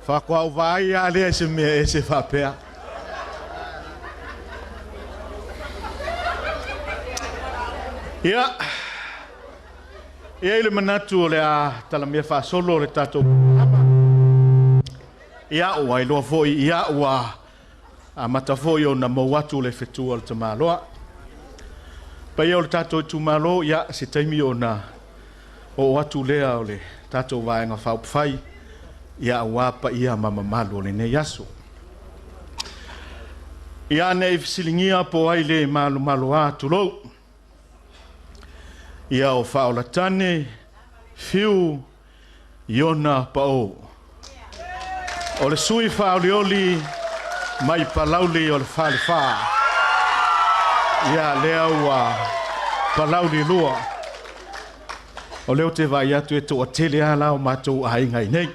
Faatoa ou vaai lava lea i se mea ese faapea. Ia, e i ai le manatu o le a talamea faasolo le tatou polokalama. Ia, ua iloa foi, ia, ua amata foi ona mou atu le fetu a le tamaloa. Paia o le tatou itumalo, ia, se taimi ona oo atu lea o le tatou Vaega Faaupufai, ia, aua paia ma mamalu o lenei aso. Ia, ne i fesiligia po o ai le malomaloa, tulou, ia o Faaolatane Fiu Iona Pao, o le sui faaolioli mai Palauli o le Falefa. Ia, lea ua Palauli 2. O lea ou te vaai atu e toatele lava la o matou aiga i nei.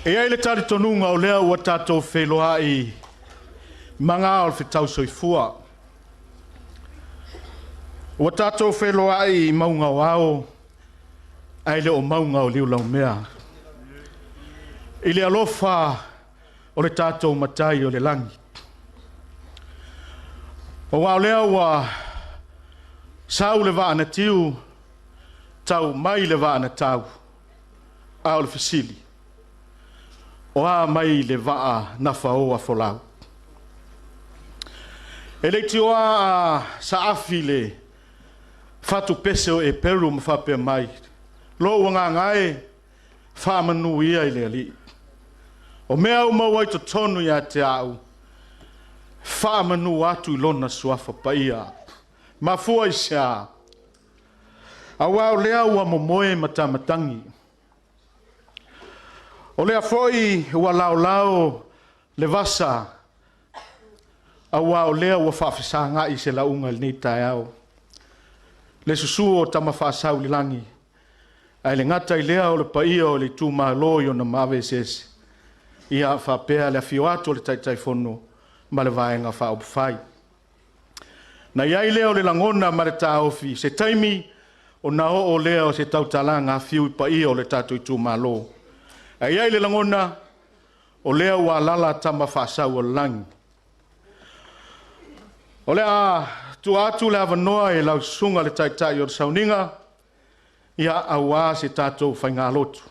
E i ai le talitonuga o lea ua tatou feiloai maga o le fetau soifua. Ua tatou feiloai i mauga o ao, ae le o mauga o liulaumea. I le alofa o le tatou Matai o le lagi. Aua o lea ua sau le vaa na tiu, tau mai le vaa na tau, a o le fesili, o a mai le vaa na faoa folau? E leitioa a saafi le fatupese o Eperu ma faapea mai, lou agaga e, faamanu ia i le Alii. O mea uma ua i totonu ia te au, faamanu atu i lona suafa paia. Mafua i se a? Aua o lea ua momoe matamatagi. O lea foi ua laolao le vasa, aua o lea ua faafesagai se lauga i lenei taeao. Le susu o Tama Faasau i le lagi, ae le gata i lea o le paia o le itumalo i ona maave eseese, ia faapea le afio atu o le Taitaifono ma le Vaega Faaupufai. Na i ai lea o le lagona ma le taofi, se taimi ona oo lea o se tautalaga fiu i paia o le tatou itumalo. Ae i ai le lagona, o lea ua alaala Tama Faasau o le lagi. O le a tuu atu le avanoa i lau susuga i le Taitai o le Sauniga, ia, aua se tatou faigalotu.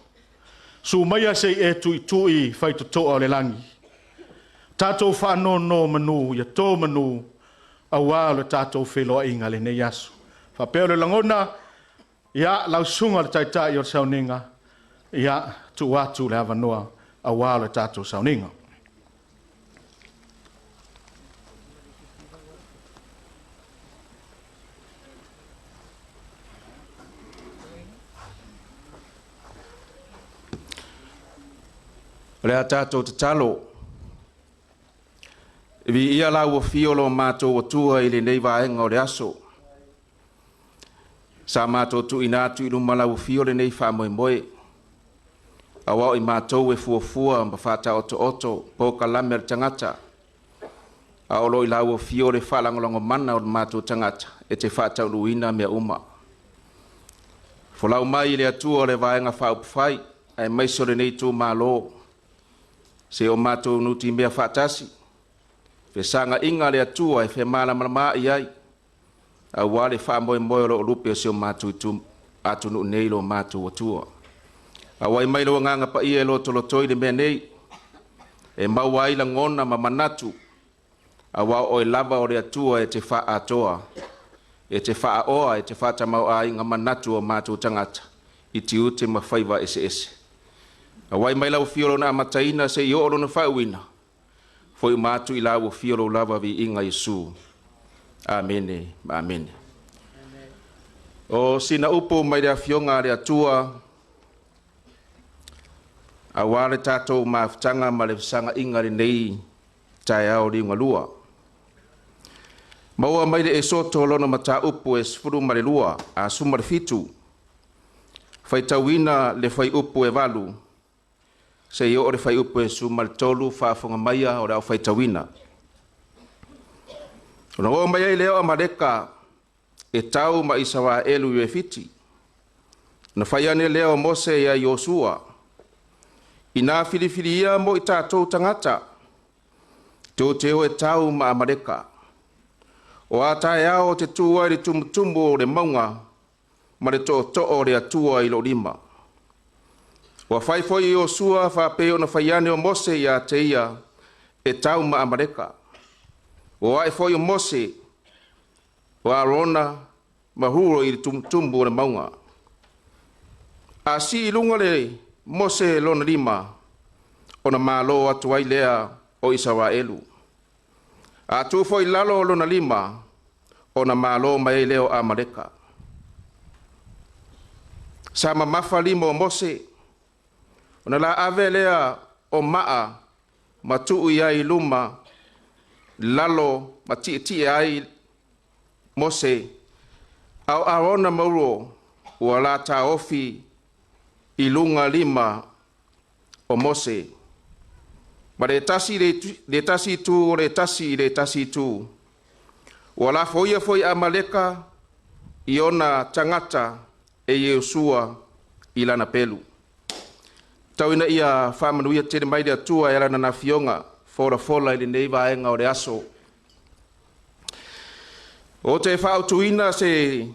Susu maia se i e tuitui faitotoa o le lagi. Tatou faanonomanu ia to manu aua le tatou feiloaiga i lenei aso. Faapea le lagona, ia, lau susuga i le Taitai o le Sauniga, ia, tuu atu le avanoa aua le tatou sauniga. O le a tatou tatalo. Viia lau afio o lo matou Atua i lenei vaega o le aso. Sa matou tuuina atu i luma lau afio lenei faamoemoe, aua o i matou e fuafua ma faataotooto polokalame a le tagata, a o lo o i lau afio le faalagolagomana o le matou tagata e te faataunuuina mea uma. Folau mai i le Atua o le Vaega Faaupufai, aemaise o lenei itumalo, se o matou nutimea faatasi, fesaga'iga a le Atua e femalamalamaai ai, aua le faamoemoe o lo o lupe o si o matou atunuu nei lo matou Atua. Auai mai lou agaga paia e lotolotoi le mea nei, e maua ai lagona ma manatu, aua o oe lava o le Atua e te faaatoa, e te faaoa, e te faatamaoaiga manatu o matou tagata i tiute ma faiva eseese. Auai mai lau afio lona amataina se i oo lona faauuina, foi uma atu i lau afio lou lava viiga Iesu. Amene ma amene. O sina upu mai le afioga a le Atua, aua le tatou mafutaga ma le fesaga'iga lenei taeao liugalua. Maua mai le Esoto lona mataupu e 12 a 17, faitauina le fuaiupu e 8 seia oo le fuaiupu e 13. Faafofoga maia o le a ou faitauina. Ona oo mai ai lea o Amaleka e tau ma Isaraelu i Refiti. Ona fai ane lea o Mose ia Iosua, Inā filifilia mo i tatou tagata, tou te o e tau ma Amaleka. O a taeao ou te tu ai i le tumutumu o le mauga ma le tootoo o le Atua i lou lima. Ua fai foi e Iosua faapei ona fai ane o Mose ia te ia e tau ma Amaleka. Ua o ae foi o Mose, o Arona ma Huro i le tumutumu o le mauga. A sii i luga le Mose lona lima, ona malo atu ai lea o Isaraelu. A tuu foi i lalo lona lima, ona malo mai ai lea o Amaleka. Sa mamafa lima o Mose, ona la ave lea o maa ma tuu i ai i luma, lalo ma tietie ai Mose, a o Arona ma Uro ua la taofi i luga lima o Mose, ma le tasi i le tasi itu o le tasi i le tasi itu. Ua lafoia foi Amaleka i ona tagata e Iosua i lana pelu. Tau ina ia faamanuia tele mai le Atua e ala i Lana Afioga folafola i lenei vaega o le aso. Ou te faautuina se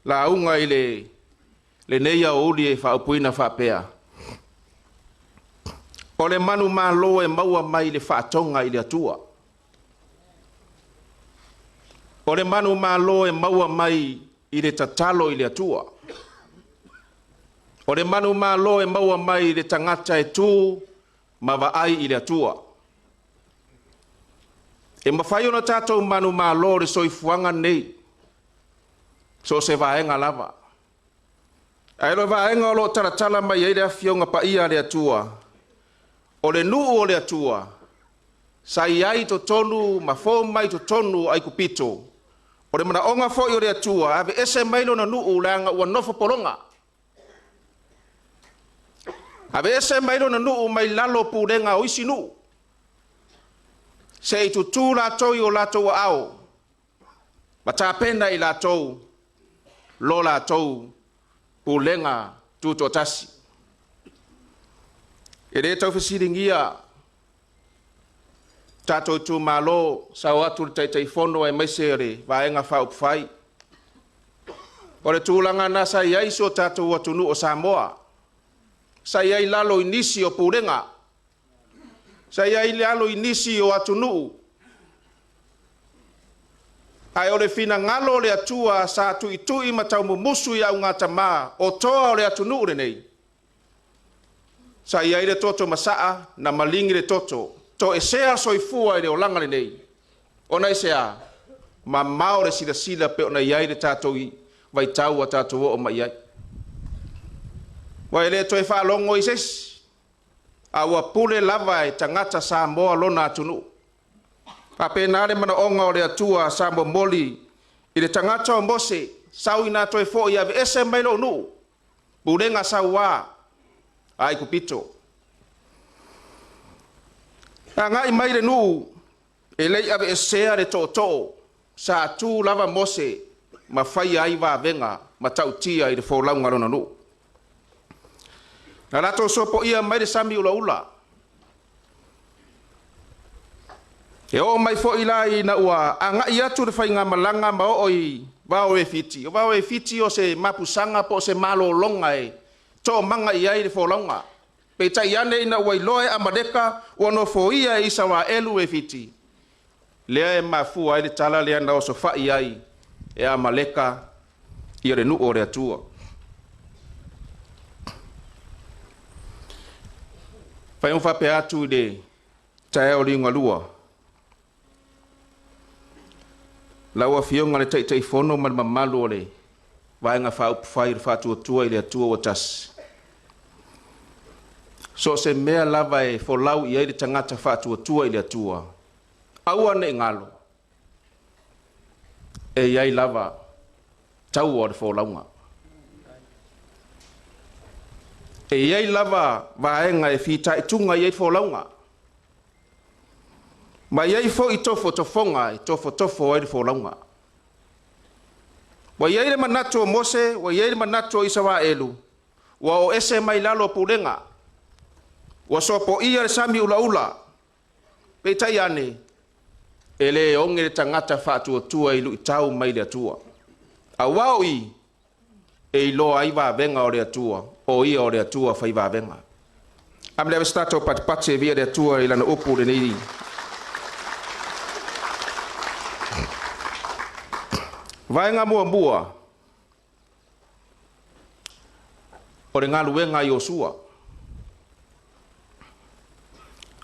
lauga i lenei aoauli e faaupuina faapea, O le manumalo e maua mai le faatoga i le Atua. O le manumalo e maua mai i le tatalo i le Atua. O le manumalo e maua mai i le tagata e tu ma vaai i le Atua. E mafai ona tatou manumalo i le soifuaga lenei, so o se vaega lava. Ae o le vaega o lo o talatala mai ai le Afioga Paia a le Atua, o le nuu o le Atua, sa i ai i totonu ma fou mai i totonu o Aikupito, o le manaoga foi o le Atua, aveese mai lona nuu leaga ua nofo pologa. Aveese mai lona nuu mai lalo o pulega o isi nuu, se i tutu latou i o latou aao ma tapena e i latou lo latou pulega tutoatasi. E le tau fesiligia tatou itumalo, sao atu le Taitaifono aemaise o le Vaega Faaupufai. O le tulaga lena sa i ai si o tatou atunuu o Samoa, sa i ai i lalo i nisi o pulega, sa i ai i lalo i nisi o atunuu, ae o le finagalo o le Atua sa tuitui ma taumumusu i augatama o toa o le atunuu lenei, sa i ai le toto masaa na maligi le toto, toesea soifua i le olaga lenei, ona aisea? Mamao le silasila pei ona i ai le tatou vaitau ua tatou oo mai i ai. Ua e le toe faalogo i se isi, a ua pule lava e tagata Samoa lona atunuu. Faapena le manaoga o le Atua sa momoli i le tagata o Mose, sau ina toe foi e aveese mai lou nuu, pulega saua a Aikupito. Agai mai le nuu, e le i aveesea le tootoo, sa tu lava Mose ma faia ai vavega matautia i le folauga a lona nuu. Na latou sopoia mai le sami ulaula. E oo mai foi la ina ua agai atu le faigamalaga ma oo i Vao o Efiti. O Vao o Efiti o se mapusaga po o se malologa e toomaga i ai le folauga. Peitai ane ina ua iloa e Amaleka ua nofoia e Isaraelu Efiti, lea e mafua ai le tala lea na osofai ai e Amaleka ia le nuu o le Atua. Fai ma faapea atu i le taeao liugalua, lau Afioga i le Taitaifono ma le mamalu o le Vaega Faaupufai o le Faatuatua i le Atua ua Tasi, so o se mea lava e folau i ai le tagata faatuatua i le Atua, aua ne i galo, e i ai lava taua o le folauga. E i ai lava vaega e fitaituga i ai folauga, ma e i ai foi tofotofoga e tofotofo ai le folauga. Ua i ai le manatu o Mose, ua i ai le manatu o Isaraelu, ua o ese mai lalo o pulega, ua sopoia le sami ulaula. Peitai ane, e lē oge le tagata faatuatua i luitau mai le Atua. Auā o i, e iloa ai vavega o le Atua, o ia o le Atua fai vavega. Amile ave se tatou patipati e via le Atua i lana upu lenei. Vaega muamua, o le galuega a Iosua.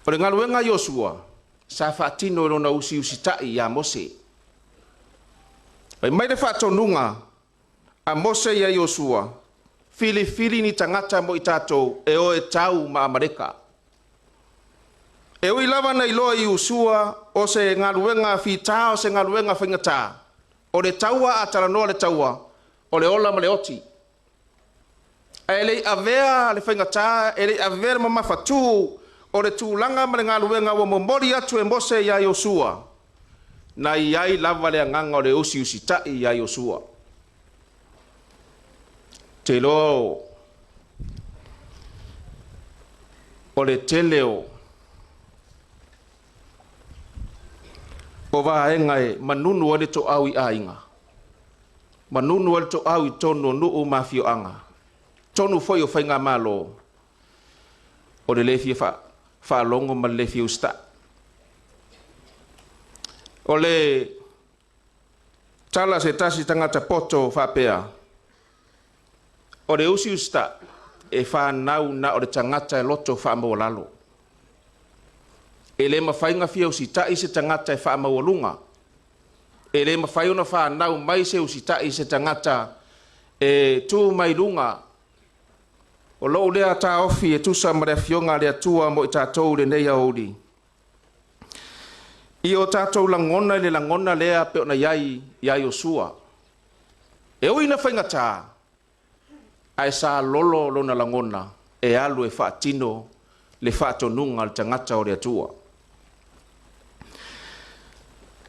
O le galuega a Iosua, sa faatino e lona usiusita'i ia Mose. Fai mai le faatonuga a Mose ia Iosua, filifili ni tagata mo i tatou e o e tau ma Amaleka. E ui lava na iloa i Iosua o se galuega fitā o se galuega faigatā, o le taua a talanoa le taua, o le ola ma le oti. Ae le i avea le faigatā, e le i avea le mamafatū o le tulaga ma le galuega ua momoli atu e Mose ia Iosua, na i ai lava le agaga o le usiusita'i ia Iosua. Te iloa o le tele o vaega e manunu ai le toau i aiga, manunu ai le toau i totonu o nuu ma afioaga, totonu foi o faigamalo, o le lē fia faalogo ma le lē fia usitai. O le tala a se tasi tagata poto faapea, o le usiusita'i e fanau na o le tagata e loto faamaualalo. E le mafai ona fia usitai se tagata e faamaualuga. E le mafai ona fanau mai se usitai i se tagata e tu mai luga. O lou lea taofi e tusa ma le afioga a le Atua mo i tatou i lenei aoauli. Ia o tatou lagona i le lagona lea pei ona i ai ia Iosua. E ui ina faigatā, ae sa lolo lona lagona e alu e faatino le faatonuga a le tagata o le Atua.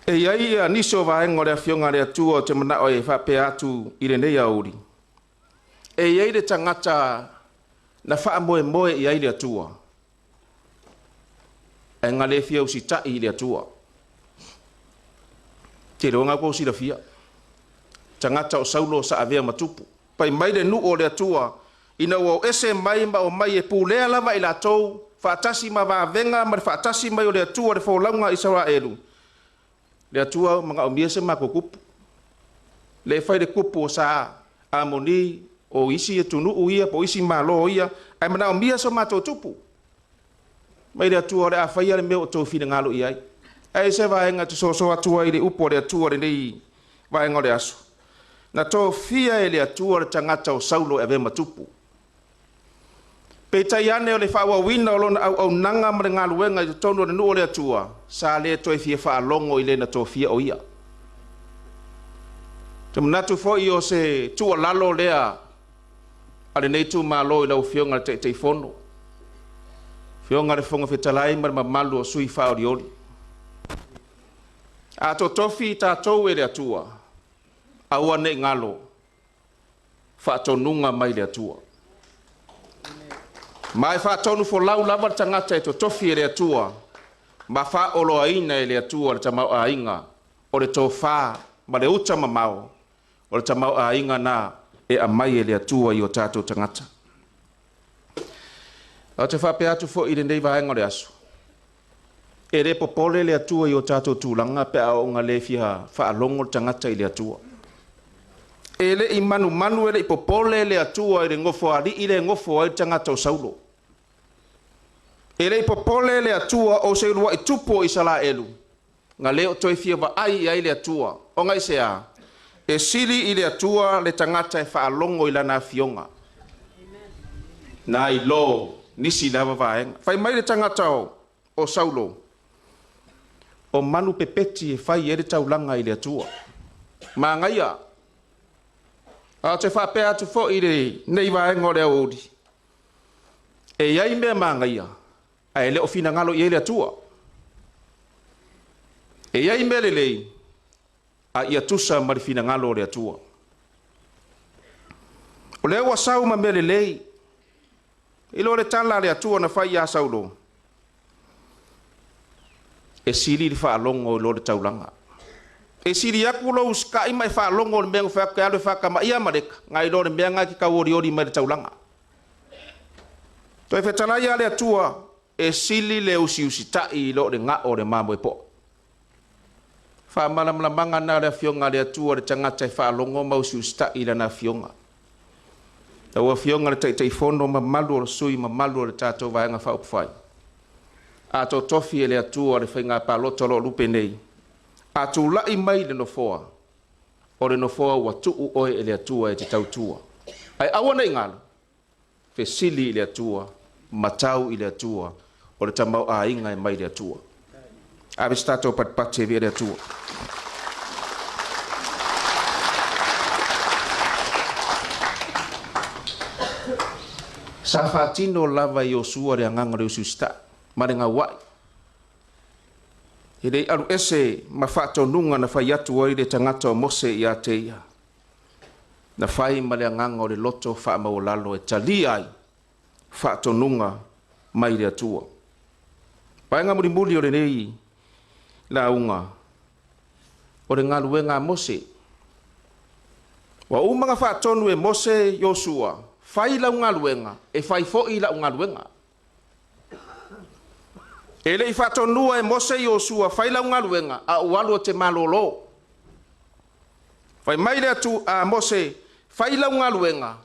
E i ai ia nisi o vaega o le afioga a le Atua ou te manao e faapea atu i lenei aoauli. E i ai le tagata na faamoemoe i ai le Atua, ae na le fia usitai i le Atua. Te iloa na tou silafia. Tagata o Saulo sa avea ma tupu. Pai mai le nuu o le Atua, ina ua o ese mai ma o mai e pulea lava i latou, faatasi ma vavega ma le faatasi mai o le Atua le folauga a Isaraelu. Le Atua manaomia se matou tupu. Le fai le tupu o sa Amoni o isi atunuu ia po o isi malo ia, ae manaomia so matou tupu. Mai le Atua o le a faia le mea o outou finagalo i ai. Ae se vaega te soso atu ai le upu a le Atua lenei vaega o le aso. Na tofia e le Atua le tagata o Saulo e avea ma tupu. Peitai ane o le faaauauina o lona auaunaga ma le galuega i totonu o le nuu o le Atua, sa le toe fia faalogo i le na tofia o ia. Te manatu foi o se tuualalo lea a lenei itumalo i lau Afioga i le Taitaifono, Afioga i le Fofoga Fetalai ma le mamalu o sui faaolioli. A totofi tatou e le Atua, aua ne i galo faatonuga mai le Atua. Ma e faatonu folau lava le tagata e totofi e le Atua ma faaoloaina e le Atua le tamaoaiga o le tofā ma le uta mamao o le tamaoaiga na e aumai e le Atua i o tatou tagata. Ou te faapea atu foi i lenei vaega o le aso, e le popole le Atua i o tatou tulaga pe a oo ina le fia faalogo le tagata i le Atua. E le i manumanu e le i popole le Atua i le nofoalii le nofo ai le tagata o Saulo. E le i popole le Atua o se uluai tupu o Isaraelu, na le o toe fia vaai i ai le Atua. Ona i se a? E sili i le Atua le tagata e faalogo i lana afioga. Na i lo nisi lava vaega. Fai mai le tagata o Saulo, o manu pepeti e fai ai le taulaga i le Atua. Magaia. A te faapea atu foi i lenei vaega o le aoauli, e i ai mea magaia, ae le o finagalo i ai le Atua. E i ai mea lelei, a ia tusa ma le finagalo o le Atua. O lea ua sau ma mea lelei, i lo le tala a le Atua na fai ia Saulo, e sili le faalogo i lo le taulaga. E sili atu lou usitai ma e faalogo i le mea na fai atu e alu e faatamaia Amaleka, nai lo le mea na e te tauolioli mai i le taulaga. Toe fetalai a le Atua, e sili le usiusitai i lo le gao o le mamoe poa. Faamalamalamaga na o le afioga a le Atua le tagata e faalogo ma usiusitai i lana afioga. Lau Afioga i le Taitaifono, mamalu o le sui mamalu o le tatou Vaega Faaupufai, a totofi e le Atua le faiga palota o lo o lupe nei, a tulai mai le nofoa, o le nofoa ua tuu oe e le Atua e te tautua. Ae aua ne i galo, fesili i le Atua, matau i le Atua, o le tamaoaiga e mai le Atua. Ave se tatou patipati e via le Atua. Sa faatino lava e Iosua le agaga o le usiusitai ma le gauai. E le i alu ese ma faatonuga na fai atu ai le tagata o Mose ia te ia, na fai ma le agaga o le loto faamaualalo e talia ai faatonuga mai le Atua. Vaega mulimuli o lenei lauga, o le galuega a Mose. Ua uma ona faatonu e Mose Iosua, fai lau galuega, e fai foi lau galuega. E le i faatonua e Mose Iosua, fai lau galuega, a ou alu ou te malolo. Fai mai le atu a Mose, fai lau galuega,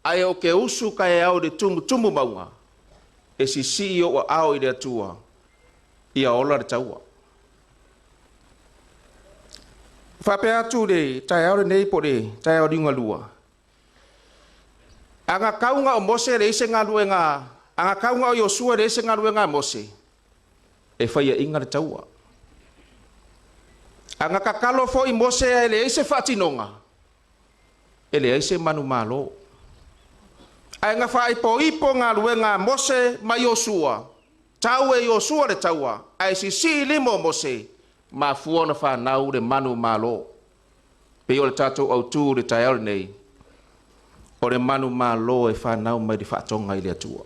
ae o te usu taeao i le tumutumu mauga, e sisii ou aao i le Atua, ia ola le taua. Faapea atu le taeao lenei po o le taeao liugalua, a na tau na o Mose e leai se galuega, a na tau na o Iosua e leai se galuega a Mose, e faiaina le taua. A na tatalo foi Mose ae leai se faatinoga, e leai se manumalo. Ae na faaipoipo galuega a Mose ma Iosua, tau e Iosua le taua, ae sisii lima o Mose, mafua ona fanau le manumalo. Pei o le tatou autu i le taeao lenei, o le manumalo e fanau mai le faatoga i le Atua.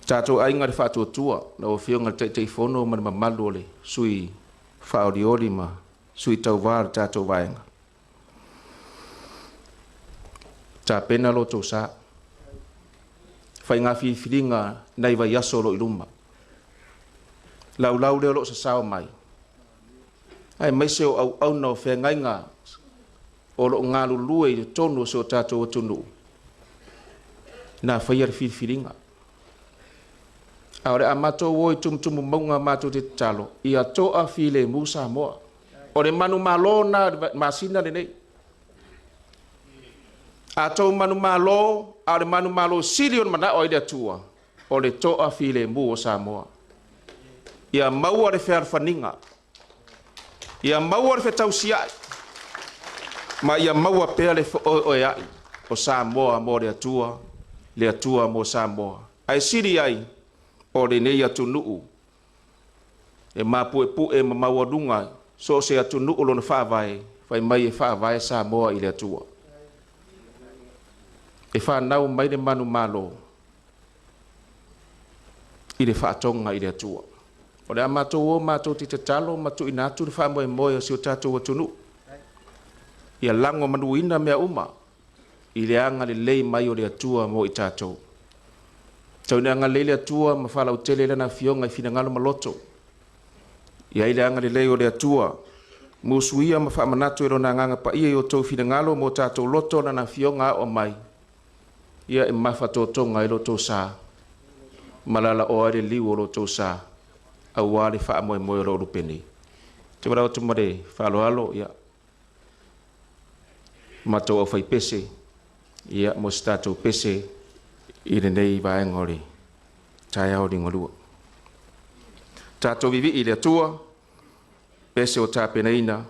Tatou aiga i le faatuatua, lau Afioga i le Taitaifono ma le mamalu o le sui faaolioli ma sui tauva o le tatou vaega, tapena lo outou sa, faiga filifiliga nai vaiaso o lo o i luma, laulau lea o lo o sasao mai, aemaise o auauna o feagaiga o lo o galulue i totonu o si o tatou atunuu, na faia le filifiliga. A o le a matou o i tumutumu mauga matou te tatalo, ia toa filemu Samoa. O le manumalo na i le masina lenei. A tou manumalo, a o le manumalo sili ona manao ai le Atua, o le toa filemu o Samoa. Ia maua le fealofaniga, ia maua le fetausiai, ma ia maua pea le feoeoeai o Samoa mo le Atua, le Atua mo Samoa. Ae sili ai, o lenei atunuu e mapuepue ma maualuga so o se atunuu lona faavae, fai mai e faavae Samoa i le Atua. E fanau mai le manumalo i le faatoga i le Atua. O le a matou o matou te tatalo ma tuuina atu le faamoemoe o si o tatou atunuu. Ia lagomanuina mea uma i le agalelei mai o le Atua mo i tatou. Tau ina agalelei le Atua ma faalautele lana afioga i finagalo ma loto. Ia i le agalelei o le Atua, musuia ma faamanatu e lona agaga paia i o outou finagalo mo tatou loto lana afioga ao mai, ia e mafatotoga ai lo outou sa, ma lalaoa ai le liu o lo outou sa, aua le faamoemoe o lo o lupe nei. Te valaau atu ma le faaaloalo, ia, matou aufaipese, ia, mo se tatou pese i lenei vaega o le taeao liugalua. Tatou vivii i le Atua, pese o tapenaina.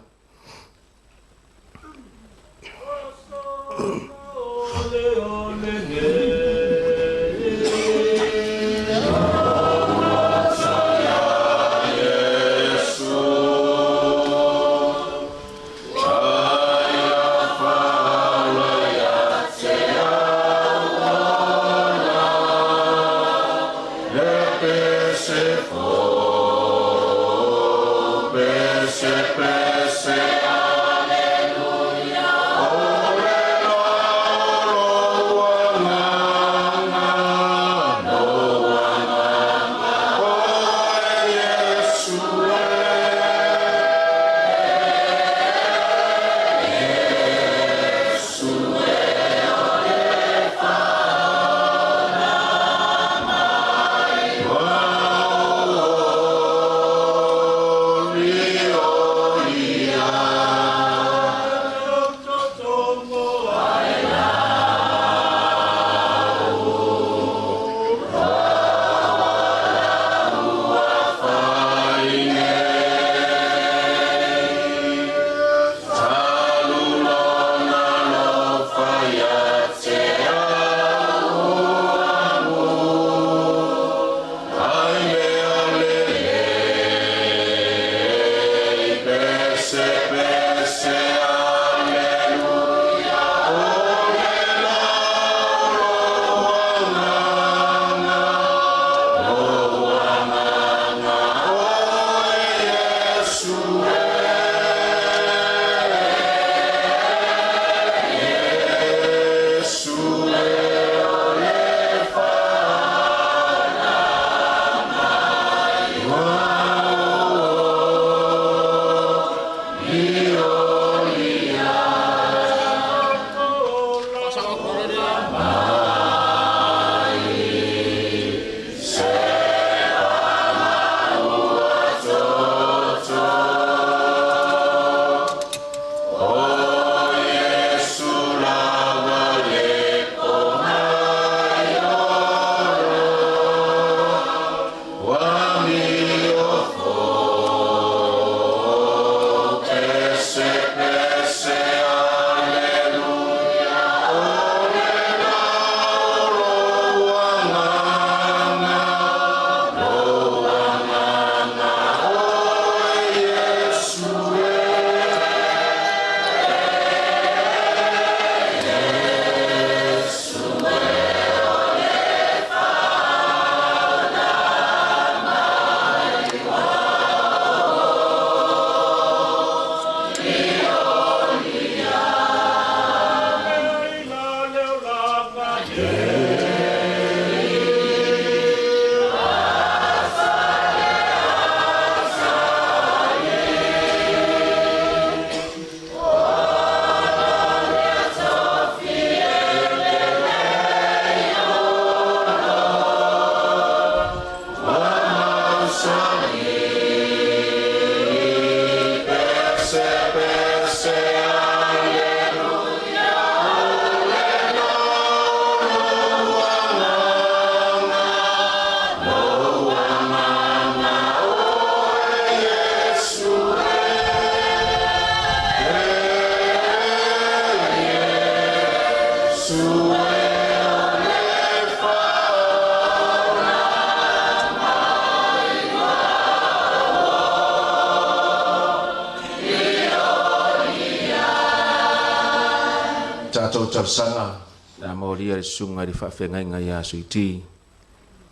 Tatou talosaga le a molia le susuga i le faafeagaiga ia Suiti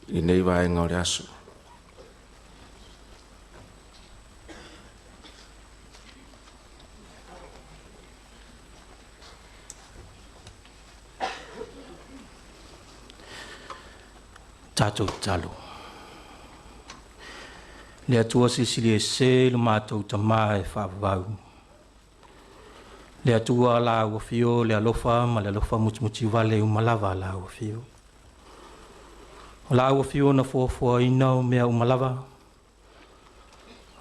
i lenei vaega o le aso. Tatou tatalo. Le Atua silisili ese lo matou Tamā e faavavau. Le Atua la ua fio le alofa ma le alofa mutimuti vale uma lava la ua fio. O la ua fio na fuafuaina o mea uma lava,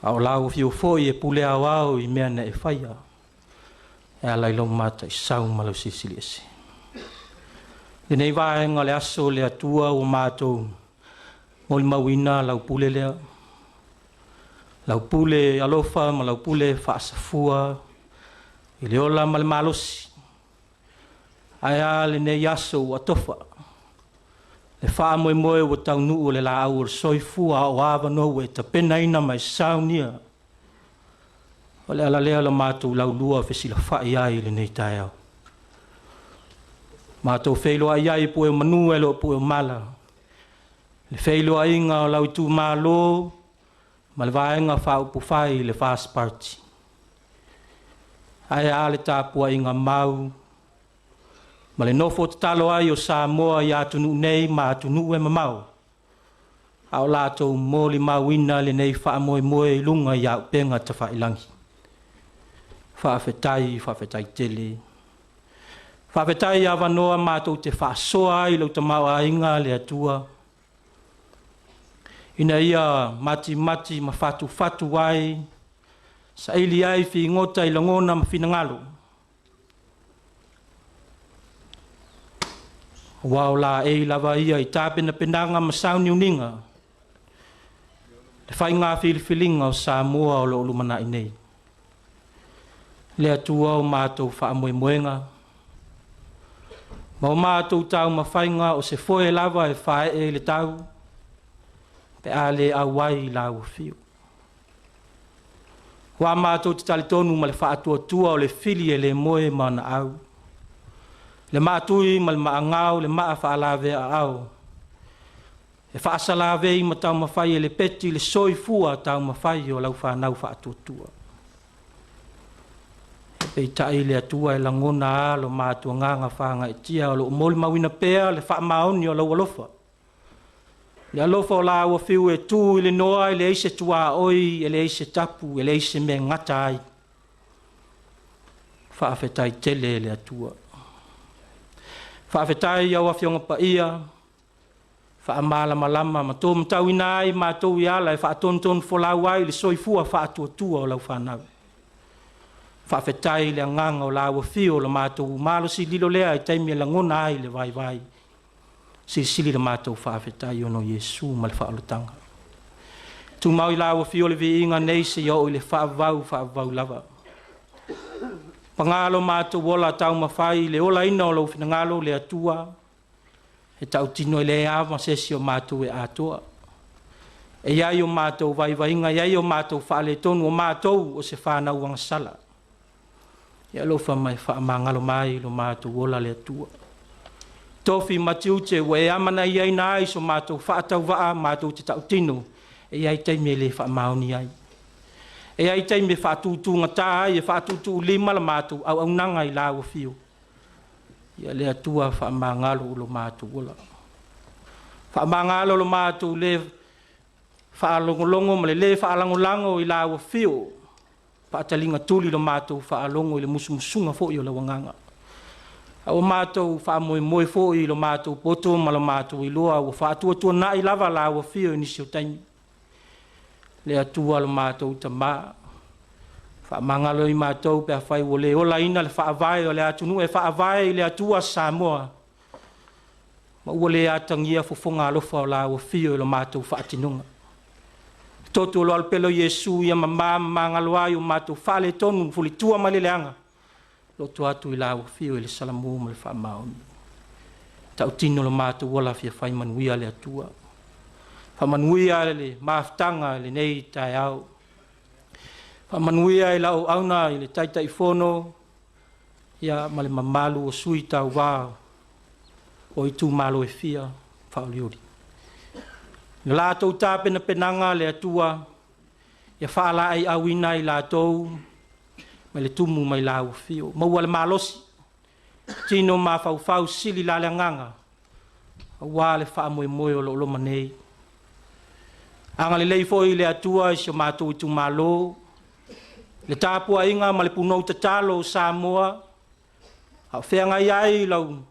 a o la ua fio foi e pule ao ao i mea na e faia, e ala i lau mata i sau ma lau silisili ese. Lenei vaega o le aso le Atua ua matou molimauina lau pule lea. Lau pule alofa ma lau pule faasafua i le ola ma le malosi. Ae a lenei aso ua tofa, le faamoemoe ua taunuu o le laau o le soifua o avanoa ua e tapenaina ma e saunia. O le ala lea la matou laulua fesilafai ai i lenei taeao. Matou feiloai ai i pue o manu e le o pue o mala. Le feiloaiga o lau itumalo ma le vaega faaupufai i le FAST Party. Ae a le tapuaiga mau ma le nofo tatalo ai o Samoa i atunuu nei ma atunuu e mamao, a o latou molimauina lenei faamoemoe i luga i auupega tafailagi. Faafetai, faafetai tele. Faafetai avanoa matou te faasoa ai lou tamaoaiga le Atua, ina ia matimati ma fatufatu ai, saili ai figota i lagona ma finagalo. Ua o laei lava ia i tapenapenaga ma sauniuniga, le faiga filifiliga o Samoa o lo o lumanai nei. Le Atua o matou faamoemoega, ma o matou taumafaiga o se foe lava e faaee i le tau, pe a le auai i lau afio. Ua matou te talitonu ma le faatuatua o le fili e le moe ma ona au, le maatui ma le maagao, le maa faalavea-aao, e faasalavei ma taumafai e lepeti le soifua taumafai o lau fanau faatuatua. Peitai le Atua e lagona a lo matou agaga faagaeetia o lo o molimauina pea le faamaoni o lau alofa. Le alofa o la ua fiu e tu i le noa, e leai se tuaoi, e leai se tapu, e leai se mea e gata ai. Faafetai tele le Atua. Faafetai i au Afioga Paia, faamalamalama ma taumatauina ai matou i ala e faatonutonu folau ai le soifua faatuatua o lau fanau. Faafetai i le agaga o la ua fio o le matou malosi lilo lea i taimi e lagona ai le vaivai. Silisili le matou faafetai ona o Iesu ma le faaolataga. Tumau i la ua fio le viiga nei se i oo i le faavavau, faavavau lava. Paga lo matou ola taumafai i le olaina o lou finagalo le Atua, e tautino e le ava se isi o matou e atoa. E i ai o matou vaivaiga, e i ai o matou faaletonu, o matou o se fanau agasala. Ia alofa mai faamagalo mai lo matou ola le Atua. Tofi ma tiute ua e amanaiaina ai so matou faatauvaa matou te tautino, e i ai taimi e le faamaoni ai. E i ai taimi e faatutugata ai, e faatutuulima la matou auaunaga i la ua fio. Ia le Atua faamagalo lo matou ola. Faamagalo lo matou le faalogologo ma le le faalagolago i la ua fio. Faataliga tuli lo matou faalogo i le musumusuga foi o lau agaga. A ua matou faamoemoe foi i lo matou poto ma lo matou iloa, ua faatuatuanai lava la ua fio i nisi o taimi. Le Atua lo matou Tamā, faamagalo i matou pe afai ua le olaina le faavae o le atunuu e faavae i le Atua Samoa, ma ua le atagia fofoga alofa o la ua fio i lo matou faatinoga. Toto o lo alopelo Iesu ia mamā ma magalo ai o matou faaletonu fulitua mai le leaga, loto atu i la ua fio i le salamu ma le faamaoni. Tautino lo matou ola fia fai manuia le Atua. Faamanuia le mafutaga i lenei taeao. Faamanuia i lau auna i le Taitaifono, ia ma le mamalu o sui tauvā o itumalo e fia faauliuli. I le latou tapenapenaga le Atua ia faalaeiauina ai latou mai le tumu mai lau afio. Maua le malosi, tino mafaufau sili la le agaga, aua le faamoemoe o lo o loma nei. Agalelei foi le Atua i si o matou itumalo, le tapuaiga ma le punou tatalo o Samoa, a o feagai ai lau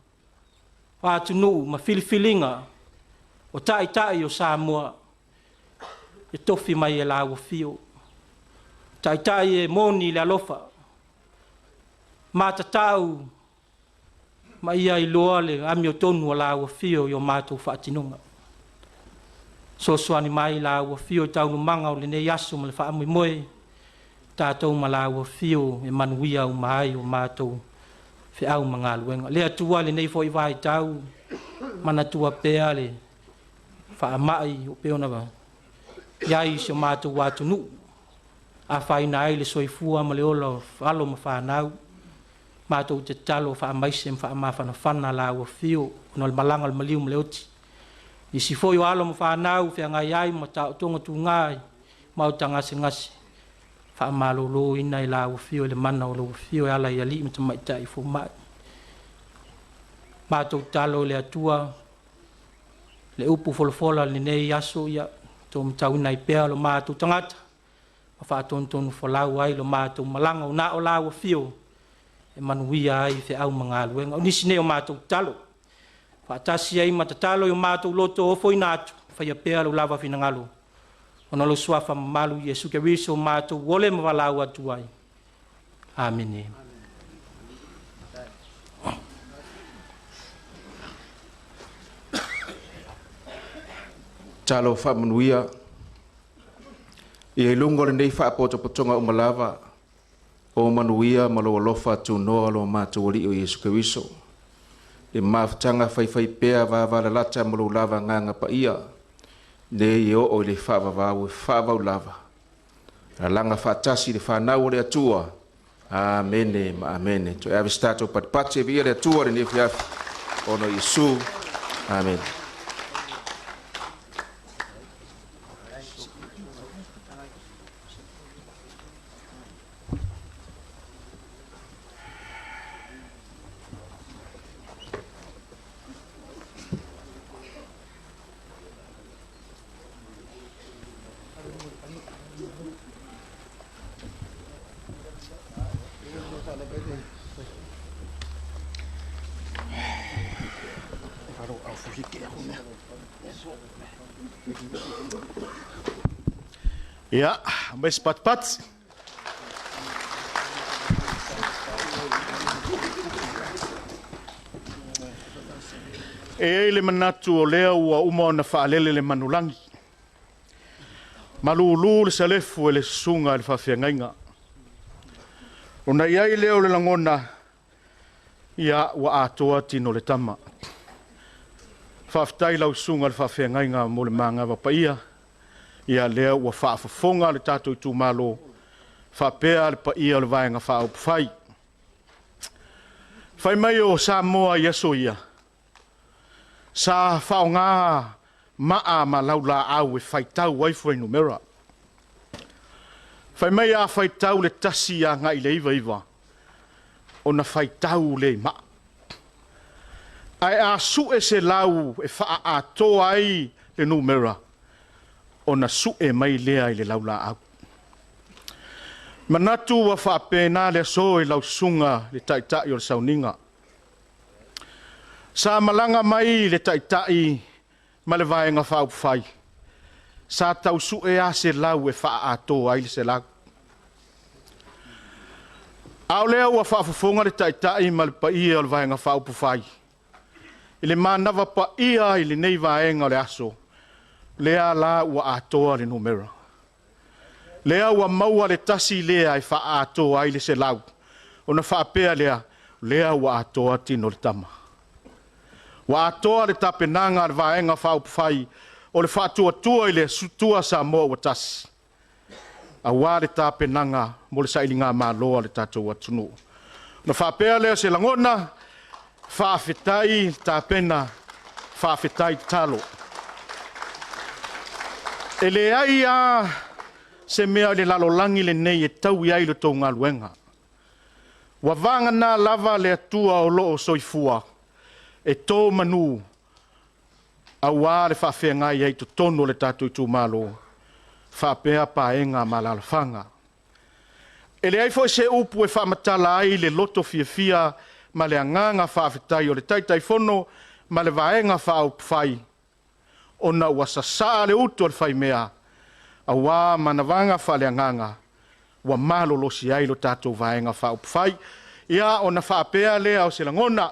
atunuu ma filifiliga o taitai o Samoa e tofi mai e lau afio. Taitai e moni le alofa, matatau ma ia iloa le amiotonu a lau afio i o matou faatinoga. Fesoasoani mai lau afio i taualumaga o lenei aso ma le faamoemoe, tatou ma lau afio e manuia uma ai o matou feau ma galuega. Le Atua i lenei foi vaitau, manatua pea le faamai o pei ona i ai si o matou atunuu, afaina ai le soifua ma le ola o alo ma fanau. Matou te tatalo faamaise ma faamafanafana lau afio ona o le malaga a le maliu ma le oti. Nisi foi o alo ma fanau feagai ai ma taotoga tuga i maota gasegase, faamaloloina i lau afio i le mana o lou afio e ala i alii ma tamaitai fomai. Matou tatalo i le Atua, le upu folafola i lenei aso, ia taumatauina ai pea lo matou tagata, ma faatonutonu folau ai lo matou malaga, na o lau afio e manuia ai feau ma galuega. O nisi nei o matou tatalo, faatasi ai ma tatalo i o matou loto ofoina atu, faia pea lou lava finagalo, ona o lou suafa mamalu Iesu Keriso matou ole ma valaau atu ai. Amene. Talo faamanuia ia i luga o lenei faapotopotoga uma lava, o manuia ma lou alofa tunoa lo matou Alii o Iesu Keriso. Le mafutaga faifaipea vavalalata ma lou lava agaga paia, nei e oo i le faavavau e faavavau lava. Lalaga faatasi le fanau o le Atua. Amene ma amene. Toe ave se tatou patipati e viia le Atua lenei afiafi ona o Iesu. Amene. Ia, aumai se patipati. E i ai le manatu o lea ua uma ona faalele le manulagi, malulu le salefu e le susuga i le faafeagaiga. Ona i ai lea o le lagona, ia ua atoa tino o le tama. Faafetai lau susuga i le faafeagaiga mo le magava paia, ia lea ua faafofoga le tatou itumalo, faapea le paia o le Vaega Faaupufai. Fai mai o Samoa i aso ia, sa faaaoga maa ma laulaau e faitau ai fuainumera. Fai mai a faitau le 1 agai i le 99, ona faitau lea i maa. Ae a sue se lau e faaatoa ai le numera, ona sue mai lea i le laulaau. Manatu ua faapena le aso i lau susuga le taitai o le sauniga. Sa malaga mai le taitai ma le Vaega Faaupufai, sa tau sue lava se lau e faaatoa ai le 100. A o lea ua faafofoga le taitai ma le paia o le Vaega Faaupufai i le manava paia i lenei vaega o le aso, lea la ua atoa le numera. Lea ua maua le tasi lea e faaatoa ai le 100, ona faapea lea, lea ua atoa tino o le tama. Ua atoa le tapenaga a le Vaega Faaupufai o le Faatuatua i le Atua Samoa ua tasi, aua le tapenaga mo le sailigamalo a le tatou atunuu. Na faapea lea o se lagona, faafetai tapena, faafetai tatalo. E leai lava se mea o le lalolagi lenei e taui ai le tou galuega. Ua vagana lava le Atua o lo o soifua e to manu aua le faafeagai ai i totonu o le tatou itumalo faapea paega ma alaalafaga. E leai foi se upu e faamatala ai le loto fiafia ma le agaga faafetai o le Taitaifono ma le Vaega Faaupufai, ona ua sasaa le utu a le faimea aua manavaga faaleagaga ua malolosi ai lo tatou Vaega Faaupufai. Ia, ona faapea lea o se lagona,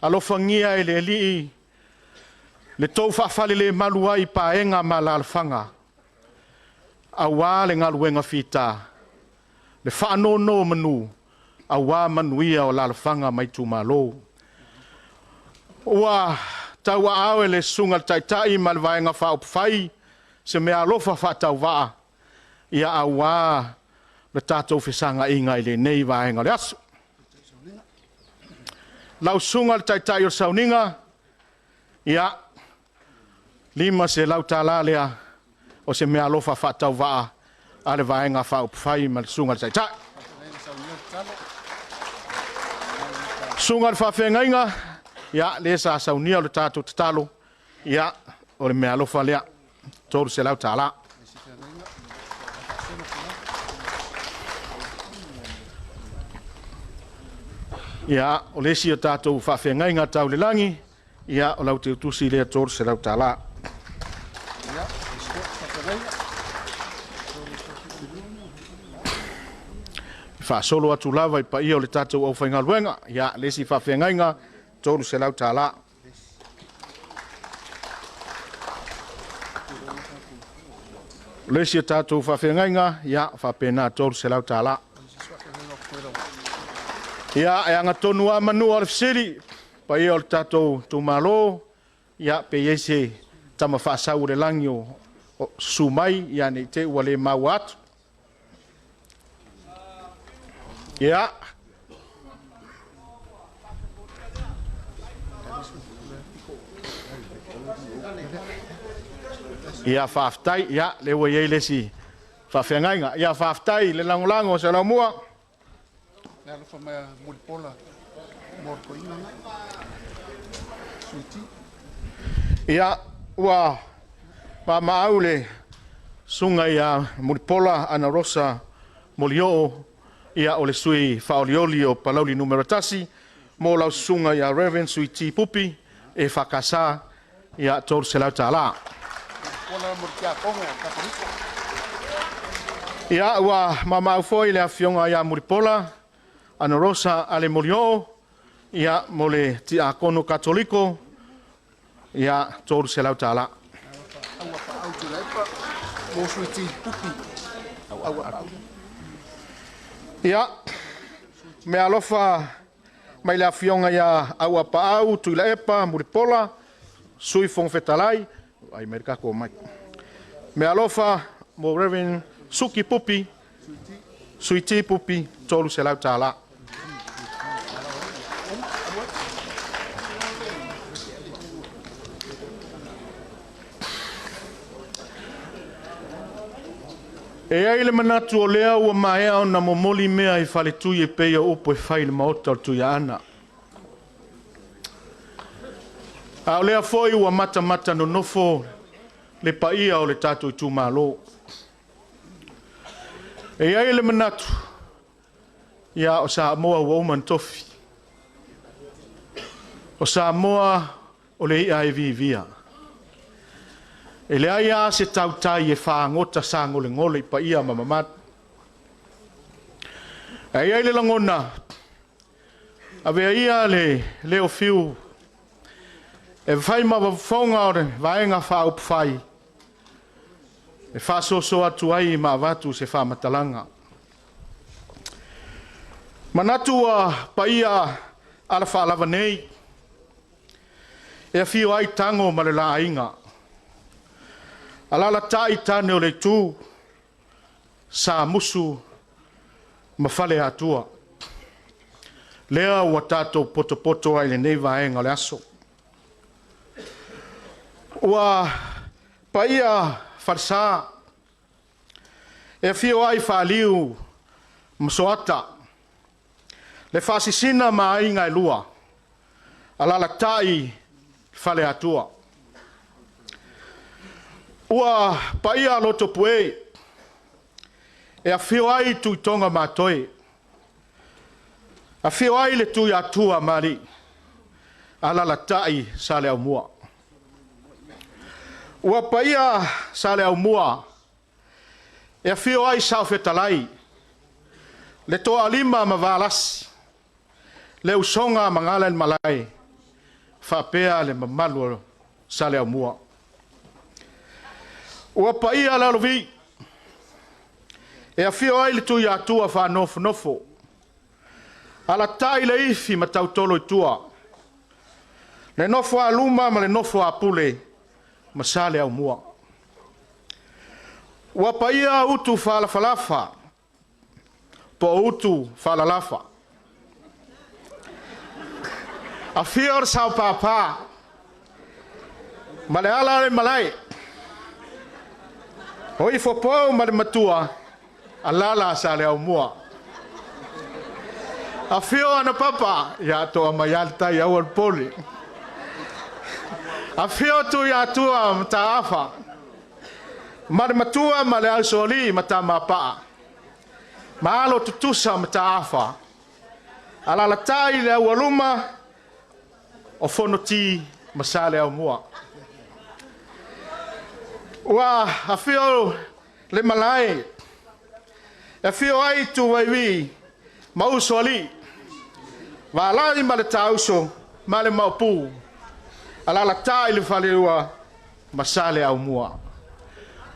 alofagia e le Alii le tou faafalelemalu ai i paega ma alaalafaga, aua le galuega fita, le faanonomanu aua manuia o alaalafaga ma itumalo. Ua tauaao e le Susuga i le Taitai ma le Vaega Faaupufai se meaalofa faatauvaa, ia aua le tatou fesagaiga i lenei vaega o le aso. Lau Susuga i le Taitai o le Sauniga, ia, $500 lea o se meaalofa faatauvaa a le Vaega Faaupufai ma le Susuga i le Taitai. Susuga i le Faafeagaiga, ia, lea sa saunia le tatou tatalo, ia, o le meaalofa lea, $300. Ia, o le isi o tatou faafeagaiga tau le lagi, ia, o lau teutusi lea $300. E faasolo atu lava i paia o le tatou aufaigaluega, ia, le isi faafeagaiga, $300. O le isi o tatou faafeagaiga, ia, faapena, $300. Ia, e agatonu lava manu o le fesili, paia o le tatou itumalo, ia, pe i ai se tama faasau o le lagi o susu mai, ia ne i te i ua le maua atu. Ia, ia faafetai, ia, lea ua i ai le isi faafeagaiga. Ia faafetai le lagolago o Saleaaumua. Le alofa mai a Mulipola mo le toeaina lena. Suiti. Ia, ua maamaau le susuga ia Mulipola Anarosa Molioo, ia o le sui faaolioli o Palauli Nu.1, mo lau susuga ia Reverend Suiti Pupi e EFKS, ia $300. Mulipola mo le tiakono Katoliko. Ia, ua maamaau foi le afioga ia Mulipola Anarosa Ale Molioo, ia, mo le tiakono Katoliko, ia, $300. Aua Paau Tuilaepa mo Suiti Pupi. Aua Paau. Ia, meaalofa mai le afioga ia Auapaau Tuilaepa Mulipola, Sui Fofoga Fetalai, ai mai le tatou mic. Meaalofa mo Reverend Suki Pupi, Suiti Pupi, $300. E i ai le manatu o lea ua maea ona momoli mea i faletui e pei o upu e fai i le maota o le Tuiaana. A o lea foi ua matamata nonofo le paia o le tatou itumalo. E i ai le manatu, ia o Samoa ua uma ona tofi. O Samoa o le i'a e vivia. E leai lava se tautai e fagota sagolegole i paia ma mamalu. Ae i ai le lagona, avea ia le leo fiu e fai ma fofoga o le Vaega Faaupufai e faasoaso atu ai ma avatu se faamatalaga. Manatu ua paia alafaalava nei, e afio ai Tago ma le la aiga, alaalatai tane o le itu, Samusu ma Faleatua. Lea ua tatou potopoto ai i lenei vaega o le aso. Ua paia falesa, e afio ai Faaliu ma Soata, le Faasisina ma Aiga e Lua, alaalatai Faleatua. Ua paia Lotopue, e afio ai Tuitoga Matoe, afio ai le Tuiatua ma Alii, alaalatai Saleaaumua. Ua paia Saleaaumua, e afio ai Saofetalai, le Toalima ma Valasi, le Usoga ma Gagaemalae, faapea le mamalu o Saleaaumua. Ua paia le Alovi, e afio ai le Tuiatua faanofonofo, alatai le ifi ma tautolo i tua, le nofo a luma ma le nofo a pule ma Saleaaumua. Ua paia utu faalafalafa po o utu faalalafa. Afio le sao papa ma le ala le malae, o ifo pou ma le matua, alala Saleaaumua. Afio ana papa, ia toa mai le tai aua le pole. Afio Tuiatua Mataafa, ma le matua ma le ausoalii Matamapaa, ma alo tutusa Mataafa, alalatai le aualuma o Fonoti ma Saleaaumua. Ua afio le malae, e afio ai Tuvaivi ma Usoalii, Valai ma le Tauso ma le Maopu, alalatai le Falelua ma Saleaaumua.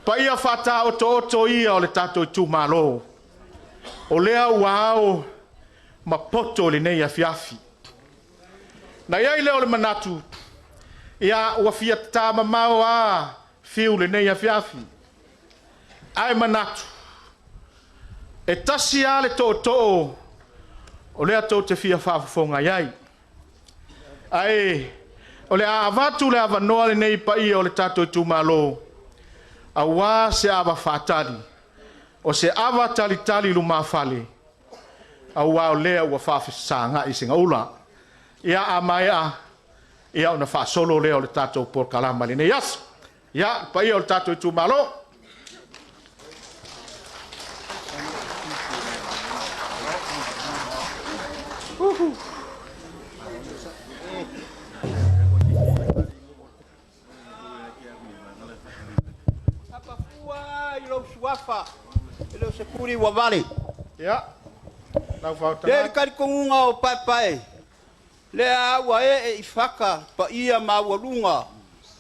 Paia faataotooto ia o le tatou itumalo, o lea ua ao ma poto lenei afiafi. Na i ai lea o le manatu, ia ua fia tamamao lava fiu lenei afiafi, ae manatu, e tasi lava le tootoo o lea tou te fia faafofoga i ai. Ae o le a avatu le avanoa lenei i paia o le tatou itumalo, aua se ava faatali, o se ava talitali lumafale, aua o lea ua faafesagai segaula. Ia a maea, ia ona faasolo lea o le tatou polokalama i lenei aso. Ia, le paia o le tatou itumalo. Apafua i lou suafa, e le o se tuli ua vale. Ia, lau E i ai faautaga. le talitonuga o Paepae, lea ua ee i fata paia maualuga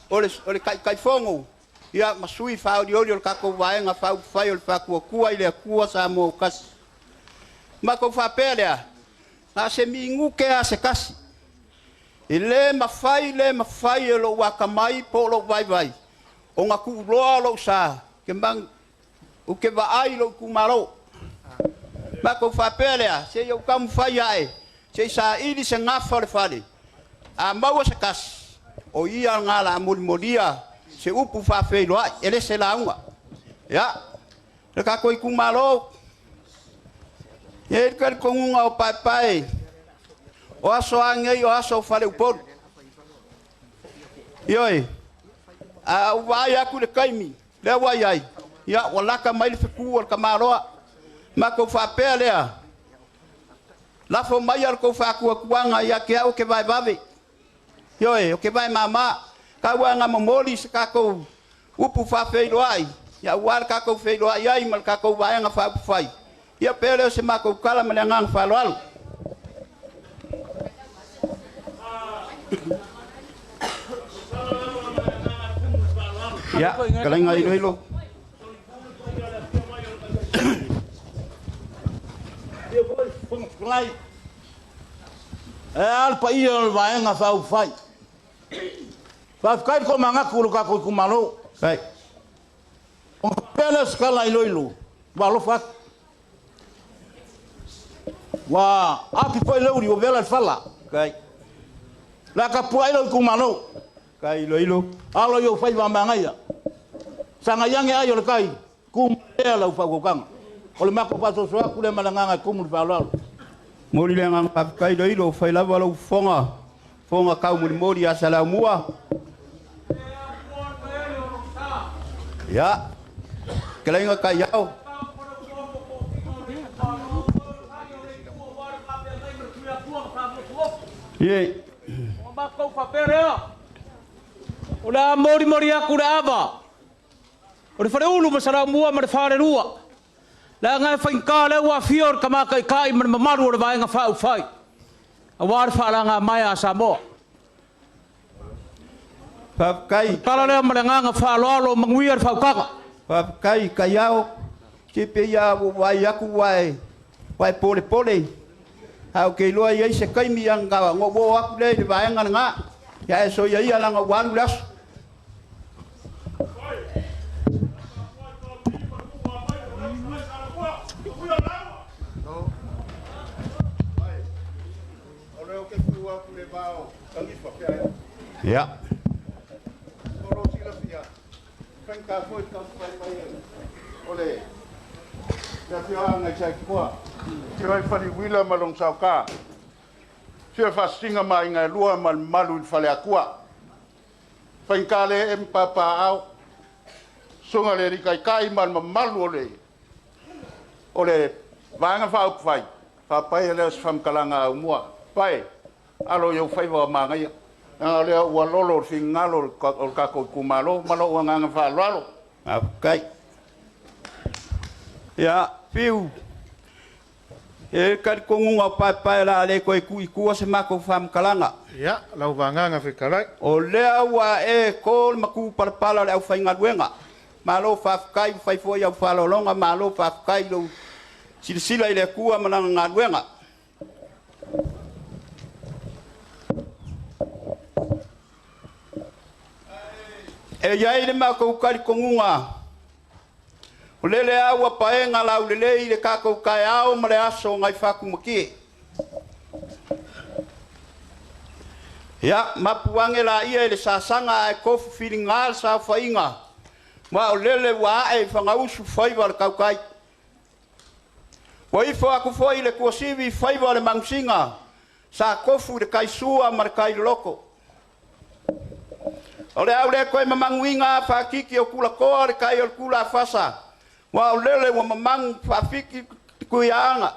o le Taitaifono ia, ma sui faaolioli o le tatou Vaega Faaupufai o le Faatuatua i le Atua Samoa ua Tasi. Matou faapea lea, na o se minute lava se tasi, e le mafai, le mafai e lou atamai po o lou vaivai ona tuuloa lou sa ou te vaai i lou itumalo. Matou faapea lea, se i ou taumafai ae, se i saili se gafa o le fale, a maua se tasi, o ia lena o le a molimolia se upu faafeiloai, e le se lauga. Ia, le tatou itumalo, e i ai le talitonuga o Paepae, o aso lava nei o aso o faleupolu. Ioe, a ou vaai atu i le taimi lea ua i ai, ia ua lata mai le fetu a le tamaloa. Matou faapea lea, lafo maia le tou faatuatuaga ia te au ou te vaevave. Ioe, ou te vae mama. Tau lava ina momoli se tatou upu faafeiloai, aua le tatou feiloai ai ma le tatou Vaega Faaupufai. Ia pei lea o se matou tala ma le agaga faaaloalo. Ia, fetalaiga Iloilo. Fetalai, ae a le paia o le Vaega Faaupufai. Faafetai le tomanatu i lo tatou itumalo. Ai. Ona faapea lea o se tala a Iloilo, ua alofa atu. Ua api foi le uli ua vela le fala. Kai. Le a tapuai lou itumalo. Kai iloilo. Alo i ou faiva a magaia. Sagai ane ai o le tai, tu mai pea lau faautautaga. O le matou faasoasoa atu lea ma le agaga e tumu i le faaaloalo. Momoli le agaga faafetai Iloilo, ua fai lava lou fofoga, fofoga taumolimoli ia Saleaaumua. Ia, fetalaiga Taiao. Ie. Ona matou faapea lea, o le a molimoli atu le ava o le Faleulu ma Saleaaumua ma le Falelua, leaga e faigata o lea ua afio le Tama Taitai ma le mamalu o le Vaega Faaupufai aua le faalagamaea a Samoa. Faafetai. O le tala lea ma le agaga faaaloalo, manuia le faautaga. Faafetai Taiao, se pei lava ua ou vaai atu ua e polepole, ae ou te iloa e i ai se taimi ona ou oo atu lea i le vaega lena. Ae soia ia leaga ua alu le aso. Ia. Afio ai Faliuila ma lona saoka, afio le Faasisina ma Aiga e Lua ma le mamalu i le Faleatua. Faigata le ee ma papaaao, susuga i le Alii Taitai ma le mamalu o le o le Vaega Faaupufai, faapaia lea o se faamatalaga aumua. Pae, alo i ou faiva ua manaia, leaga o lea ua lolo le finagalo o le tatou itumalo. Ma lou agaga faaaloalo. Faafetai. Ia, Fiu, e i ai le talitonuga o Paepae o le a le toe tuu i tua se matou faamatalaga. Ia, lau Vagaga Fetalai. O lea ua e to le matupalapala o le aufaigaluega. Malo faafetai, ua fai foi au faaaloaloga, malo faafetai i lou silasila i le Atua ma Lana galuega. E i ai le matou talitonuga, o lele lava ua paega laulelei le tatou taeao ma le aso nai Fatumatie. Ia, mapu ane laia i le sasaga ae tofu filiga le saofaiga, ma o lele ua ae i fagausu faiva o le tautai. Ua ifo atu foi le tuasivi i faiva o le manusina sa tofu i le taisua ma le tailoloto. O le a ou le toe mamanuina faatiti o tulatoa o le tai o le tulafasa, aua o lele ua mamanu faafiki le Tuiaana.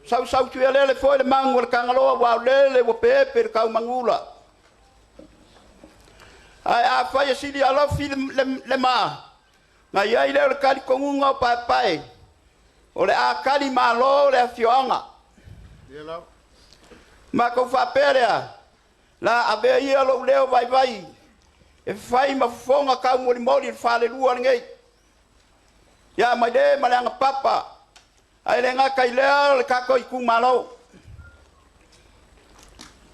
Sausautuialele foi le manu o le Tagaloa, aua o lele ua peepe le taumanuula. Ae afai e sili alofi le maa, ona i ai lea o le talitonuga o Paepae, o le a tali malo le afioaga. Matou faapea lea, la avea ia lou leo vaivai e fai ma fofoga taumolimoli i le falelua lenei, ia Maile ma Leagapapa, ae le gata i lea o le tatou itumalo.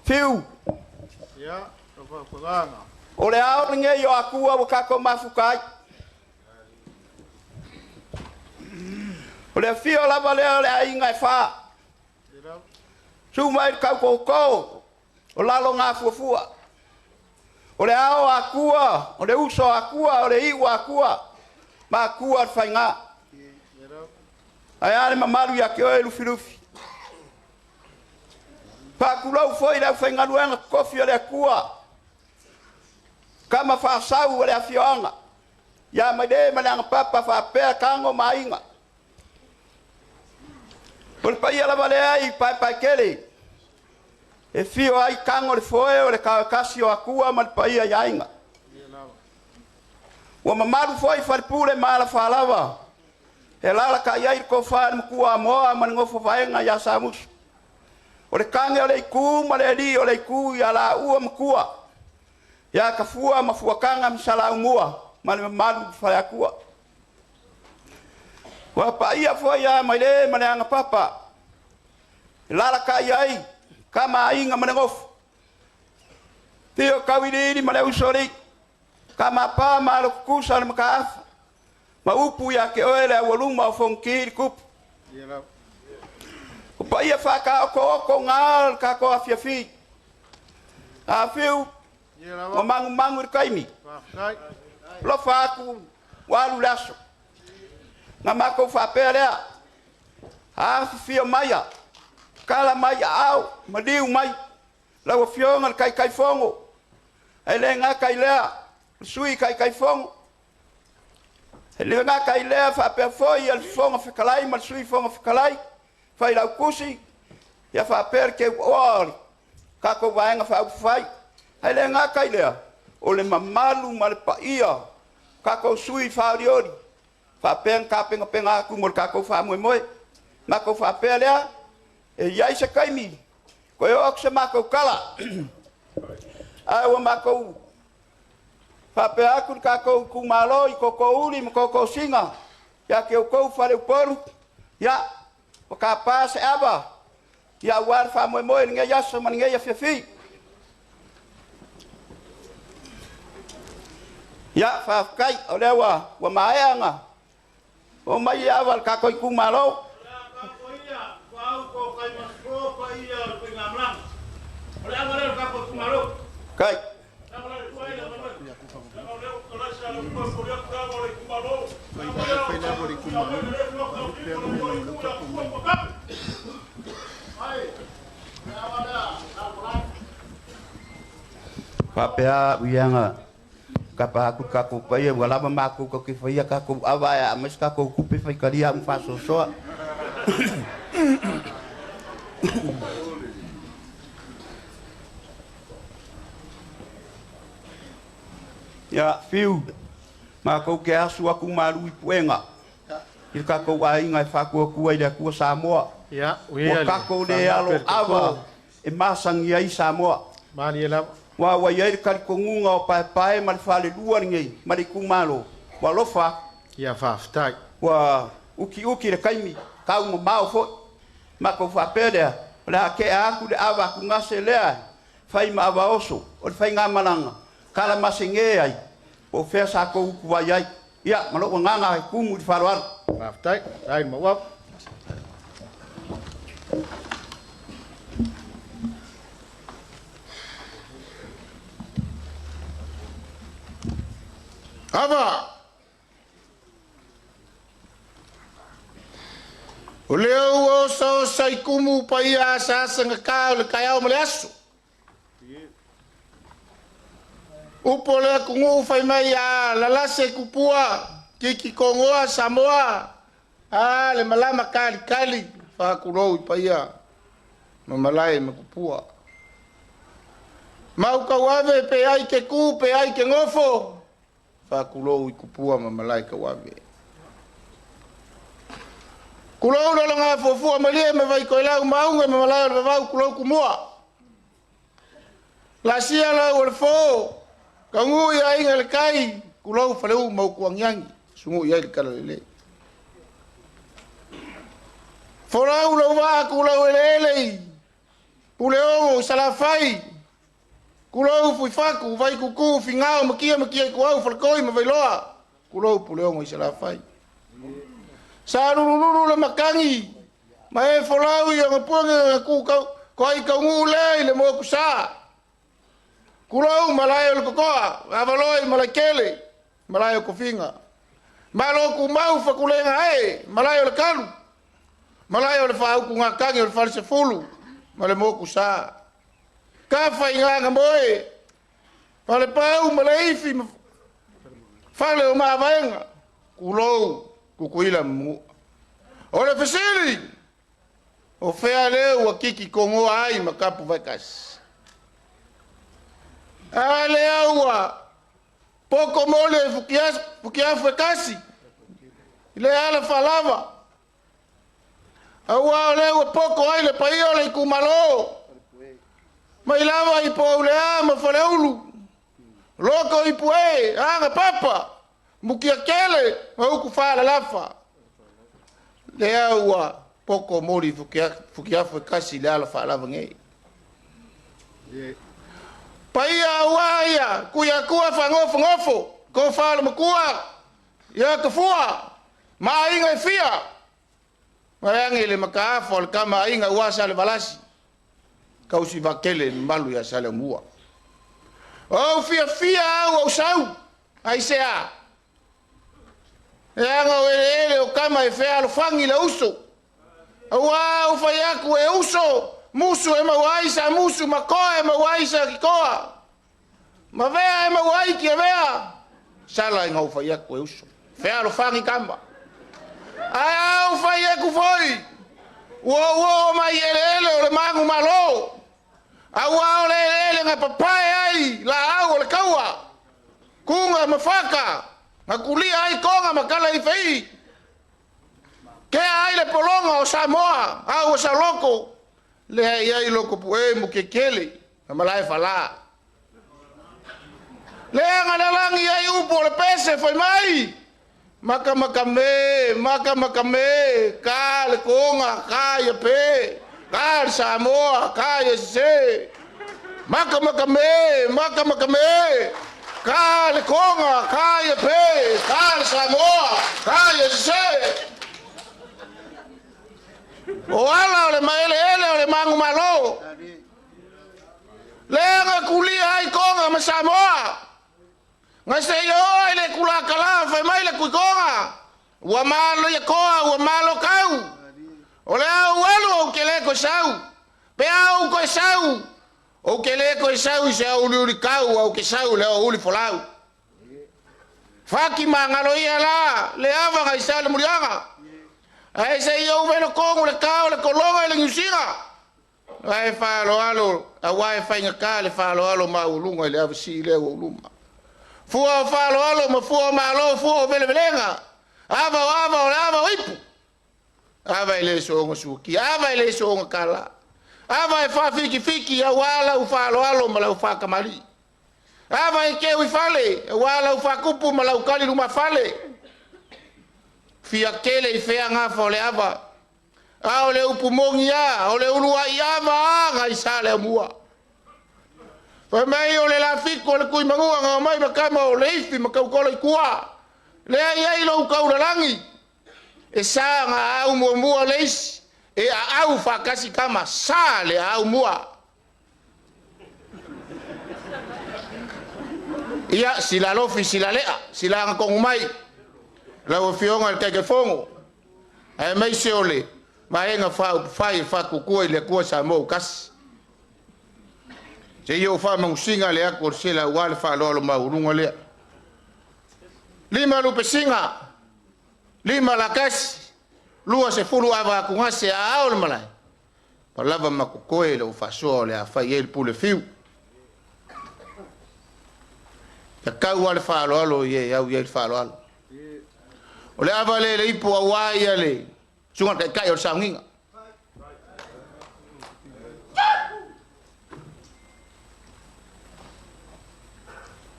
Fiu, o le ao lenei o Atua ua tatou mafuta ai. O le afio lava lea o le aiga e fa, susu mai le tautoto o Lalogafuafua, o le ao o Atua, o le uso a Atua, o le iu a Atua, ma Atua le faiga. Ae a le mamalu ia te oe Lufilufi. Faatulou foi le aufaigaluega totofi a le Atua, tama faasau o le afioaga, ia Maile ma Leagapapa faapea Tago ma Aiga. O le paia lava lea i Paepaetele, e fio ai Tago le foe o le taoetasi o Atua ma le paia i aiga. Ua mamalu foi Falepule ma Alafalava, e alaalatai ai le tofa i le Matua Amoa ma le nofo vaega ia Samusu. O le tane o le itu ma le alii o le itu ia laua Matua, ia Tafua ma Fuataga ma Saleaaumua ma le mamalu i le Faleatua. Ua paia foi ia Maile ma Leagapapa, e alaalatai ai Tama a Aiga ma le Nofo, Afio Tauiliili ma le Usoalii, Tama a Pa ma Alo Tutusa o le Mataafa, ma upu ia te oe le aualuma o Fonoti le Tupu. O paia faataotootogā o le tatou afiafi. Afiu ua magumagu i le taimi. Alofa atu ua alu le aso. Na matou faapea lea, afifio maia, tala mai aao, maliu mai lau Afioga i le Taitaifono, ae le gata i lea, o le Sui Taitaifono, e le gata i lea, faapea foi le Fofoga Fetalai ma le Sui Fofoga Fetalai, Failautusi, ia faapea le teuoa o le tatou Vaega Faaupufai. Ae le gata i lea, o le mamalu ma le paia o tatou sui faaolioli, faapea ona tapenapena atu mo le tatou faamoemoe. Matou faapea lea, e i ai se taimi, toe oo atu se matou tala, ae ua matou faapea atu le tatou itumalo i Tootoouli ma Tootoosina, ia te outou faleupolu, ia, ua tapa se ava, ia aua le faamoemoe i lenei aso ma lenei afiafi. Ia, faafetai, o lea ua maea ona oo mai le ava a le tatou itumalo. Faafetai. Faapea au ia kapa atu le tatou paia ua lava matou tatou te faia tatou ava ae a aumai se tatou tupe faitalia au ma faasoasoa. Ia fiu matou te asu atu malu i puega i le tatou aiga e faatuatua i le Atua Samoa. Ua tatou le alo ava e masani ai Samoa. Ua ua i ai le talitonuga o Paepae ma le falelua lenei ma le itumalo, ua alofa atu. Ia faafetai. Ua utiuti le taimi, tau mamao foi. Matou faapea lea, o le a tea atu le ava atugase lea, fai ma ava oso, o le faigamalaga, tala masege ai, po o fea sa tou utuvai ai. Ia, ma lou agaga e tumu i le faaaloalo. Faafetai. Faafetai Maua. Ava! O lea ua osaosa i kumu paia asaasagata o le taeao ma le aso. Upu o le atunuu fai mai a lalase tupua, kiki togoa Samoa, a le malama kalikali, faatulou i paia ma malae ma tupua. Maukauave pe ai ke ku pe ai ke gofo, faatulou i tupua ma malae kauave. Kulou lologa fuafua malie ma vaikoelau mauga ma malae o le vavau kulou kumua. Lasia lau o le fo, kaugū i aiga le kai, kulou faleu ma uku agiagi, sugu i ai le talalelei. Folau lau vaa kulau eleele i Puleogo i Salafai, kulou Fuifaku, Vaikuku, Figao, Makia, Makia i Kuau, Falekoi ma Vailoa, kulou Puleogo i Salafai. Sa lulululu le matagi, ma e folau i ona puega na ku koai kaugū lea i le mokusa. Kulou malae o le kokoa, avaloa i malaekele, malae o kofiga. Malo kumau fakulega e, malae o le kalu, malae o le faautugatagi o le falesefulu, ma le mokusa. Kafa i gagamoe, falepau ma le ifi, fale o mavaega, kulou Kukuila ma Manua. O le fesili, o fea lea ua kiki togoa ai ma kapu vaitasi? A lea ua poko moli e fukiafu e kasi, i le ala faalava. Aua o lea ua poko ai le paia o le itumalo, mai lava i Poulea ma Faleulu, loko i Pue, aga papa, Mutiatele ma upu faalalafa. Lea ua poko moli fukiafu e kasi i le ala faalava nei. Paia aua ia Tuiatua faagofogofo, tofa le matua, ia Tafua ma aiga e fia. Vaeage le mataafa o le tama a aiga aua Salevalasi, tausi vaatele le mamalu ia Saleaaumua. O ou fiafia au ou sau, aisea? Leaga o eleele o tama e fealofani le uso, auā ou fai atu e uso, musu e maua ai sa musu ma toa e maua ai sa toa, ma vea e maua ai tiavea, sala ina ou fai atu e uso, fealofani tama. Ae a ou fai atu foi, ua ou oo mai i eleele o le manumalo, auā o le eleele na papae ai laau o le taua, tuga ma faka, na tulia ai toga ma tala i feii, tea ai le pologa o Samoa, a ua saoloto, lea e i ai Lotopue Mutiatele ma Malaefala. Lea na lalagi ai upu o le pese fai mai, makamaka me, makamaka me, ka le toga, ka ia pe, ka le Samoa, ka ia sese. Makamaka me, makamaka me, ka le toga, ka ia pe, ka le Samoa, ka ia sese. O ala o le maeleele o le manumalo, lea na tulia ai toga ma Samoa, na seia oo ai le tulakala fai mai le tuitoga, ua malo ia toa, ua malo kau, o le au alu ou te le toe sau, pe a ou toe sau, ou te le toe sau i se auliuli kau, au ke sau i le aoauli folau. Fati magalo ia la, le ava na i sa le muliaga, ae seia ou velo tonu le ka o le kologa i le Niusina, ae faaaloalo, auā e faigata le faaaloalo maualuga i le avasii lea ua ou luma. Fua o faaaloalo ma fua o malo, fua o velevelega, ava o ava o le ava o ipu, ava e le soona suakia, ava e le soona kala, ava e faafitifiti auā lau faaaloalo ma lau faatamalii, ava e teu i fale auā lau faatupu ma lau tali lumafale. Fia tele i fea gafa o le ava, a o le upu moni lava, o le uluai ava a nai Saleaaumua. Fai mai o le lafitu o le tuimanua na omai ma tama o le ifi ma tautola i tua, lea e i ai lou taulalagi, e sa na aau muamua le isi, e aau faatasi tama, sa le aau mua. Ia, sila alofi, sila lea, sila agatonu mai, lau Afioga i le Taitaifono, aemaise o le Vaega Faaupufai e Faatuatua i le Atua Samoa ua Tasi. Seia ou faamagosiga le atu o le sela aua le faaaloalo maualuga lea. 5 lupesiga, 5 lakasi, 20 ava atugase a ao le malae, pa lava ma totoe lau faasoa o le a fai ai le pule fiu. Tatau lava le faaaloalo ia e au i ai le faaaloalo. O le ava lea i le ipu auā ia le susuga i le Taitai o le sauniga.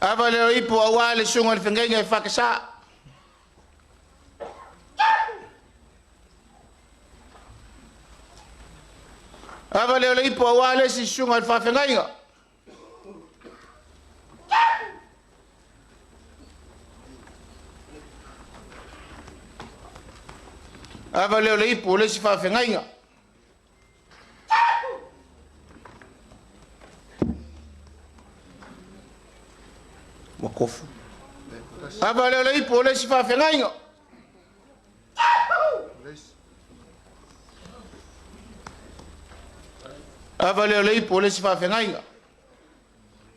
Ava lea o ipu auā le susuga i le Fegaiga e Fakesa. Ava lea o le ipu auā le isi susuga i le Faafegaiga. Ava lea o le ipu o le isi faafegaiga. Ua tofu. Ava lea o le ipu o le isi faafegaiga. Ava lea o le ipu o le isi faafegaiga.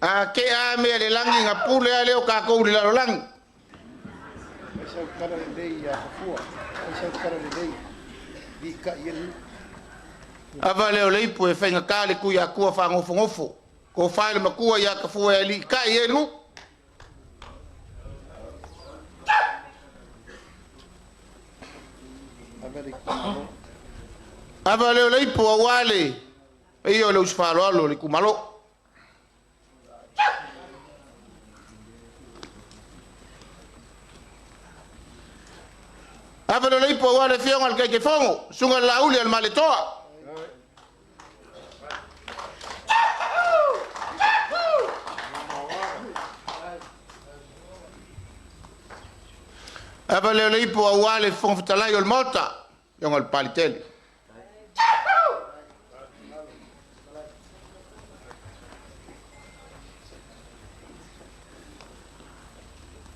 A ke a mea le lagi na pule a lea o tatou i le lalolagi. Ava lea o le ipu e faigata le Tuiatua faanofonofo, tofa i le matua ia Tafua e aliitai ai le nuu. Ava lea o le ipu auā le paia o le uso faaaloalo o le itumalo. Ava lea o le ipu auā le afioga i le Taitaifono, susuga i le Laauli a le Malietoa. Ava lea o le ipu auā le Fofoga Fetalai o le Maota, Afioga i le Palitele.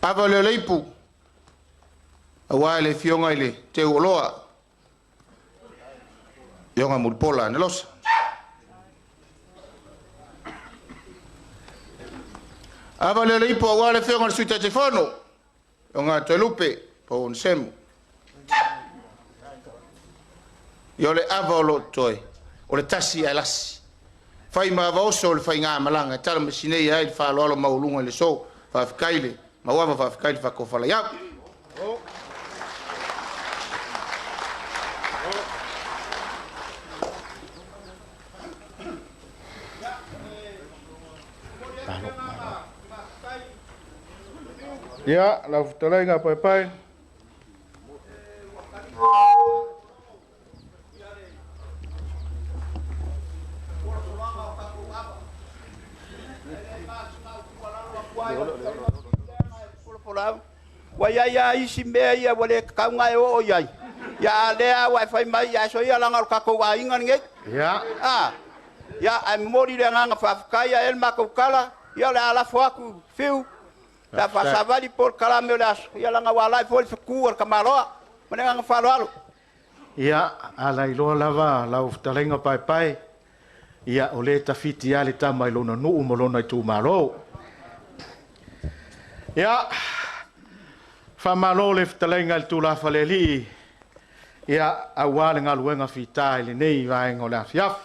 Ava le leipu aua le Afioga i le Teuoloa, Afioga Mulipola Anarosa. Ava le leipu aua le Afioga i le Sui Taitaifono, Afioga Toelupe Pouonesemo. Ia o le ava o lo o totoe, o le tasi ae lasi. Fai ma ava oso o le faigamalaga e tala masinei ai le faaaloalo maualuga i le aso. Faafetai le mauava, faafetai le faatofalai au. Ia, lau fetalaiga Paepae. Ua i ai lava isi mea ia ua le tatau ona e oo i ai, ia a o lea ua e fai mai, ae soia leaga o le tatou aiga lenei. Ia. Ia, ae momoli le agaga faafetai, ae i ai le matou tala, ia o le a lafo atu, Fiu, pe a faasavali polokalame o le aso, ia leaga ua alu ae foi le fetu a le tamaloa. Ma le agaga faaaloalo. Ia, a lailoa lava lau fetalaiga Paepae, ia o lea e tafiti lava le tama i lona nuu ma lona itumalo. Ia, faamalo le fetalaiga i le tulafalealii, ia, aua le galuega fita i lenei vaega o le afiafi.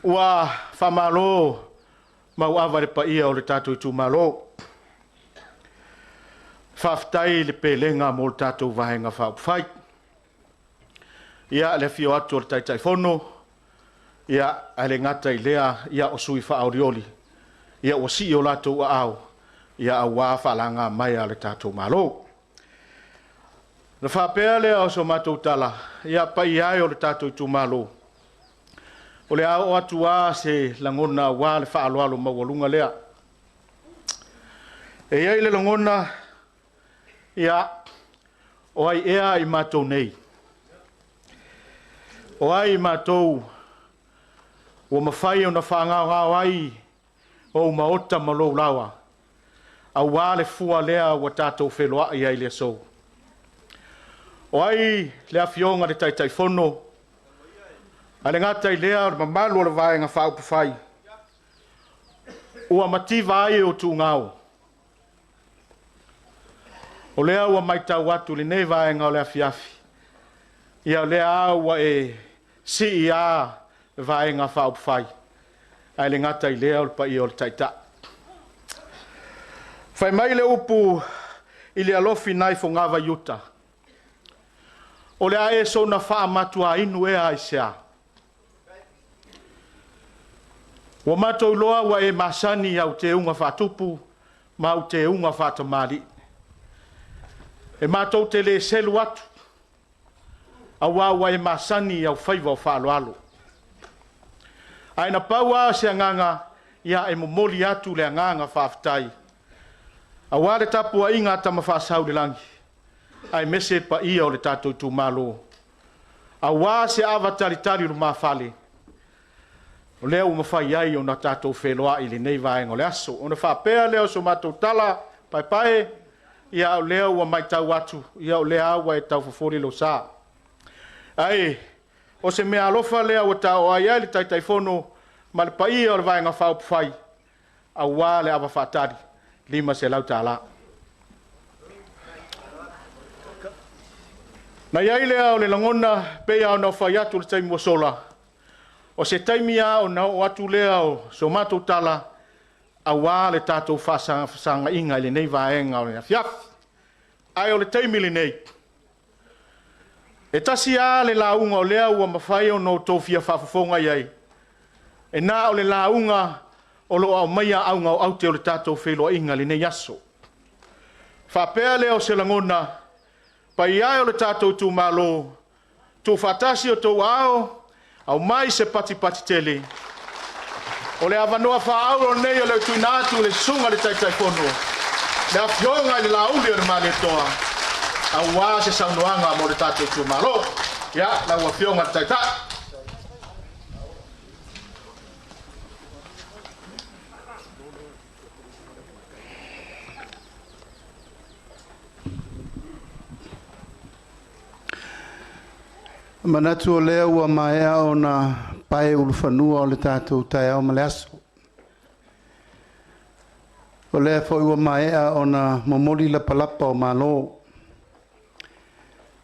Ua faamalo mauava i le paia o le tatou itumalo. Faafetai i le pelega mo le tatou Vaega Faaupufai. Ia, le afio atu o le Taitaifono, ia, ae le gata i lea, ia, o sui faaolioli, ia, ua sii o latou aao, ia, aua faalaga mai a le tatou Malo. Na faapea lea o so matou tala, ia, paia e o le tatou itumalo, o le a oo atu lava se lagona aua le faaaloalo maualuga lea. E i ai le lagona, ia, o ai ea i matou nei? O ai i matou ua mafai ona faagaogao ai ou maota ma lou laoa, aua le fua lea ua tatou feloai ai i le aso? O ai le Afioga i le Taitaifono, ae le gata i lea o le mamalu o le Vaega Faaupufai, ua mativa ai o tugao? O lea ua matau atu i lenei vaega o le afiafi, ia o lea ua e sii lava le Vaega Faaupufai, ae le gata i lea o le paia o le Taitai. Fai mai le upu i le alofi nai fogavai iuta, o le a e soona faamatuainu ea aisea? Ua matou iloa ua e masani i au teuga faatupu ma au teuga faatamalii. E matou te le selu atu, aua ua e masani i au faiva o faaaloalo. Ae na pau lava se agaga, ia e momoli atu le agaga faafetai, aua le tapuaiga a Tama Faasau i le lagi, aemaise le paia o le tatou itumalo, aua se ava talitali i lumafale, o lea ua mafai ai ona tatou feloai i lenei vaega o le aso. Ona faapea lea o so matou tala, Paepae, ia o lea ua matau atu, ia o lea ua e taufofoli lou sa. Ae o se mea alofa lea ua taoai ai le Taitaifono ma le paia o le Vaega Faaupufai, aua le ava faatali $500. Na i ai lea o le lagona, pei lava ona fai atu i le taimi ua sola, o se taimi lava ona oo atu lea o so matou tala, aua le tatou faafesagaiga i lenei vaega o le afiafi. Ae o le taimi lenei, e tasi lava le lauga o lea ua mafai ona outou fia faafofoga i ai, e na o le lauga o lo o aumaia auga o aute o le tatou feiloaiga i lenei aso. Faapea lea o se lagona, paia e o le tatou itumalo, tuufaatasi o outou ao, aumai se patipati tele. O le avanoa faaauro lenei o le tuuina atu i le susuga i le Taitaifono, le Afioga i le Laauli o le Malietoa, Auā se saunoaga mo le tatou itumalo. Ia, lau Afioga i le Taitai. Manatu o lea ua maea ona pae ulufanua o le tatou taeao ma le aso. O lea foi ua maea ona momoli lapalapa o malo.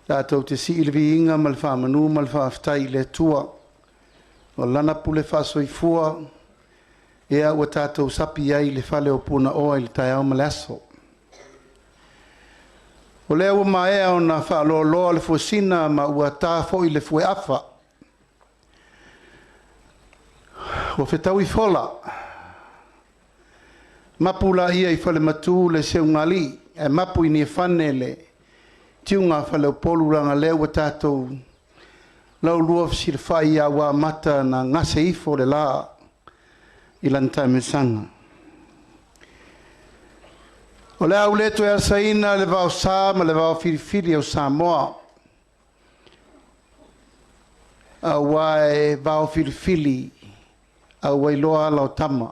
Tatou te sii le viiga ma le faamanu ma le faafetai i le Atua o Lana pule faasoifua ia ua tatou sapi ai i le fale o Punaoa i le taeao ma le aso. O lea ua maea ona faaloaloa le fuesina ma ua ta foi le fueafa. Ua fetaui fola, mapu laia i falematu le seugalii ae mapu i Niafane le tiuga a faleupolu, leaga o lea ua tatou laulua fesilafai a ua amata ona gase ifo le la i lana taamilosaga. O le a ou le toe asaina le vaosa ma le vaofilifili o Samoa, aua e vaofilifili a ua iloa ala o tama.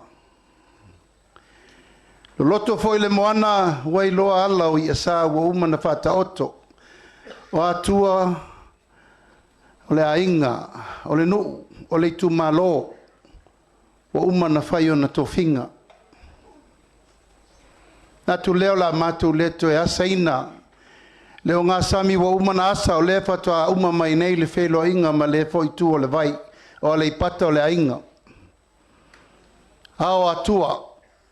Loloto foi le moana ua iloa ala o iasa ua uma ona faataoto. O atua o le aiga, o le nuu, o le itumalo, ua uma ona fai ona tofiga. Manatu lea o le a matou le toe asaina le ogasami ua uma ona asa, o lea faatoa uma mai nei le feiloaiga ma lea foi itu o le vai o Aleipata o le aiga. Ao o Atua,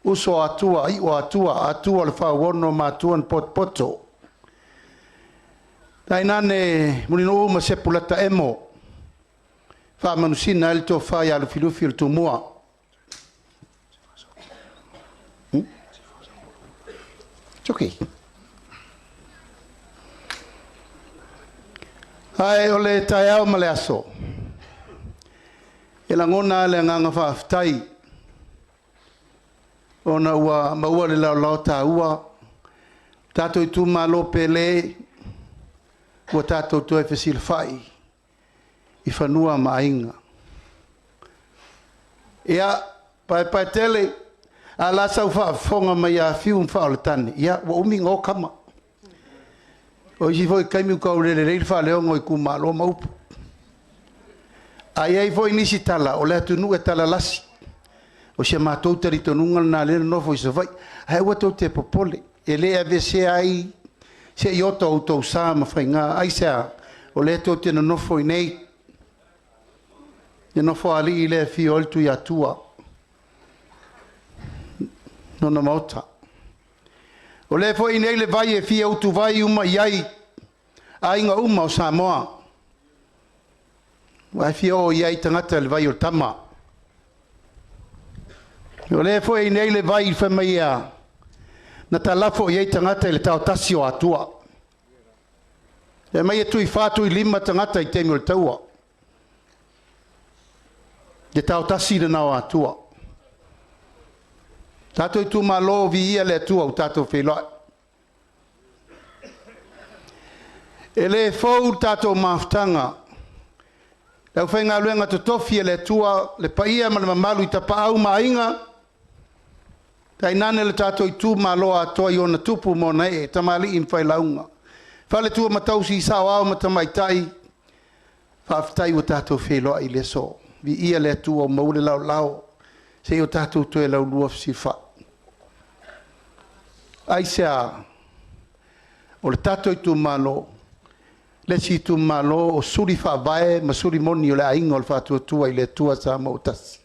uso o Atua, iu o Atua, Atua o le Fauono ma Atua na potopoto. Tainane Mulinuu ma Sepolata Emo, faamanusina ai le tofa ia Lufilufi o le Tumua. It's okay. Ae o le taeao ma le aso, e lagona lava le agaga faafetai ona ua maua le laolao taua, tatou itumalo pele, ua tatou toe fesilafai i fanua ma aiga. Ia, Paepaetele, a la sau faafofoga mai ia Fiu ma Faaoletane, ia ua umi ona o tama. O isi foi taimi ua tau le lelei le faaleono o itumalo ma upu. A i ai foi nisi tala, o le atunuu e talalasi. O si a matou talitonuga lena lea e nonofo i Savaii. Ae aua tou te popole, e le aveesea ai se iota o outou sa ma faiga. Aisea? O lea tou te nonofo i inei, i le Nofoalii lea e afio ai le Tuiatua, lona maota. O lea foi e i inei le vai e fia utuvai uma i ai aiga uma o Samoa. Aua e fia oo i ai tagata i le vai o le tama. O lea foi e i inei le vai fai mai e a? Na talafo i ai tagata i le taotasi o Atua. E aumai e tuifa tuilima tagata i taimi o le taua. Le taotasi lena o Atua. Tatou itumalo, viia le Atua ua tatou feiloai. E le fou le tatou mafutaga. Le aufaigaluega totofi a le Atua, le paia ma le mamalu i Tapaau ma Aiga, tainane le tatou itumalo atoa i ona tupu ma ona ee, tamalii ma failauga, faletua ma tausi, saoao ma tamaitai, faafetai ua tatou feiloai i le aso. Viia le Atua ua maua le laolao se i o tatou toe laulua fesilafai. Aisea? O le tatou itumalo, le isi itumalo o suli faavae ma suli moni o le aiga o le Faatuatua i le Atua Samoa ua tasi.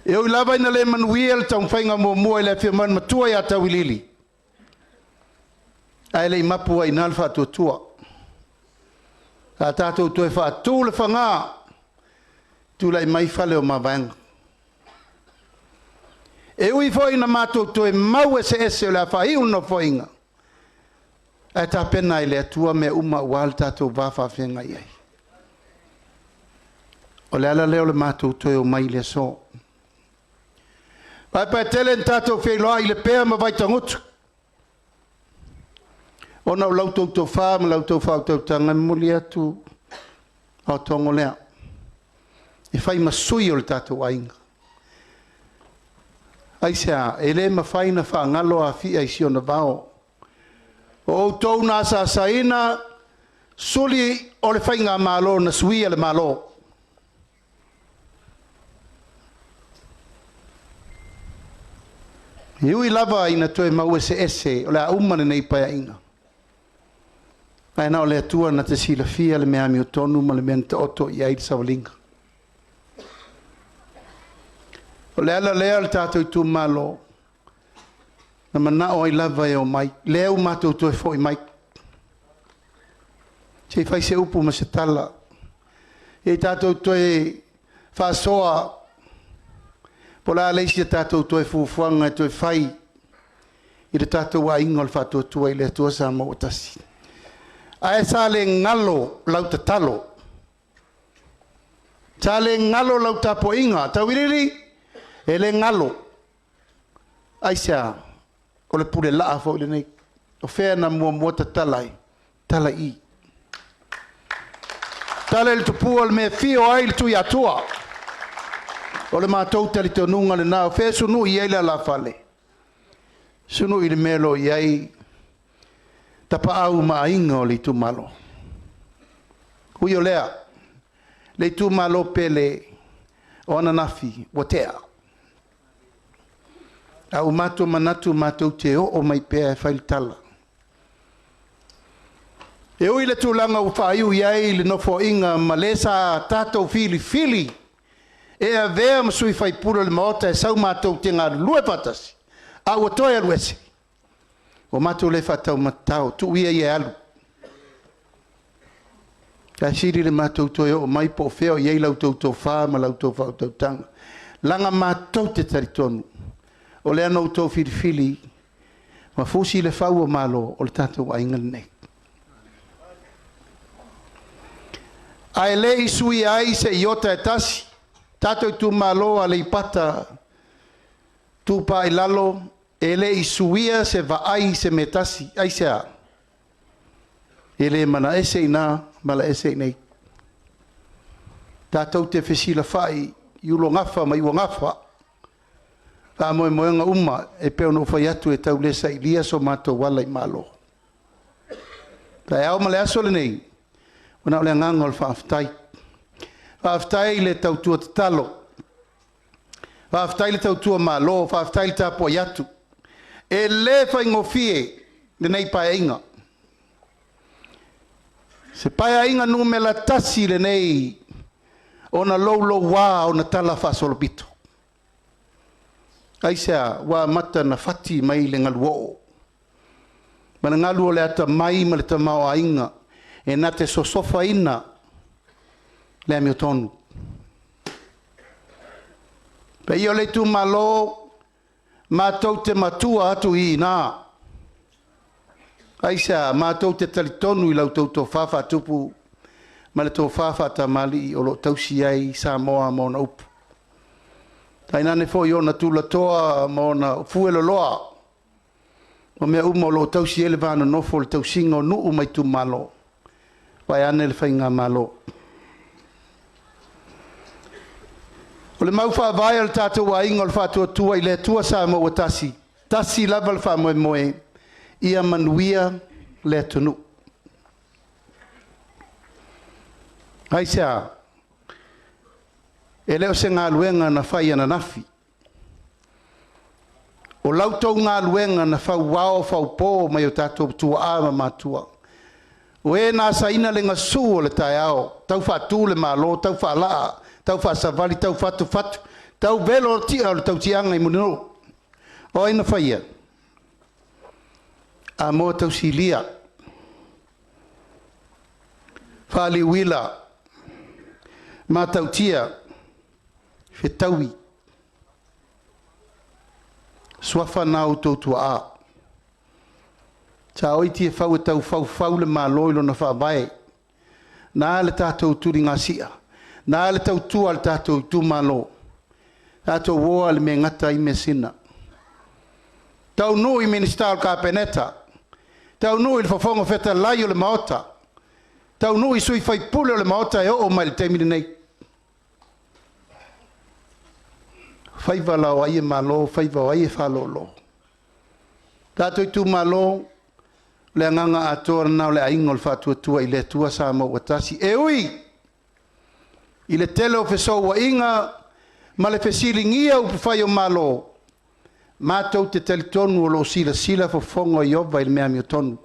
E ui lava ina le manuia le taumafaiga muamua i le afio mai o le matua ia Tauiliili, ae le i mapu ai i ina le faatuatua. Sa tatou toe faatu le faga, tulai mai fale o mavaega. E ui foi ina matou toe mau eseese o le a faaiu le Nofoaiga, ae tapena e le Atua mea uma aua le tatou va faafeagai ai. O le ala lea o le matou toe omai i le aso. Paepaetele na tatou feiloai i Lepea ma Vaitagutu. Ona o la outou tofa ma la outou faautautaga, e momoli atu aotogo lea e fai ma sui o le tatou aiga. Aisea? E le mafai ona faagalo Afia i si ona vao. O outou na asaasaina suli o le faigamalo na suia le Malo. E ui lava ina toe mau eseese o le a uma lenei Paeaiga, ae na o le Atua na te silafia le mea amiotonu ma le mea na taoto i ai le savaliga. O le ala lea o le tatou itumalo na manao ai lava e omai, lea ua matou toe foi mai se i fai se upu ma se tala, se i tatou toe faasoa po o le a le isi a tatou toe fuafuaga e toe fai i le tatou Aiga o le Faatuatua i le Atua Samoa ua Tasi. Ae sa le galo lau tatalo, sa le galo lau tapuaiga. Tauiliili, e le galo. Aisea? O le pule laa foi lenei. O fea na muamua tatala ai? Tatala i i. Tala i le tupua le mea e afio ai le Tuiatua. O le matou talitonuga lena. O fea e sunui ai le alafale? Sunui i le mea o lo o i ai tapaau ma aiga o le itumalo. Ui o lea, le itumalo pele o ananafi ua tea, ae ua matou manatu matou te oo mai pea e fai le tala. E ui i le tulaga ua faaiu i ai le nofoaiga ma le sa tatou filifili e avea ma sui faipule o le Maota e sau matou te galulue faatasi, a ua toe alu ese, ua matou le faataumatatao, tuu ia ia e alu. Ae sili le matou toe oo mai po o fea o i ai la outou tofa ma la outou faautautaga, leaga matou te talitonu o lea na outou filifili ma fusi le fau o Malo, o le tatou aiga lenei. Ae le i suia ai se iota e tasi, tatou itumalo Aleipata Itupa i Lalo, e le i suia se vaai i se mea e tasi. Aisea? E le malaese i ina, malaese i inei. Tatou te fesilafai i ulogafa ma iuagafa, faamoemoega uma e pei ona ou fai atu e tau le sailia so matou ala i Malo. Taeao ma le aso lenei, ua na o le agaga o le faafetai. Faafetai le tautua tatalo, faafetai le tautua Malo, faafetai le tapuai atu. E le faigofie lenei Paeaiga. Se Paeaiga numera 1 lenei ona louloua ona talafaasolopito. Aisea? Ua amata ona fati mai le galuoo, ma le galu o le atamai ma le tamaoaiga e na te sosofaina le amiotonu. Paia o le itumalo, matou te matua atu i ina. Aisea? Matou te talitonu i la outou tofa faatupu ma le tofa faatamalii o lo o tausi ai Samoa ma ona upu. Tainane foi ona tulatoa ma ona fueloloa ma mea uma o lo o tausi ai le va nonofo o le tausiga o nuu ma itumalo, vaeane le faigamalo. O le mau faavae a le tatou aiga o le Faatuatua i le Atua Samoa ua tasi, tasi lava le faamoemoe, ia manuia le atunuu. Aisea? E le o se galuega na fai ananafi. O la outou galuega na fauao faupo mai o tatou tuaa ma matua. O e na asaina le gasu o le taeao, tau faatu le malo, tau faalaa, tau faasavali, tau fatufatu, tau velo tia o le tautiaga i Mulinuu. O ai na faia? Amoa Tausilia, Faaliuila, Matautia, Fetaui, suafa na o outou tuaa. Sa oi Tiafau e tau faufau le Malo i lona faavae. Na le tatou tuligasia, na le tautua a le tatou itumalo, tatou o lava i le mea e gata ai measina. Taunuu i Minisita o le Kapeneta, Taunuu i le Fofoga Fetalai o le Maota, taunuu i sui usufono o le Maota e oo mai i le taimi lenei. O faiva la o ai e malo, o faiva o ai e faalolo? Tatou itumalo, o le agaga atoa lena o le Aiga o le Faatuatua i le Atua Samoa ua Tasi. E ui i le tele o fesouaiga ma le fesiligia o upufai o Malo, matou te talitonu o lo o silasila fofoga o Ieova i le mea amiotonu.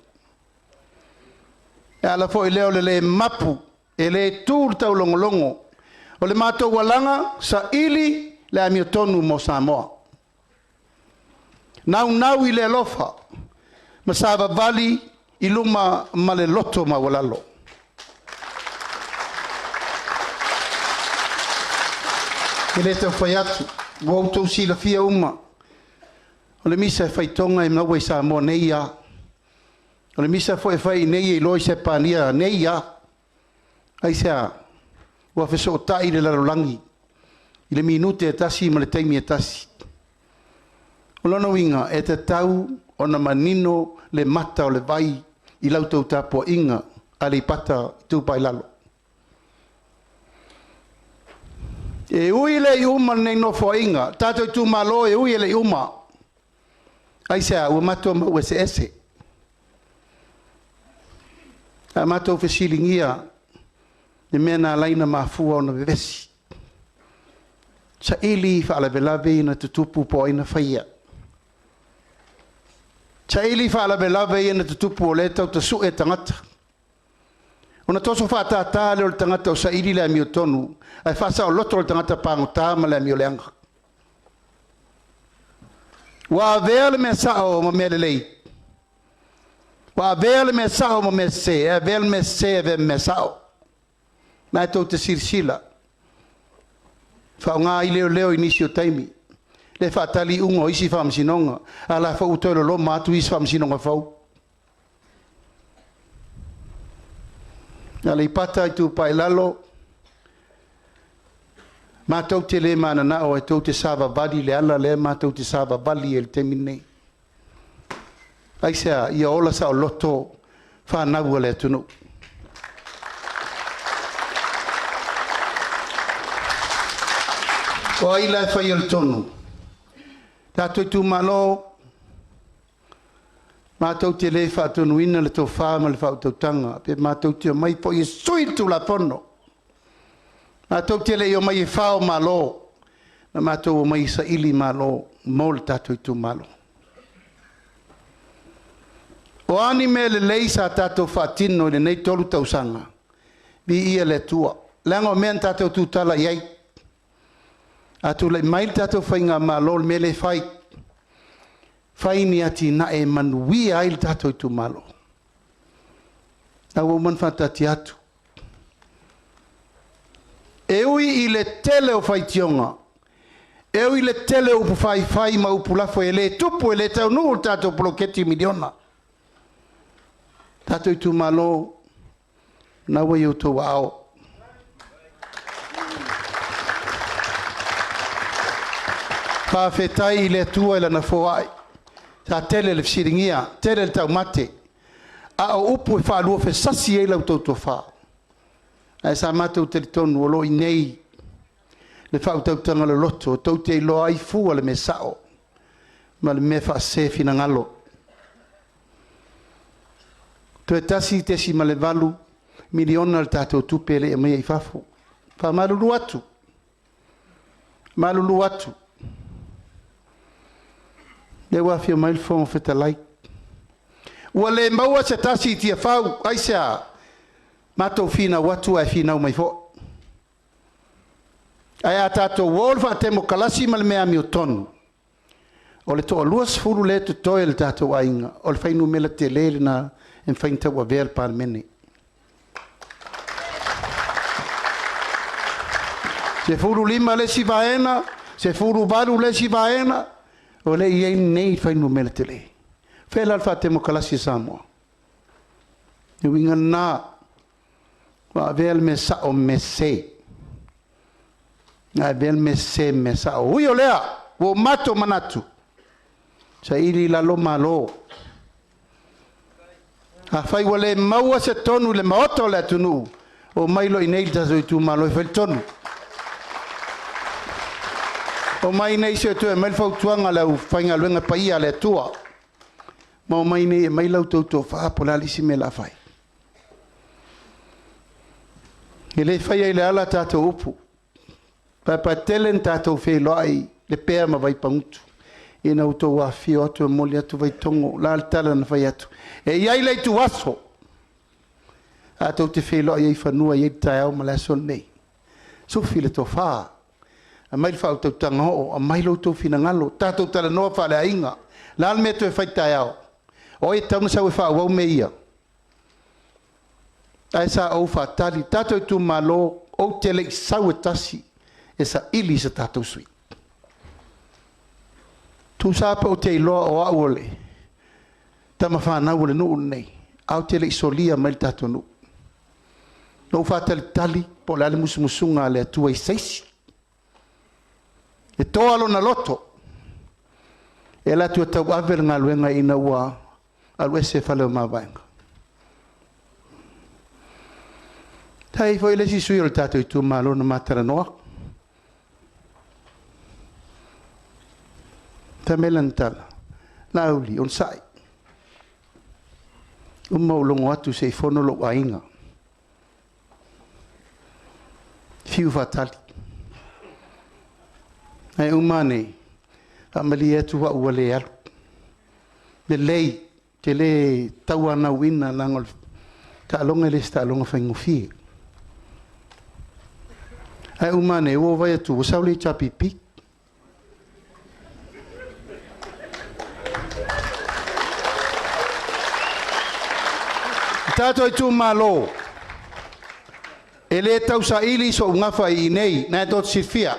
E ala foi lea o le le mapu, e le tu le taulogologo. O le matou alaga, saili le amiotonu mo Samoa. Naunau i le alofa ma savavali i luma ma le loto maualalo. E le tau fai atu, ua outou silafia uma, o le misa e faitoga e maua i Samoa nei lava. O le misa foi e fai i inei e iloa i Sepania nei lava. Aisea? Ua fesootai le lalolagi i le minute e tasi ma le taimi e tasi. O lona uiga, e tatau ona manino le mata o le vai i la outou tapuaiga Aleipata Itupa i Lalo. E ui i le i uma lenei Nofoaiga, tatou itumalo e ui e le i uma. Aisea? Ua matou mau eseese. Sa matou fesiligia le mea na ala ai ona mafua ona vevesi, saili faalavelave ia na tutupu po o ai na faia. Saili faalavelave ia na tutupu o lea e tau tasu'e tagata. Ona toso faatata lea o le tagata o saili le amiotonu ae faasaoloto le tagata pagota ma le amioleaga. Ua avea le mea sao ma mea lelei, ua avea le mea sao ma mea sese, e avea le mea sese e avea ma mea sao. O lena tou te silasila, faaaoga ai leoleo i nisi o taimi, lea e faatali iuga o isi faamasinoga, a o la e foi ua toe loloma atu isi faamasinoga fou. Aleipata Itupa i Lalo, matou te le mananao e tou te savavali i le ala lea matou te savavali ai i le taimi lenei. Aisea? Ia ola saoloto fanau a le atunuu. O ai la e faia le tonu? Tatou itumalo, matou te le faatonuina le tofa ma le faautautaga, pe matou te omai foi e sui le Tulafono. Matou te le i omai e fao Malo, na matou omai e saili Malo mo le tatou itumalo. O a ni mea lelei sa tatou faatino i lenei 3 tausaga, viia le Atua, leaga o mea na tatou tutala i ai. A tulai mai le tatou faigamalo o le mea lea e fai, fai ni atinae e manuia ai le tatou itumalo. O lena ua uma ona faataatia atu. E ui i le tele o faitioga, e ui i le tele o upu faifai ma upu lafo e le tupu e le taunuu le tatou poloketi miliona. Tatou itumalo, o lena ua i outou aao. Faafetai i le Atua i Lana foai. Sa tele le fesiligia, tele le taumate, a o upu e faaluafesasi ai la outou tofa. Ae sa matou talitonu o lo o i inei le faautautaga loloto tou te iloa ai fua le mea sao ma le mea faasese finagalo. Toe $1.8 miliona le tatou tupe e le i aumaia i fafo. E faamalulu atu, malulu atu, lea ua afio mai le Fofoga Fetalai, ua le maua se tasi i Tiafau. Aisea? Matou finau atu ae finau mai foi. Ae a tatou o i le faatemokalasi ma le mea amiotonu, o le toa-20 lea e totoe o le tatou aiga, o le fuainumera tele lena e mafai ona tauavea le Palemene. E 15 le isi vaega, 18 le isi vaega, o lea e i ai nei le fuainumera tele. O fea la le faatemokalasi a Samoa? O le uiga lena, ua avea le mea sao ma mea sese, avea le mea sese ma mea sao. Ui o lea, ua matou manatu, saili i lalo Malo. Afai ua le maua se tonu i le maota o le atunuu, omai loa iinei i le tatou itumalo e fai le tonu. Omai iinei se i toe aumai le fautuaga a le aufaigaluega paia a le Atua, ma omai iinei e aumai la outou tofa po o le a le isi mea o le a fai. E le faia i le ala a tatou upu, Paepaetele na tatou feiloai i Lepea ma Vaipagutu ina ua outou afifio atu e momoli atu Vaitogo. O le a le tala na fai atu? E i ai le ituaso tatou te feiloai ai i fanua e i ai le taeao ma le aso lenei. Sufi le tofa, aumai le faautautaga oo, aumai lo outou finagalo, tatou talanoa faaleaiga. O le a le mea e toe fai taeao? O ai e tatau ona sau e faaauau mea ia? Ae sa ou faatali, tatou itumalo, ou te le i sau e tasi e saili se tatou sui. Tusa pe ou te iloa o au o le tama fanau a le nuu lenei, ae ou te le i solia mai le tatou nuu. Na ou faatalitali po o le a le musumusuga a le Atua i se isi. E toa lona loto e alu atu e tauave le galuega ina ua alu ese fale o mavaega. Sa i ai foi le isi sui o le tatou itumalo na ma talanoa. Fai mai lana tala, Laauli, onosai, uma ou logo atu se i fono lou aiga. Fiu faatali. Ae uma ane, faamalie atu au ua le alu. Lelei, ou te le tauanauina leaga o le taaloga e le o se taaloga faigofie. Ae uma ane, ua ou vaai atu ua sau le HRPP. Le tatou itumalo, e le tausaili sou gafa i inei, o lena tou te silafia.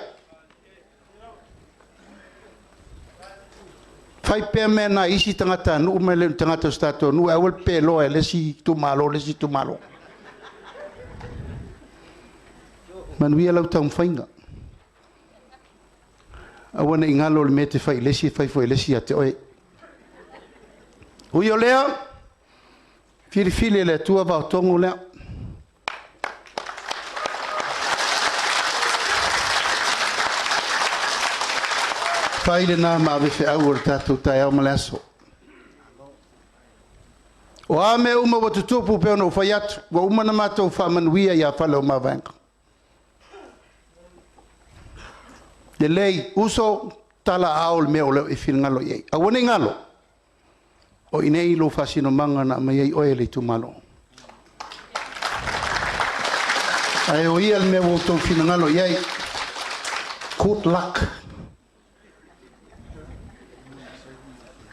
Fai pea mea na i isi tagatanuu ae le o ni tagata o si o tatou nuu, ae aua le peloa e le isi itumalo le isi itumalo. Manuia lau taumafaiga. Aua ne i galo le mea e te fai i le isi, e fai foi e le isi ia te oe. Ui o lea, filifili e le Atua Vaotogo lea. Fai lena ma avefeau o le tatou taeao ma le aso. O a mea uma ua tutupu pei ona ou fai atu, ua uma ona matou faamanuia ia Faleomavaega. Lelei, uso, tala aao i le mea o lo o e finagalo i ai. Aua ne i galo, o i inei lou faasinomaga na aumai ai oe e le itumalo. Ae o ia le mea ua outou finagalo i ai. Good luck.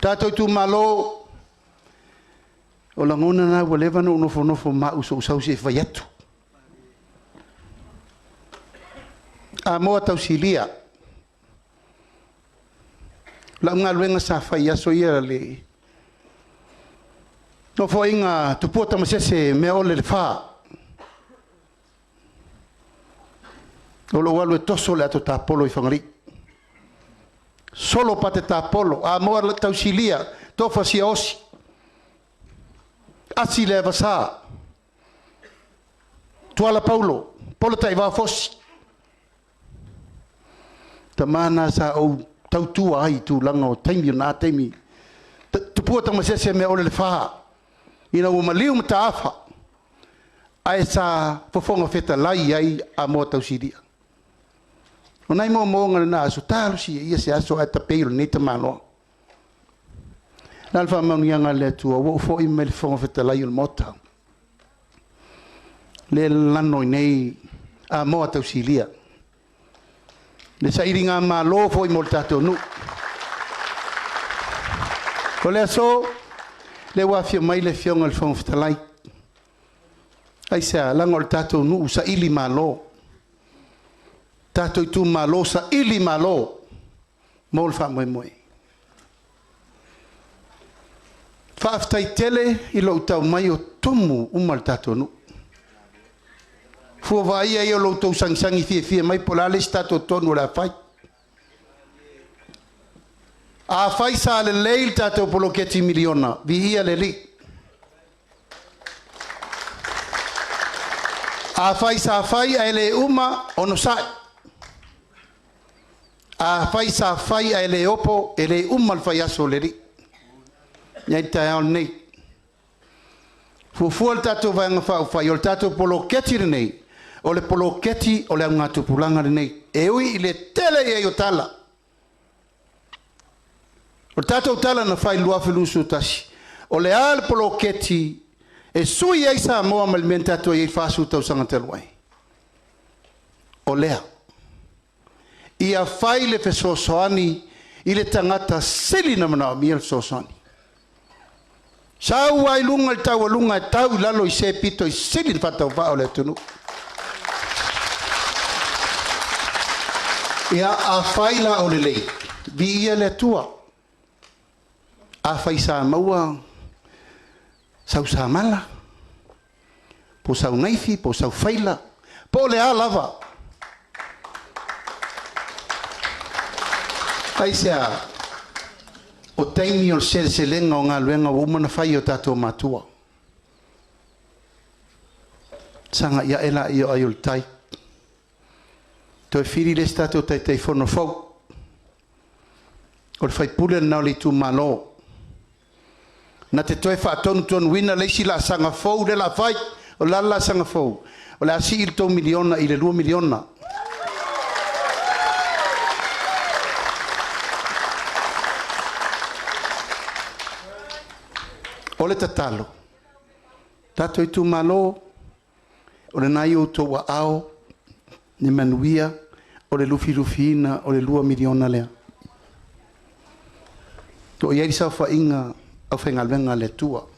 Tatou itumalo, o lagona na ua leva ona ou nofonofo ma au sa ou sau se i fai atu. Amoa tausilia. O lau galuega sa fai i aso ia le nofoaiga a Tupua Tamasese Meaole i le Fa, o lou alu e toso le ato tapolo i Fagalii. Solo pate tapolo, Amoa tausilia, tofa siaosi, asi le avasa, Tuala Paulo, Polo Taivao Fosi. Tama na sa ou tautua ai i tulaga o taimi o na taimi. Tupua Tamasese Meaole le Fa, ina ua maliu Mataafa, ae sa fofoga fetalai ai Amoa tausilia. O nai moomooga i lena aso, talosia ia se aso ae tapei o lenei tamaloa. O le a le faamanuiaga a le Atua? Ua ou foi mai le Fofoga Fetalai o le Maota, lea e lano i nei Amoa tausilia, le sailigamalo foi mo le tatou nuu. O le aso, lea ua afio mai le Afioga i le Fofoga Fetalai. Aisea? Leaga o le tatou nuu saili malo, tatou itumalo saili malo mo le faamoemoe. Faafetai tele i lou tau mai o tumu uma le tatou nuu. Fua vaaia ia o lo outou sagisagi fiafia mai po o le a le isi tatou tonu o le a fai. Afai sa lelei le tatou poloketi miliona, viia le Alii. Afai sa fai ae le uma, onosai. Afai sa fai ae le opo, e le uma le faiaso o le alii. Ia i le taeao lenei. Fuafua le tatou Vaega Faaupufai, o le tatou poloketi lenei, o le poloketi o le augatupulaga lenei. E ui i le tele i ai o tala. O le tatou tala na fai i le 2021, o le a le poloketi e sui ai Samoa mai le mea na tatou i ai i le 40 tausaga talu ai? O lea. Ia fai le fesoasoani i le tagata sili ona manaomia le fesoasoani. Sau lava i luga i le taualuga e tau i lalo i se pito i sili ona faatauvaa o le atunuu. Ia, afai la o lelei, viia le Atua. Afai sa maua sau samala, po o sau naifi, po o sau faila, po o le a lava. Aisea? O taimi o le seleselega o galuega ua uma ona fai e o tatou matua. Sagai ae laia o ai o le tai. Toe fili le isi tatou Taitaifono fou. O le faipule lena o le itumalo. Na te toe faatonutonuina le isi laasaga fou lea o le a fai. O le a le laasaga fou? O le a sii le $3 miliona i le $2 miliona. O le tatalo, tatou itumalo, o lena e i outou aao le manuia o le lufilufiina o le $2 miliona lea. O lo o i ai le saofaiga a le aufaigaluega a le Atua, o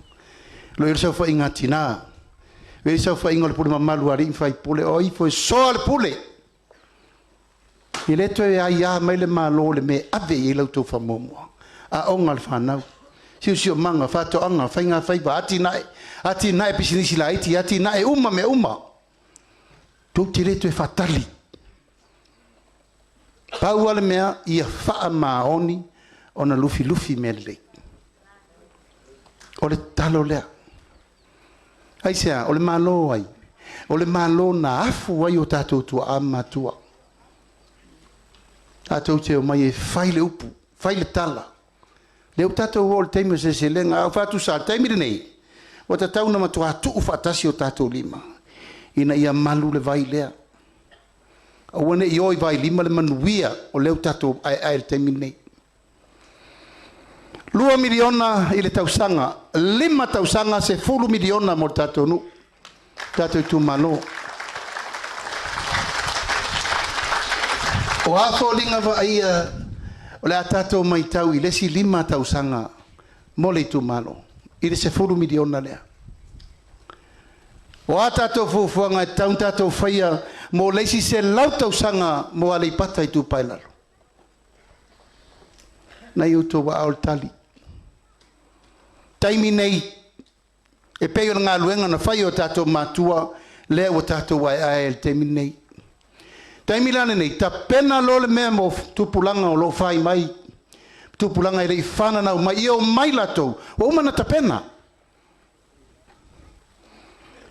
lo o i ai le saofaiga a tina, o lo o i ai le saofaiga a le pule mamalu a alii ma faipule. O ifo e soa le pule, e le toe aia mai le Malo i le mea e ave i ai la outou faamuamua. Aoga a le fanau, siosiomaga, faatoaga, faigafaiva, atinae, atinae pisinisi laiti, atinae uma mea uma. Tou te le toe faatali. Pau lava le mea, ia faamaoni ona lufilufi mea lelei. O le tatalo lea. Aisea? O le Malo o ai? O le Malo na afu ai o tatou tuaa ma matua. Tatou te omai e fai le upu, fai le tala. Lea ua tatou oo i le taimi o le seleselega, a ua faatusa i le taimi lenei, ua tatau ona matua tuu faatasi o tatou lima ina ia malu le vai lea. Aua ne i o i vailima le manuia o lea ua tatou aeae i le taimi lenei. $2 miliona i le tausaga, 5 tausaga, $10 miliona mo le tatou nuu, tatou itumalo. O a foliga vaaia o le a tatou matau i le isi 5 tausaga mo le itumalo i le $10 miliona lea. O a tatou fuafuaga e tatau ona tatou faia mo le isi 100 tausaga mo Aleipata Itupa i Lalo. Nai outou aao le tali. Taimi nei, e pei o le galuega na fai e o tatou matua, lea ua tatou aeae ai i le taimi lenei. Taimi la lenei, tapena loa le mea mo tupulaga o lo o fai mai, tupulaga e le i fananau mai, ia omai latou, ua uma ona tapena.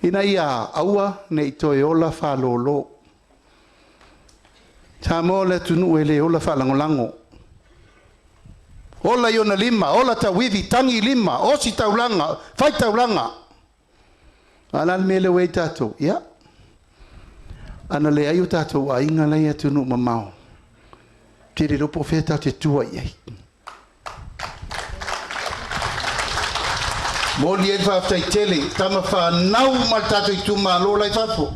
Ina ia aua ne i toe ola faalolo. Samoa o le atunuu e le ola faalagolago. Ola i ona lima, ola tauivi, tagi lima, osi taulaga, fai taulaga. A o le a le mea lea ua i ai tatou? Ia, ana leai o tatou aiga la e i atunuu mamao, ou te le iloa po o fea tatou te tua i ai. Momoli ai le faafetai tele i tama fanau ma le tatou itumalo la i fafo.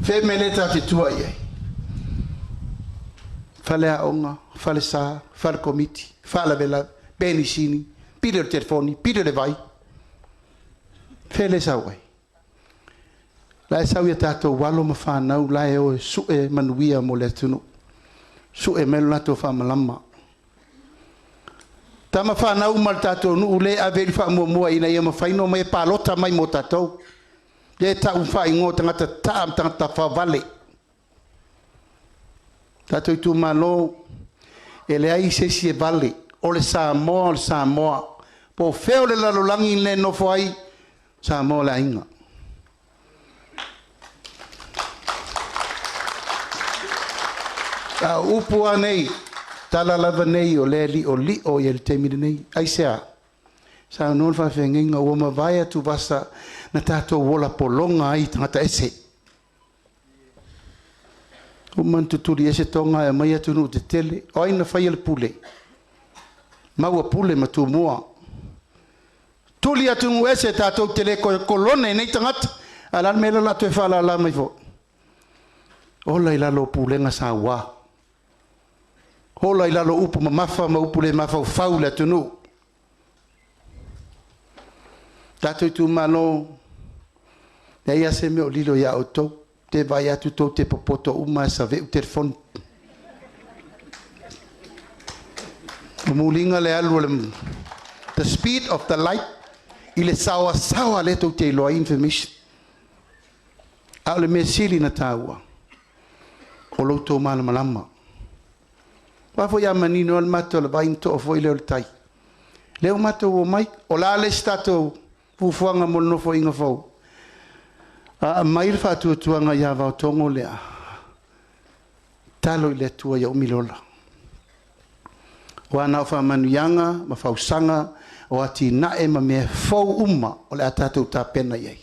Fea mea lea tatou te tua i ai? Faleaoga, falesa, fale komiti, faalavelave, penisini, pili o le telefoni, pili o le vai. Fea lea e sau ai? La e sau ia tatou alo ma fanau la e o e sue manuia mo le atunuu. Sue mai lo latou faamalama. Tama fanau ma le tatou nuu le ave i le faamuamua ina ia mafai ona omai e palota mai mo tatou. Le tau faaigoa tagata taa ma tagata faavale. Tatou itumalo, e leai se isi e vale. O le Samoa o le Samoa. Po o fea o le lalolagi le nofo ai, Samoa o le aiga. A o upu lava nei, tala lava nei o lea e li'oli'o i le taimi lenei. Aisea? Saunoa le faafeagaiga ua mavae atuvasa na tatou ola pologa ai i tagata ese. Uma ona tutuli ese Toga ae aumai atunuu tetele. O ai na faia le pule? Maua pule ma Tumua. Tuli atunuu ese tatou te le kolone nei tagata. A o le a le mea lea o le a toe faalala mai foi? Ola i lalo o pulega saua. Ola i lalo o upu mamafa ma upu le mafaufau i le atunuu. Tatou itumalo, leai lava se mea o lilo ia outou. Te vaai atu tou te popoto uma lava e save'u telefoni. Ua muliga le alu o le the speed of the light i le saoasaoa lea tou te iloa ai information. A o le mea sili na taua, o lo outou malamalama. Aua foi a manino lava le mata o le vai ona to'a foi lea o le tai. Lea ua matou omai, o le a le isi tatou fuafuaga mo le Nofoaiga fou? A aumai le faatuatuaga ia Vaotogo lea, tatalo i le Atua ia umi le ola. Aua na o faamanuiaga ma fausaga o atinae ma mea fou uma o le a tatou tapena i ai.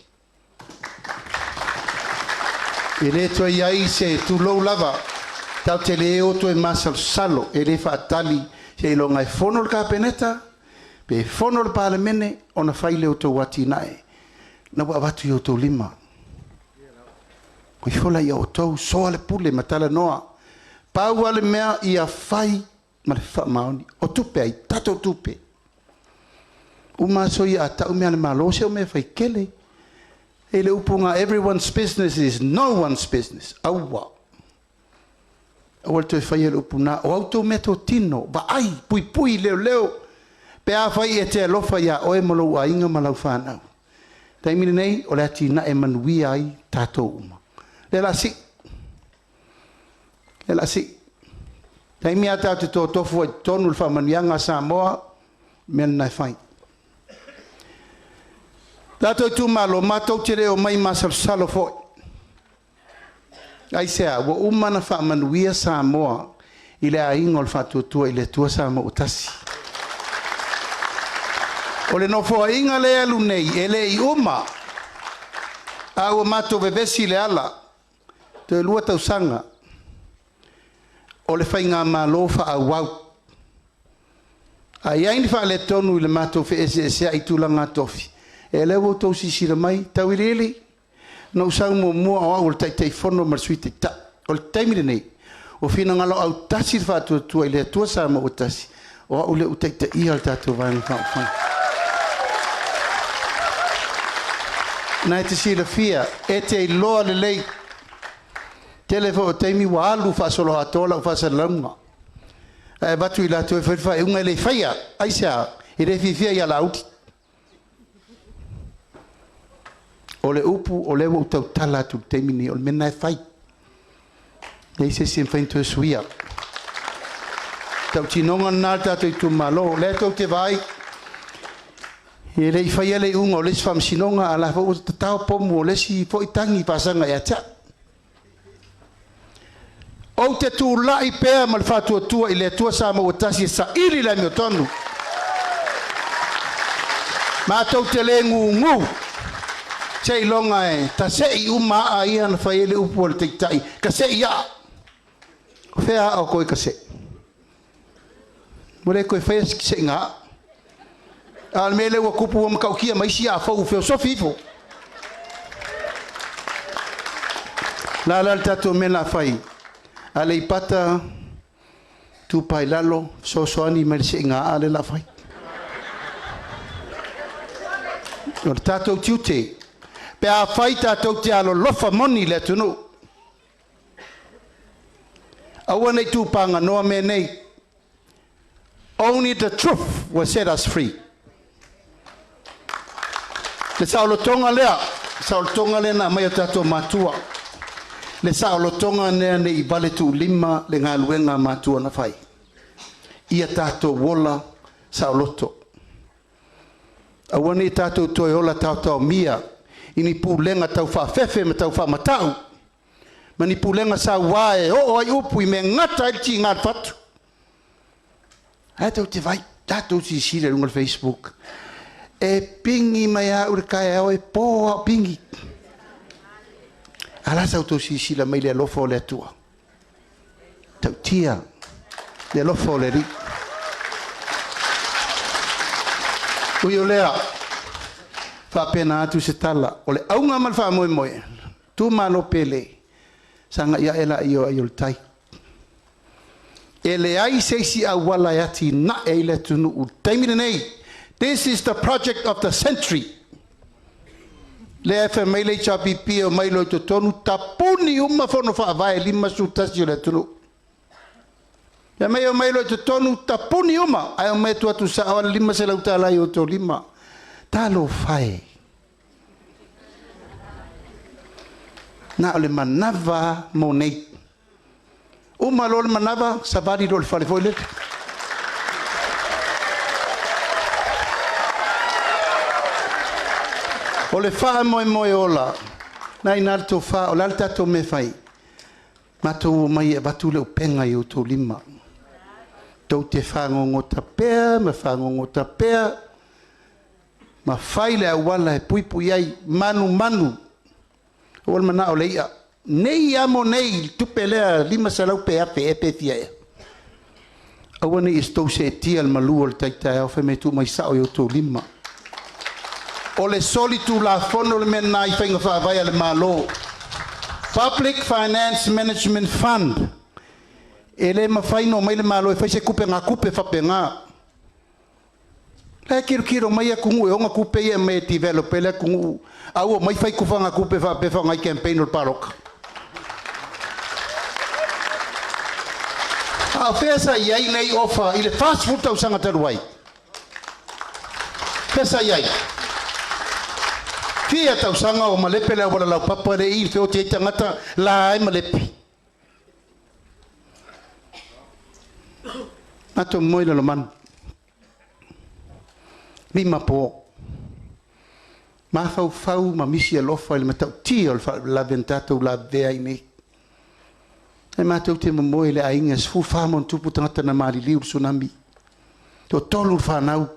E le toe i ai se tulou lava, tatou te le o toe masalosalo, e le faatali seiloga e fono le Kapeneta pe fono le Palemene ona fai lea o outou atinae. Na ua avatu i outou lima. Ua ifo la ia outou, soa le pule ma talanoa. Pau lava le mea ia fai ma le faamaoni. O tupe ai? Tatou tupe. Uma aso ia a tau mea a le Malo, se o mea faikele. E le upu na everyone's business is no one's business. Aua. Aua le toe faia le upu na. O a outou mea totino, vaai, puipui, leoleo, pe afai e te alofa ia oe ma lou aiga ma lau fanau. Taimi lenei, o le atinae manuia ai tatou uma. Lea o le a sii. Lea o le a sii. Taimi a tatou te totofu ai i totonu le faamanuiaga a Samoa, mea lena e fai. Tatou itumalo, matou te le omai masalosalo foi. Aisea? Ua uma ona faamanuia Samoa i le aiga o le Faatuatua i le Atua Samoa ua tasi. O le nofoaiga lea e alu nei, e le i uma, a ua matou vevesi i le ala, toe 2 tausaga o le faigamalo faaauau. A i ai ni faaletonu i le matou feeseeseai i tulaga tofi, ia lea ua outou silasila mai, Tauiliili, na ou sau muamua o au o le Taitaifono ma le Sui Taitai. O le taimi lenei, ua finagalo autasi le Faatuatua i le Atua Samoa ua tasi, o au lea ua taitaia le tatou Vaega Faaupufai. Na e te silafia, e te iloa lelei, tele foi o taimi ua alu faasoloatoa lau faasalalauga, ae avatu i latou e fai le faaiuga, e le faia. Aisea? E le fiafia ia Laauli. O le upu o lea ua ou tautala atu i le taimi lenei, o le mea lena e fai. E leai se isi e mafai ona toe suia. Tautinoga lena le tatou itumalo. O lea tou te vaai, e le i faia le iuga o le isi faamasinoga, a o la foi ua tatao pomu o le isi foi tagi faasaga ia te au. Ou te tulai pea ma le faatuatua i le Atua Samoa ua tasi e saili le amiotonu. Matou te le gugu seiloga e tasei uma aa ia na fai ai le upu a le Taitai, tasei aa. O fea aa o toe tasei? Ua le toe faia se taseiga aa. A o le mea lea ua tupu ua matautia ma isi aa fou ua feosofi ifo. O le a la le tatou mea o le a fai? Aleipata Itupa i Lalo, fesoasoani mai i le seiga aa lea o le a fai. O le tatou tiute, pe afai tatou te alolofa moni i le atunuu, aua ne i tupaganoa mea nei. Only the truth will set us free. Le saolotoga lea, le saolotoga lea na aumai e o tatou matua. Le saolotoga lea ne i vale tuulima le galuega a matua na fai. Ia tatou ola saoloto. Aua ne i tatou toe ola taotaomia i ni pulega taufaafefe ma taufaamatau. Ma ni pulega sauā e oo ai upu i mea e gata ai le tiga o le fatu. Ae tou te vaai, tatou silasila i luga o le Facebook, e pigi mai lava au i le taeao e po lava o pigi. Ae o le a sa outou silasila mai i le alofa o le Atua? E matautia le alofa o le Alii. Ui o lea, faapena atu se tala. O le auga ma le faamoemoe, itumalo pele, sagai ae laia o ai o le tai. E leai se isi auala e atinae ai le atunuu i le taimi lenei. This is the project of the century. Lea e fai mai le HRPP e omai loa i totonu tapuni uma fono faavae 51 o le atunuu. Fai mai e omai loa i totonu tapuni uma ae omai e tuu atu sao lava le $500 i outou lima. Talofa e! Na o le manava lava mo nei. Uma loa le manava, savali loa i le fale foi lele. O le faamoemoe ola, o lena e i ina le tofa. O le a le tatou mea e fai? Matou omai e avatu le upega i outou lima. Tou te fagogota pea ma fagogota pea ma fai le auala e puipui ai, manumanu. Aua le manao o le i'a nei lava mo nei i le tupe lea $500 pe $1,000 ea pe fia ea. Aua ne i outou seetia i le malu o le tai taeao fai mai e tuu mai sao i outou lima. O le solitulafono le mea lena i faiga faavae a le Malo. Public Finance Management Fund. E le mafai ona omai le Malo e fai se tupe faapena. La e tilotilo mai atunuu e ona tupe ia e aumai e develop ai le atunuu, a ua omai fai tufagatupe faapea e faaaoga i campaign o le palota. A o fea sa i ai nei ofa i le 40 tausaga talu ai? Fea sa i ai? Fia tausaga o malepe le auala laupapa lea e i i feoti ai tagata la e malepe. Matou moe i Lalomanu, 5 po. Mafaufau ma misi alofa i le matautia o le faalavelave na tatou lavevea ai nei. E matou te momoe i le aiga e 14 ma ona tupu tagata na maliliu i le tsunami. Toatolu le fanau.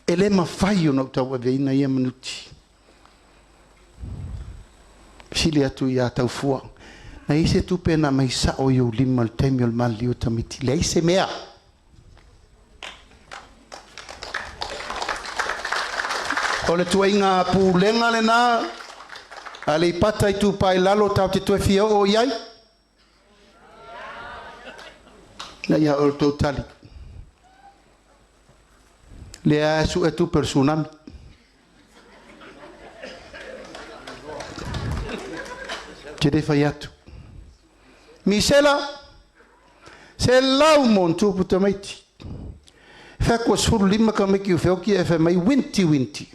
E le mafai ona ou tauaveina ia manoti. Fesili atu ia Taufua, na i ai se tupe na aumai sao i ou lima i le taimi o le maliliu o tamaiti? Leai se mea. O le tuaiga pulega lena, Aleipata Itupa i Lalo, tatou te toe fia oo i ai? Na ia outou tali. Lea e sue tupe o le tsunami. Te le fai atu. Misela, 100 ma ona tupu tamaiti. Fai atu ua 15 tamaiti ua feoti ae fai mai winti winti.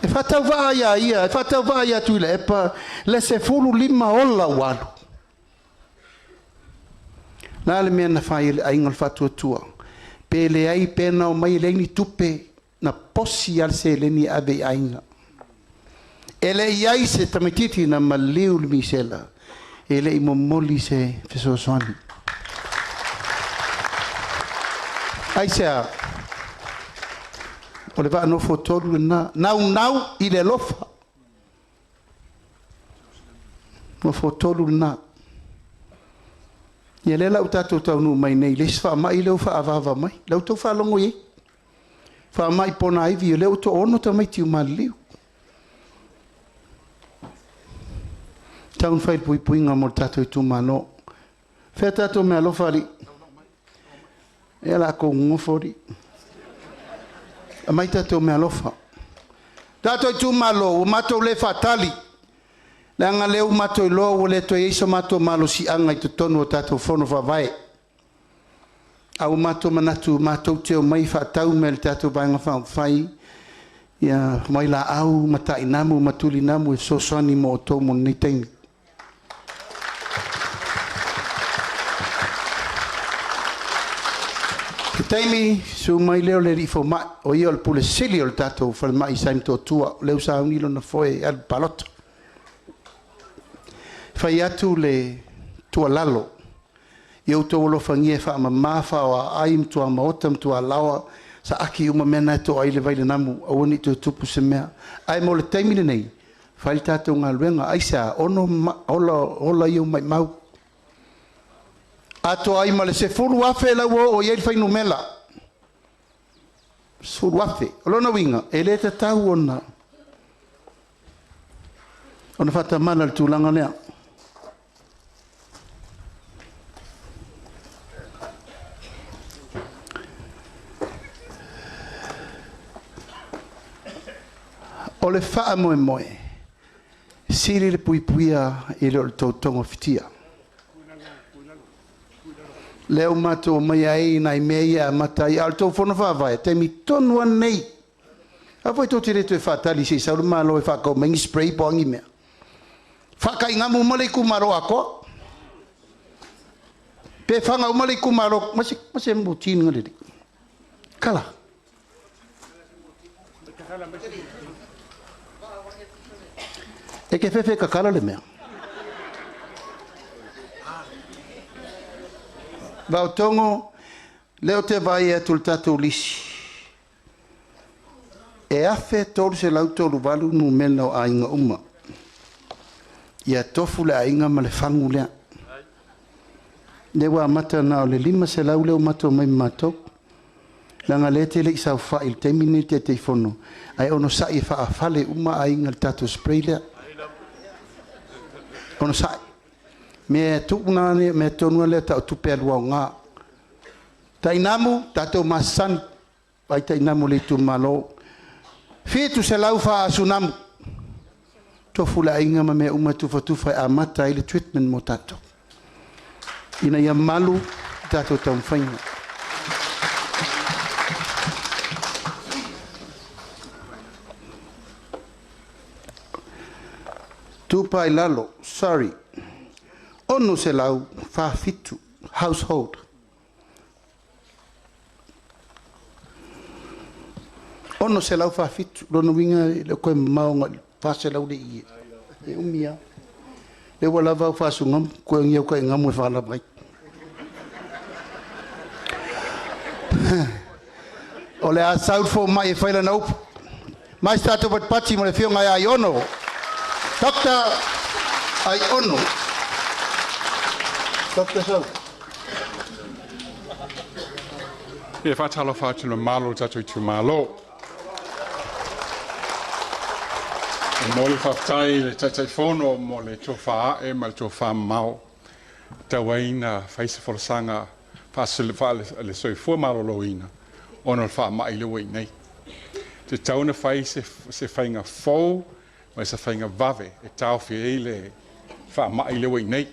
E faatauvaa ia ia, e faatauvaa ia Tuilaepa, le 15 ola ua alu. La le mea na fai e le aiga o le faatuatua. Pe leai pe na o mai e leai ni tupe na posi lava le seleni e ave i aiga. E le i ai se tamaitiiti na maliu le misela, e le i momoli se fesoasoani. Aisea, o le vaa nofo tolu lena, naunau i le alofa. Nofo tolu lena. Ia lea la ua tatou taunuu mai nei i le isi faamai lea ua faaavaava mai. La ua outou faalogo i ai. Faamai ponaivi, o lea ua toaono tamaiti ua maliliu. Tau na fai le puipuiga mo le tatou itumalo. Fea tatou meaalofa alii? Ia la kou nofo alii. Aumai tatou meaalofa. Tatou itumalo, ua matou le faatali. Leaga lea ua matou iloa ua le toe i ai so matou malosiaga i totonu o tatou fono faavae. A ua matou manatu matou te omai faatau mea i le tatou Vaega Faaupufai, ia vailaau ma tainamu ma tulinamu e fesoasoani mo outou mo lenei taimi. Se taimi susu mai lea o le alii fomai, o ia o le Pule Sili o le tatou falemai i Motootua, o lea ua sauni lona foe e alu i le palota. Fai atu le tuualalo, ia outou alofagia e faamama faoaai ma tuamaota ma tualaoa, saaki uma mea na e toa ai le vai i le namu, aua ne i toe tupu se mea. Ae mo le taimi lenei, fai le tatou galuega. Aisea? Ono ola, ola ia maimau. Atoa ai ma le 10,000 lau ua oo i ai le fuainumera. 10,000. O lona uiga, e le tatau ona faatamala le tulaga lea. O le faamoemoe, sili le puipuia i lo le tou togafitia. Lea ua matou omai ai nai mea ia e amata ai. A o le tou fono faavae, taimi tonu lava lenei. Aua foi tou te le toe faatali se i sau le Malo e faatau mai ni spray po o a ni mea. Faataigamu uma le itumalo atoa. Pe faga uma le itumalo, ma se muti lena lelei. Kala. E te fefe e tatala le mea. Vaotogo, lea ou te vaai atu i le tatou lisi, e 1,338 numera o aiga uma. Ia tofu le aiga ma le fagu lea. Lea ua amata na o le 500 lea ua matou omai ma matou. Leaga o lea e te le i saofai i le taimi lenei i le Taitaifono, ae onosai e faaafale uma aiga i le tatou spray lea. Onosai. Mea tonu lava lea e tau o tupe alu aoga. Tainamu, tatou masani, vaai tainamu a le itumalo. 700 faasunamu, tofu le aiga ma mea uma e tufatufa e amata ai le treatment mo tatou, ina ia malu le tatou taumafaiga. Tupa i lalo, sorry, 647 household. 647, lona uiga e le o toe mamao agai i le 400 le i e. E umi lava. Lea ua lava au faasugamu, toe o ni au tainamu e faalava ai. O le a sau le fomai e fai lana upu. Mai se tatou patipati mo le afioga ia Aiono. Dr. Aiono. Dr. Sau. Ia faatalofa atu i le mamalu o le tatou itumalo. E momoli le faafetai i le Taitaifono mo le tofa ae ma le tofa mamao e tatau ai ona fai se folasaga faale-soifua maloloina ona o le faamai lea ua i ai nei. E tatau ona fai se faiga fou ma se faiga vave e taofi ai le faamai lea ua i ai nei.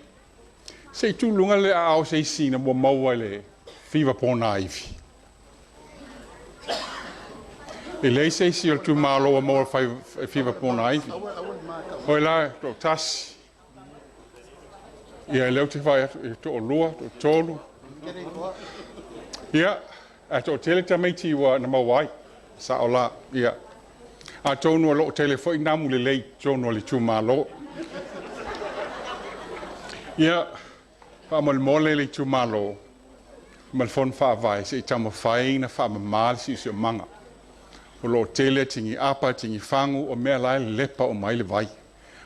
Se i tuu i luga le aao o se isi ina ua maua i le fiva ponaivi. E leai se isi o le itumalo ua maua i le fiva ponaivi. Oi la, toatasi. Ia, lea ou te vaai atu, e toalua, toatolu. Ia, ae toatele tamaiti ua na maua ai. Sao la, ia. Atonu o lo o tele foi namu lelei i totonu o le itumalo. Ia, faamolemole le itumalo ma le Fono Faavae se i taumafai ona faamama le siosiomaga. O lo o tele tigi apa, tigi fagu, o mea la e lepa uma ai le vai.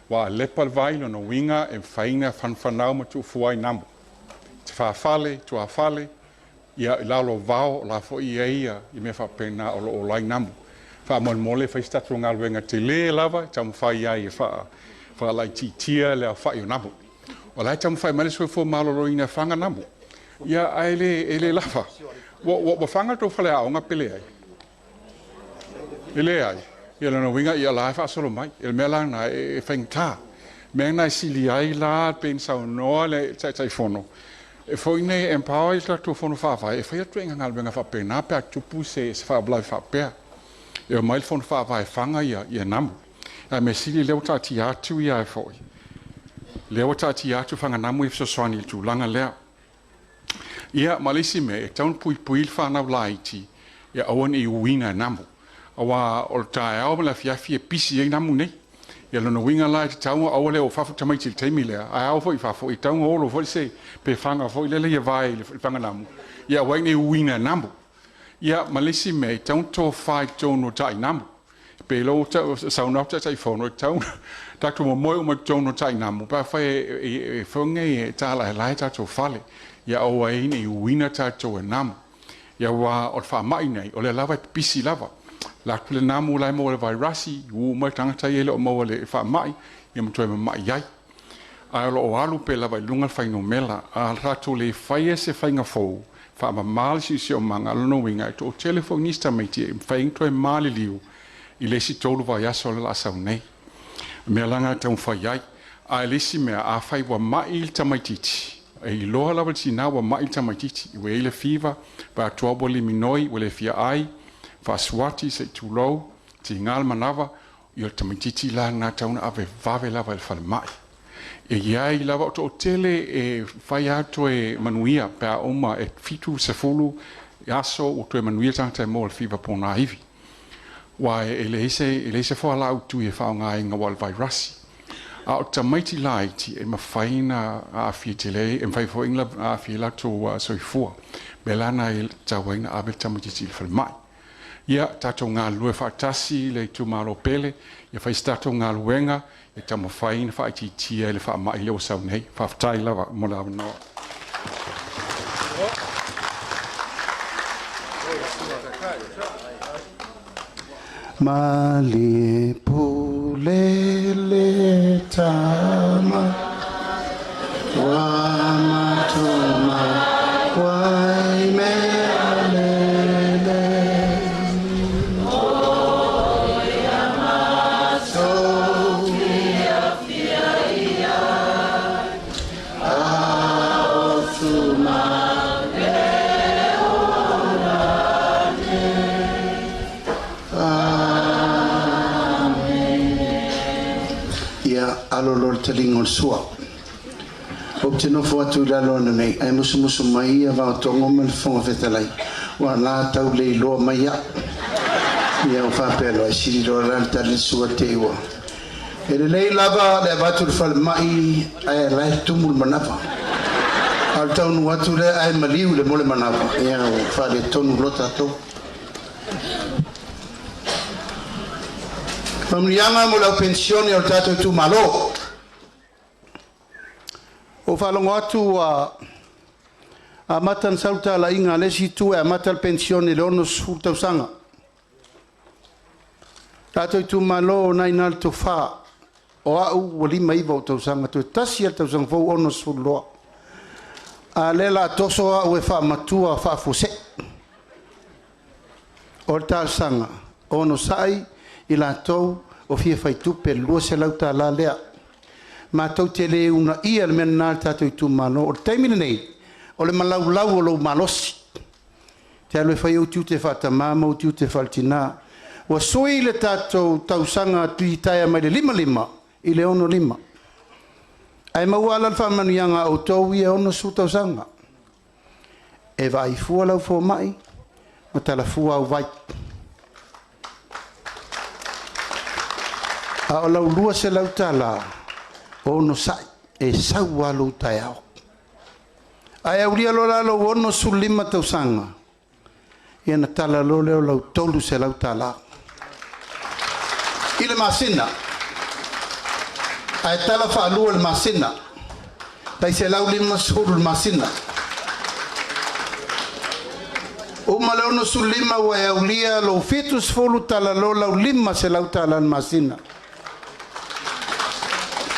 Aua a lepa le vai, lona uiga e mafai ona fanafanau ma tuufua ai namu. Tafafale, tuafale, ia i lalo o vao, o la foi e i ai i mea faapena o lo o ola ai namu. Faamolemole fai se tatou galuega tele lava e taumafai ai e faalaitiitia le aofai o namu. O la e taumafai mai le soifua maloloina e faga namu. Ia, ae e le lava. Ua faga le tou faleaoga pe leai? E leai. Ia lona uiga, ia la e faasolo mai. O le mea la lena e faigata. Mea lena e sili ai la pei ona saunoa le Taitaifono, e foi nei e empower ai le tatou Fono Faavae e fai atu ituaiga galuega faapena pe a tupu se faalavelave faapea. E omai le Fono Faavae e faga ia namu. Ae mea sili lea ua taatia atu ia foi. Lea ua taatia atu faga namu e fesoasoani i le tulaga lea. Ia, ma le isi mea, e tatau ona puipui le fanau laiti ia aua ne i uina e namu. Aua o le taeao ma le afiafi e pisi ai namu nei. Ia lona uiga la e tatau ona aua le o fafo tamaiti i le taimi lea, ae a oo foi i fafo, e tatau ona olo foi se pe faga foi lele ia vae i le faga namu, ia aua ai ne i uina e namu. Ia ma le isi mea, e tatau ona tofa i totonu o tainamu. Pe le ua saunoa atu le Taitaifono, e tatau ona tatou momoe uma i totonu o tainamu pe afai e foi nei e talaelae tatou fale, ia aua ai ne i uina tatou e namu. Ia aua o le faamai nei, o lea lava e pipisi lava. Alu atu le namu la e maua i le vairasi, uu mai le tagata ia e le o maua i le faamai, ia ma toe mamai ai. Ae o lo o alu pea lava i luga le fuainumera. A tatou le faia se faiga fou, faamama le siosiomaga, o lona uiga e toatele foi nisi tamaiti e mafai ona toe maliliu i le isi 3 vaiaso lea o le a sau nei. O le mea la lena e taumafai ai. A o le isi mea, afai ua mai le tamaitiiti, e iloa lava e le tina ua mai le tamaitiiti, ua i ai le fiva, vaai atu lava ua liminoi, ua le fia ai, faasuati se i tulou, tiga le manava, ia o le tamaitiiti la lena e tatau ona ave vave lava i le falemai. E i ai lava, o toatele e fai lava toe manuia pe a uma e 70 aso ua toe manuia le tagata e maua i le fiva ponaivi. Aua e leai se fualaau tui e faaaogaina aua o le vairasi. A o tamaiti laiti e mafai ona aafia tele, e mafai foi ona aafia ai latou soifua. O le mea la lena e tatau ai ona ave le tamaitiiti i le falemai. Ia, tatou galulue faatasi le itumalo pele, ia fai se tatou galuega e taumafai ona faaitiitia le faamai lea ua sau nei. Faafetai lava mo le avanoa. Malie pule le tama ua matuma wai mea lele. Ia alo loa le taliga o le sua. Ou te nofo atu i lalo ananei, ae musumusu mai ia Vaotogo ma le Fofoga Fetalai, ua la tau le iloa mai au. Ia ua faapea loa, e sili loa la le tali le sua te i ua. E lelei lava le avatu i le falemai ae la e tumu le manava. A o le taunuu atu lea ae maliu i le mole manava, ia ua faaletonu loa tatou. Faamanuiaga mo le au penisione o le tatou itumalo. Ua ou faalogo atu ua amata ona sau le talaiga a le isi itu e amata le penisione i le 60 tausaga. Tatou itumalo, o lena e i ina le tofa. O au ua 59 ou tausaga, toe tasi lava le tausaga fou 60 loa. A o lea o le a toso au e faamatua faafuasei. O le talosaga, onosai i latou o fia faitupe i le $200 lea. Matou te le uunaia le mea lena le tatou itumalo. O le taimi lenei, o le malaulau o lou malosi. E te alu e fai ou tiute faatama ma ou tiute faaletina. Ua sui le tatou tausaga litaea mai le 55 i le 65. Ae maua lava la le faamanuiaga a outou ia e 60 tausaga. E vaai fua lau fomai ma talafua au vai. A o lau $200, onosai, e sau lava lou taeao. Ae aulia loa la lou 65 tausaga, ia ona tala loa lea o lau $300 i le masina. Ae tala faalua i le masina, tai $150 i le masina. Uma le 65 ua e aulia lou 70 tala loa lau $500 i le masina.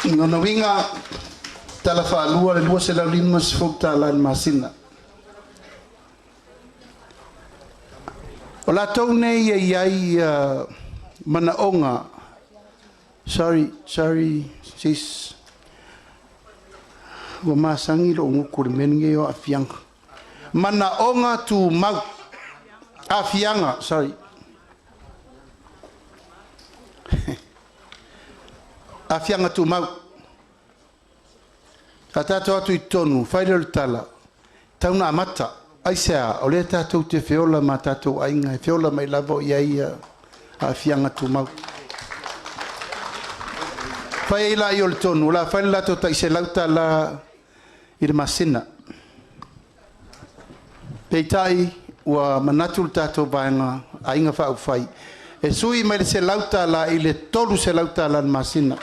O lona uiga, tala faalua le $250 i le masina. O latou nei e i ai manaoga, sorry, sorry sis, ua masani lou gutu i le mea lenei o aafiaga. Manaoga tumau, aafiaga, sorry. Aafiaga tumau. A tatou o atu i totonu, fai lea o le tala, tau na amata. Aisea? O lea tatou te feola ma tatou aiga, e feola mai lava o i ai aafiaga tumau. Fai ai laia o le tonu, o le a fai le latou tai $100 i le masina. Peitai, ua manatu le tatou vaega Aiga Faaupufai e sui mai le $100 i le $300 i le masina.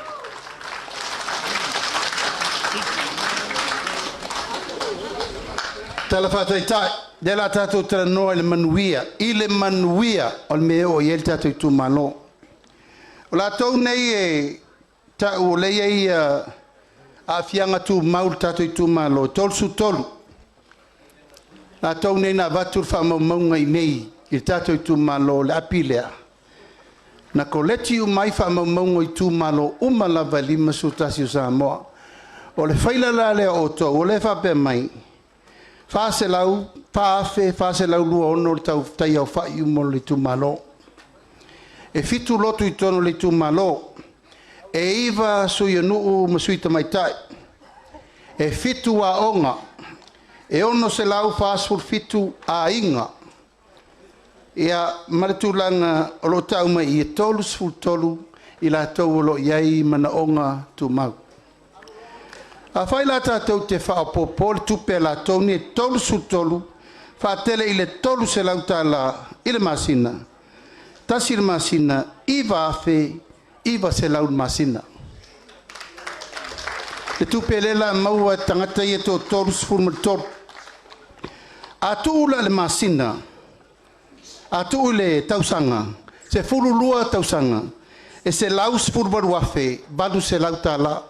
Tala Faataitai, lea o le a tatou talanoa i le manuia, i le manuia o le mea e oo i ai le tatou itumalo. O latou nei e ta'u o lea e i ai aafiaga tumau i le tatou itumalo, e 33. Latou nei na avatu le faamaumauga i inei i le tatou itumalo, le api lea na koleti uma ai faamaumauga o itumalo uma lava e 51 o Samoa. O le faila la lea o outou o lea e faapea mai, 4,426 le taiaofai uma o le itumalo. E 7 lotu i totonu o le itumalo, e 9 sui o nuu ma sui tamaitai, e 7 aoga, e 647 aiga, ia ma le tulaga o lo o tau mai i i, e 33 i latou o lo o i ai manaoga tumau. Afai la tatou te faaopoopo le tupe a latou nei e 33 faatele i le $300 i le masina, tasi le masina, $9,900 i le masina. Le tupe lea o le a maua e tagata ia e toa-33. A tuu la i le masina, a tuu i le tausaga, 12 tausaga, e $118,800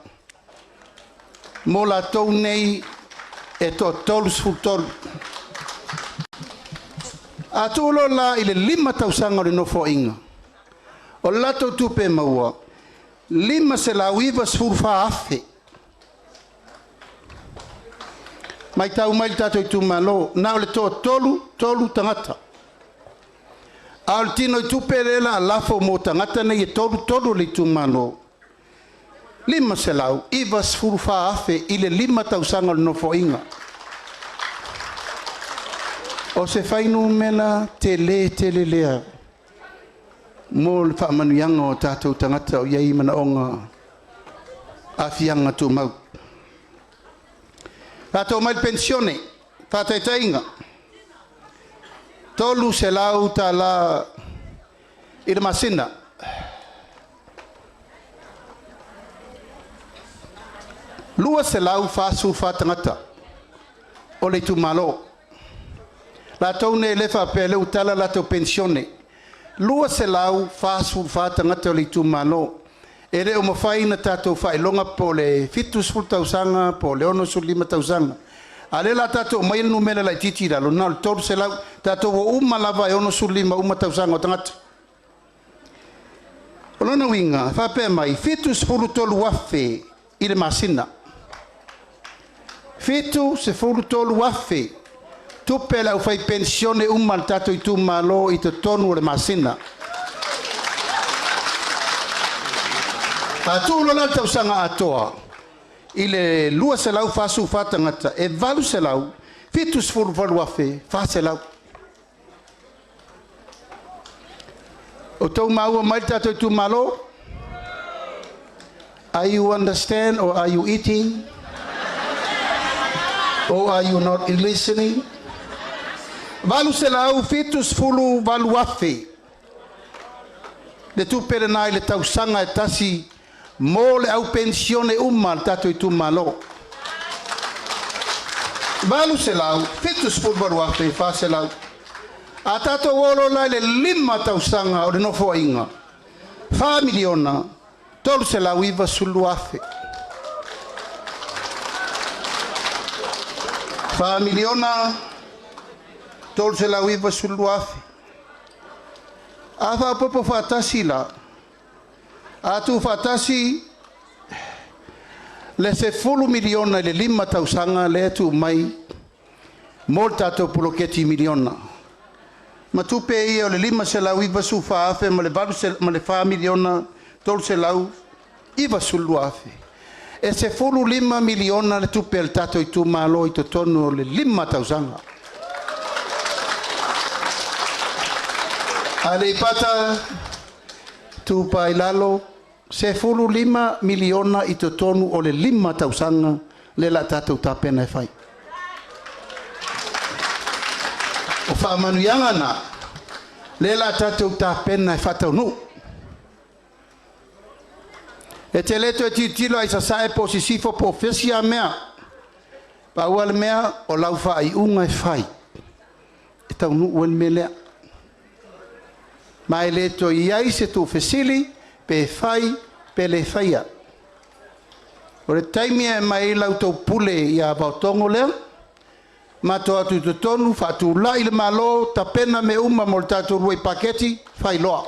mo latou nei e toa-33. A tuu loa la i le 5 tausaga o le Nofoaiga, o le latou tupe maua, e $594,000. Matau mai le tatou itumalo, na o le toa-33 tagata, a o le tinoitupe lea o le a lafo mo tagata nei e 33 o le itumalo, $594,000 i le 5 tausaga o le Nofoaiga. O se fuainumera tele tele lea mo le faamanuiaga o tatou tagata o i ai manaoga aafiaga tumau. Tatou omai i le penisione, faataitaiga, $300 i le masina. 244 tagata o le itumalo. Latou nei lea e faapea o lea ua tala latou penisione. 244 tagata o le itumalo. E le o mafai ona tatou faailoga po o le 70 tausaga po o le 65 tausaga. A o lea o le a tatou aumaia le numera laitiiti i lalo, na o le 300. Tatou o uma lava e 65 uma tausaga o tagata. O lona uiga, e faapea mai, 73,000 i le masina. 73,000 tupe a le aufaipenisione uma a le tatou itumalo i totonu o le masina. A tuu loa la i le tausaga atoa i le 244 tagata, e $878,400. O outou maua mai le tatou itumalo? Are you understand or are you eating? Or are you not listening? 878,000 le tupe lena i le tausaga e tasi mo le au penisione uma a le tatou itumalo. 878,400. A tatou o loa la i le 5 tausaga o le Nofoaiga, 4 miliona 392,000. 4 miliona 392,000. A faaopoopo faatasi la, a tuufaatasi le $10 miliona i le 5 tausaga lea e tuu mai mo le tatou poloketi miliona, ma tupe ia o le $594,000 ma le $4 miliona 392,000, e $15 miliona le tupe a le tatou itumalo i totonu o le 5 tausaga. Aleipata Itupa i Lalo, 15 miliona i totonu o le 5 tausaga lea o le a tatou tapena e fai. O faamanuiaga na lea o le a tatou tapena e faataunuu. E te le toe tilotilo lava i sasae po o sisifo po o fea isi a mea. Pau lava le mea, o lau faaiuga e fai e taunuu ai le mea lea. Ma e le toe i ai se tuufesili pe fai pe le faia. O le taimi e aumai ai la outou pule ia Vaotogo lea, matou o atu i totonu faatulai le Malo, tapena mea uma mo le tatou uluai paketi, fai loa.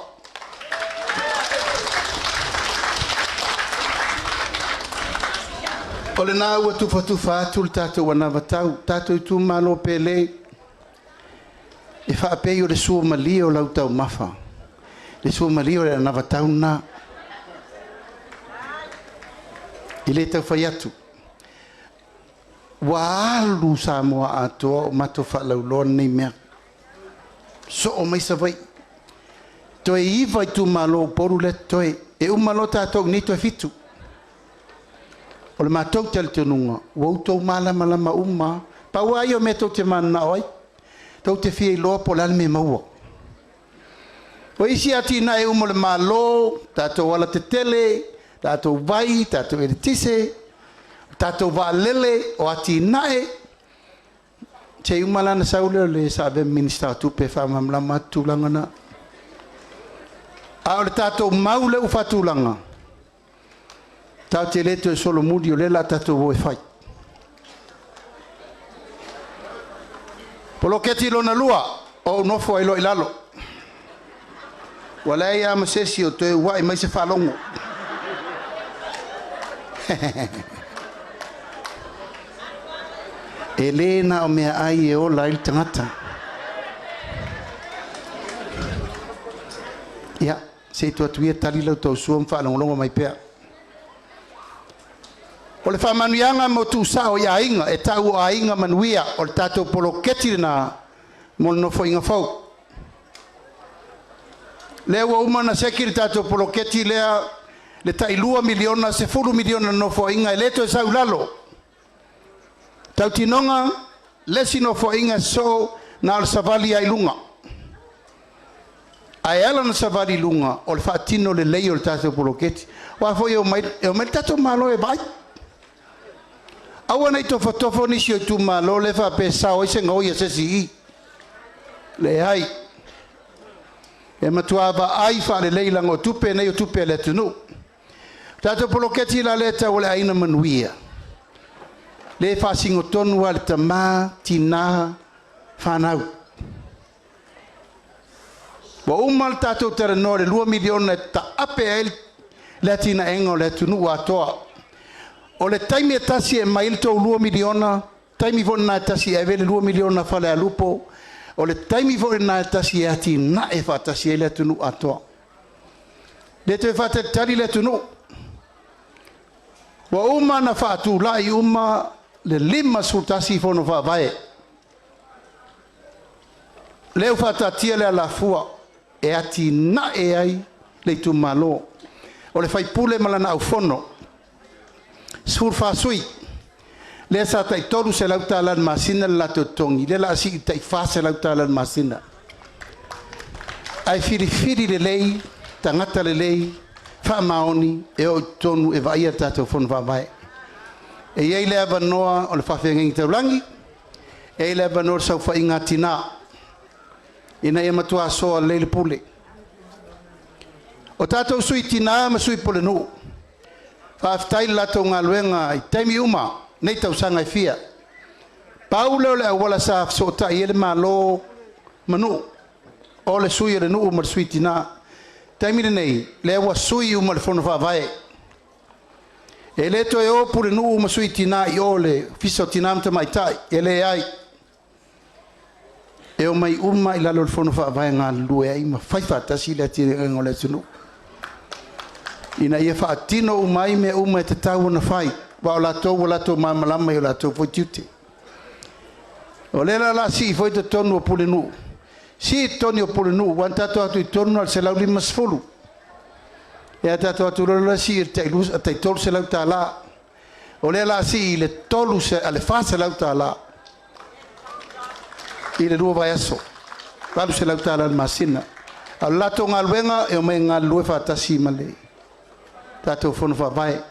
O lena ua tufatufa atu le tatou anavatau, tatou itumalo pele, e faapei o le suamalie o lau taumafa, le suamalie o le anavatau lena. E le tau fai atu, ua alu Samoa atoa o matou faalauiloa lenei mea. Soo mai Savaii. Toe 9 itumalo o Upolu lea e totoe. E uma loa tatou i inei toe 7. O le matou talitonuga, ua outou malamalama uma lava. Pau lava ia o mea tou te mananao ai, tou te fia iloa po o le a le mea e maua. O isi atinae uma o le Malo, tatou alatetele, tatou vai, tatou eletise, tatou vaalele, o atinae, se i uma la ona sau lea o le sa avea ma Minisita o Tupe e faamalamalama atu tulaga na. A o le tatou mau lea ua faatulaga, tatou te le toe solomuli, o lea o le a tatou o e fai. Poloketi lona lua, ou nofo ai loa i lalo. Ua leai lava ma se isi o toe uai mai se faalogo. E le na o meaai e ola ai le tagata. Ia, se i tuu atu ia tali la outou sua ma faalogologo mai pea. O le faamanuiaga mo tuusao i aiga e tau o aiga manuia, o le tatou poloketi lena mo le nofoaiga fou. Lea ua uma ona seki le tatou poloketi lea, le tai $2 miliona, $10 miliona a le nofoaiga e le toe sau i lalo. Tautinoga, le isi nofoaiga e sosoo na o le savali lava i luga. Ae ala ona savali i luga, o le faatino lelei o le tatou poloketi. Aua foi e omai le tatou Malo e vaai. Aua ne i tofotofo nisi o itumalo lea faapea e sao ai se gaoi a se isi i i. Leai. E matua vaai faalelei leaga o tupe nei o tupe a le atunuu. O tatou poloketi la lea e tau o le Aiga Manuia, lea e faasino tonu lava i le tama, tina, fanau. Ua uma le tatou talanoa i le $2 miliona e taape ai le atinaeina o le atunuu atoa. O le taimi e tasi e aumai ai le tou $2 miliona, taimi foi lena e tasi e ave ai le $2 miliona a Falealupo, o le taimi foi lena e tasi e atinae faatasi ai le atunuu atoa. E le toe faatalitali le atunuu. Ua uma ona faatulai uma le 51 fono faavae. Lea ua faataatia le alafua e atinae ai le itumalo. O le faipule ma lana aufono, 14 sui, lea sa tai $300 i le masina le latou totogi, lea o le a sii i le tai $400 i le masina. Ae filifili lelei tagata lelei faamaoni e o i totonu e vaaia le tatou fono faavae. E i ai le avanoa o le faafeagaiga taulagi, e i ai le avanoa o le saofaiga a tina, ina ia matua soa lelei le pule. O tatou sui tina ma sui pulenuu, faafetai i le latou galuega i taimi uma nei tausaga e fia. Pau lea o le auala sa fesootai ai le Malo ma nuu, o le sui o le nuu ma le sui tina. O le taimi lenei, lea ua sui uma i le fono faavae. E le toe o pulenuu ma sui tina i o le Ofisa o Tina ma Tamaitai, e leai. E omai uma i lalo o le fono faavae e galulue ai ma fai faatasi le atinaeina o le atunuu, ina ia faatino uma ai mea uma e tatau ona fai, aua o latou ua latou malamalama i o latou foi tiute. O lea la o le a sii foi totonu o pulenuu, sii totonu o pulenuu, aua na tatou o atu i totonu na o le 150. E tatou atu loa la sii i le tai 2 tai $300. O lea la sii i le 3 le $400 i le 2 vaiaso. $800 i le masina. A o le latou galuega e omai e galulue faatasi ma le tatou Fono Faavae.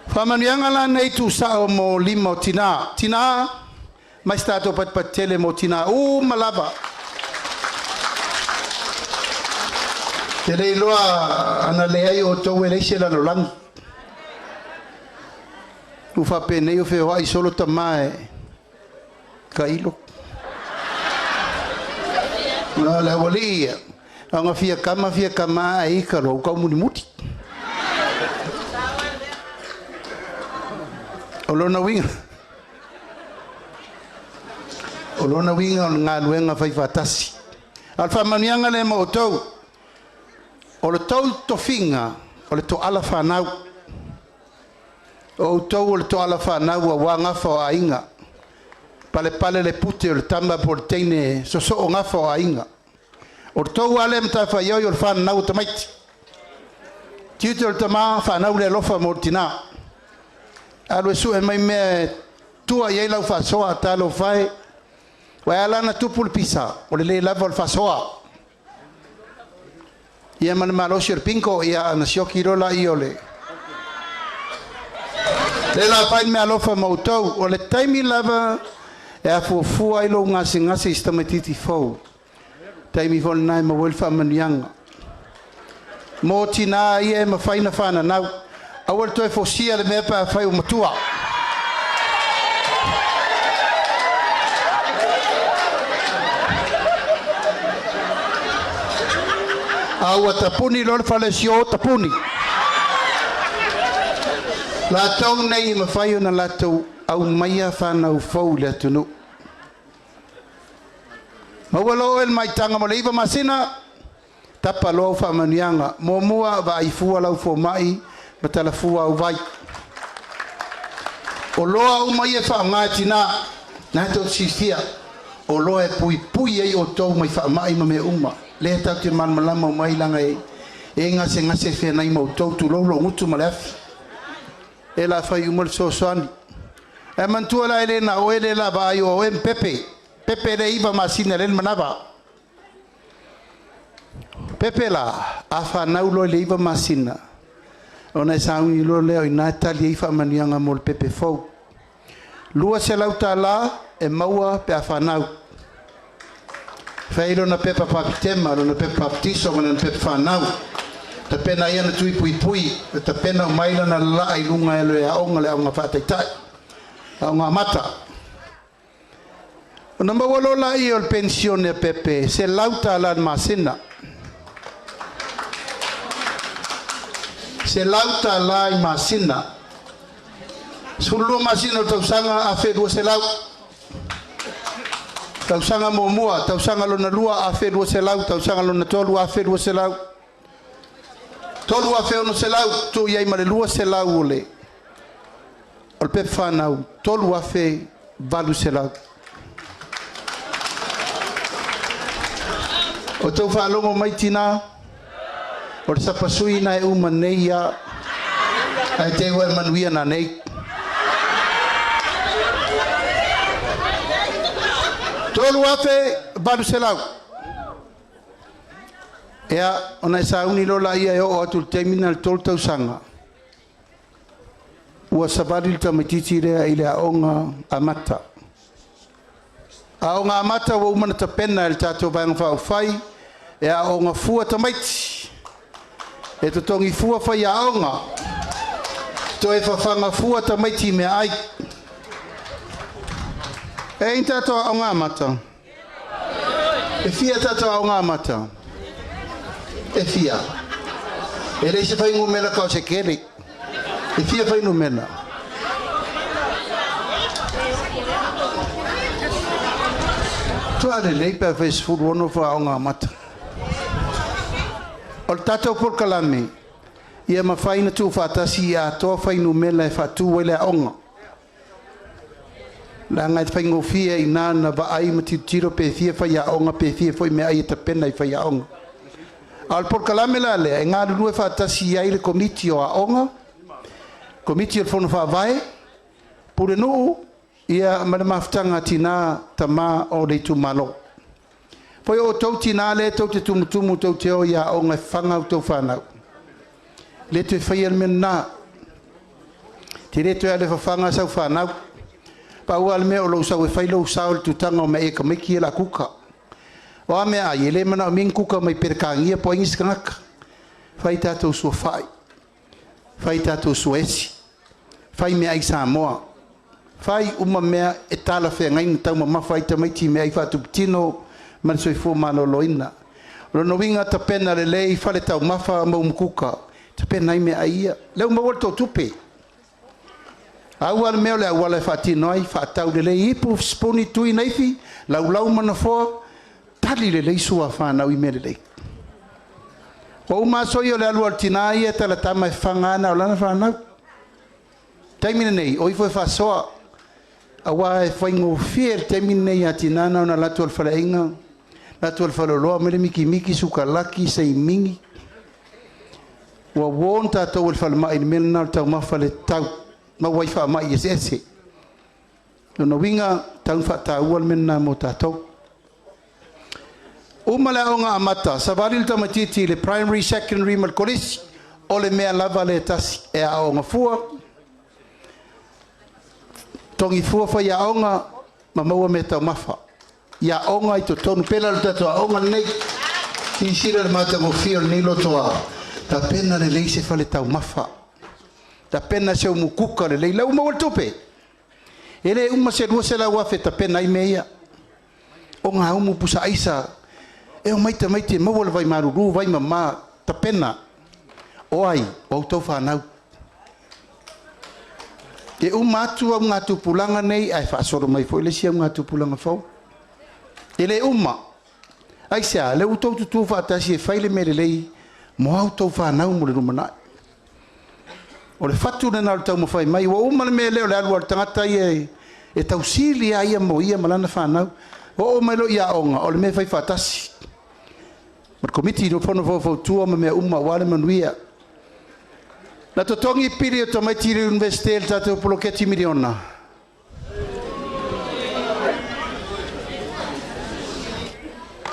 Faamanuiaga la nei tuusao mo lima o tina. Tina, mai se tatou patipati tele mo tina uma lava. Te le iloa ana leai outou e leai se lalolagi. Ua faapenei o feoai solo tama e tailo. Na le aualii ia, aga fia kama fia kama ai ika loa ua taumulimuli. O lona uiga, o lona uiga o le galuega faifaatasi. A o le faamanuiaga lea mo outou, o le tou tofiga, o le toala fanau. O outou o le toala fanau aua gafa o aiga. Palepale le pute o le tama po o le teine sosoo gafa o aiga. O le tou lava lea matafaioi o le fananau o tamaiti. Tiute o le tama, fanau le alofa mo le tina. Alu e sue mai mea e tua i ai lau faasoa, talofa e. Ua ala ona tupu le pisa, o le le lava o le faasoa. Ia ma le malosi o le bingo, ia ana sioki loa laia o le... Le la fai le meaalofa ma outou. O le taimi lava e afuafua ai lou gasegase i se tamaitiiti fou. Taimi foi lena e maua ai le faamanuiaga. Mo tina ia e mafai ona fananau. Aua le toe fosia le mea pe afai ua matua. A ua tapuni loa le falesio, tapuni. Latou nei e mafai ona latou aumaia fanau fou i le atunuu. Maua loa oe i le maitaga mo le 9 masina, tapa loa au faamanuiaga. Muamua, vaai fua lau fomai ma talafua au vai. O loa uma ia e faaaoga e tina, na tou te silafia, o loa e puipui ai outou mai faamai ma mea uma. Lea tatou te malamalama uma ai leaga e gasegase feanai ma outou, tulou lou gutu ma le afi. E la fai uma le fesoasoani. Ae manatua la e le na o oe lea o le a vaai o oe ma Pepe. Pepe lea e 9 masina lea le manava. Pepe la, a fanau loa i le 9 masina, ona e sauni loa lea o i ina e tali ai faamanuiaga mo le pepe fou. $200 e maua pe a fanau. Fai lona pepa bapitema, lona pepa baptiso ma lona pepa fanau. Tapena ai ana tui puipui, e tapena umai lana laa i luga e le aoga, le aoga faataitai, aoga amata. Ona maua loa laia o le penisione a Pepe, $100 i le masina. $100 i le masina. 12 masina o le tausaga, 1,200. Tausaga muamua, tausaga lona lua, 1,200, tausaga lona tolu, 1,200. 3,600, tuu i ai ma le 200 o le pepa fanau, 3,800. O tou faalogo mai tina, o le sapasui na e uma nei ia, ae te ua e manuia nanei. 3,800. Ia, ona e sauni loa laia e oo atu i le taimi lena i le 3 tausaga, ua savali le tamaitiiti lea i le aoga amata. Aoga amata ua uma ona tapena e le tatou Vaega Faaupufai e aoga fua tamaiti, e totogi fua faiaoga, toe fafaga fua tamaiti i meaai. E i tatou aoga amata? E fia tatou aoga amata? E fia? E leai se fuainumera tau se tele. E fia fuainumera? Toa lelei pe afai e 16 aoga amata. O le tatou polokalame, ia mafai ona tuufaatasi ia atoa fuainumera e faatu ai le aoga. Leaga e faigofie i ina na vaai ma tilotilo pe fia faiaoga, pe fia foi meaai e tapena i faiaoga. A o le polokalame la lea e galulue faatasi ai le Komiti o Aoga, Komiti o le Fono Faavae, Pulenuu ia ma le Mafutaga a Tina Tama o le itumalo. Foi o outou tinā lea tou te tumutumu tou te o i aoga e fafaga a outou fanau. Le toe faia le mea lena. Te le toe alu e fafaga sau fanau. Pau lava le mea o lou sau e fai lou sao i le tutaga o meaai a tamaiti ia o le a kuka. O a meaai, e le manaomia ni kuka mai Peretania po o ai nisi tagata. Fai tatou suafa'i, fai tatou suaesi, fai meaai Samoa, fai uma mea e talafeagai ona taumamafa ai tamaiti i meaai faatupu tino ma le soifua maloloina. O lona uiga, tapena lelei fale taumafa ma umukuka, tapena ai meaai ia. Lea ua maua le toatupe. Pau lava le mea o le auala e faatino ai, faatau lelei ipu, sipuni, tui, naifi, laulau ma nofoa, tali lelei sua a fanau i mea lelei. Ua uma aso ia o le alu lava o le tina ia e talatama e fafaga lava na o lana fanau. O le taimi lenei, o ifo e faasoa, aua e faigofie le taimi lenei ia tina na ona alu atu lava i le faleaiga, alu atu lava i le faleoloa aumai le mikimiki, sukalaki, seimigi. Ua warn tatou e le falemai i le mea lena o le taumafa le tatau, maua ai faamai eseese. O lona uiga, e tatau ona faataua le mea lena mo tatou. Uma le aoga amata, savali le tamaitiiti i le primary, secondary ma le kolisi, o le mea lava lea e tasi, e aooga fua, togi fua faiaoga ma maua meataumafa i aoga i totonu, pei la o le tatou aoga lenei. Silasila i le matagofie o lenei lotoa, tapena lelei se fale taumafa, tapena se umukuka lelei. La ua maua le tupe, e le uma se 200,000 e tapena ai mea ia. O gaumu, pusa aisa, e omai tamaiti e maua le vai malulu, vai mama, tapena. O ai? O outou fanau. E uma atu augatupulaga nei ae faasolo mai foi le isi augatupulaga fou. E le uma. Aisea? Lea ua outou tutu faatasi e fai le mea lelei mo a outou fanau mo le lumanai. O le fatu lena o le taumafai mai. Ua uma le mea lea o le alu lava o le tagata ia e tausili lava ia mo ia ma lana fanau. Oo mai loa i aoga, o le mea e fai faatasi. Ma le Komiti o Fono Faufautua ma mea uma aua le manuia. Na totogi pili o tamaiti i le Iunivesite i le tatou poloketi miliona?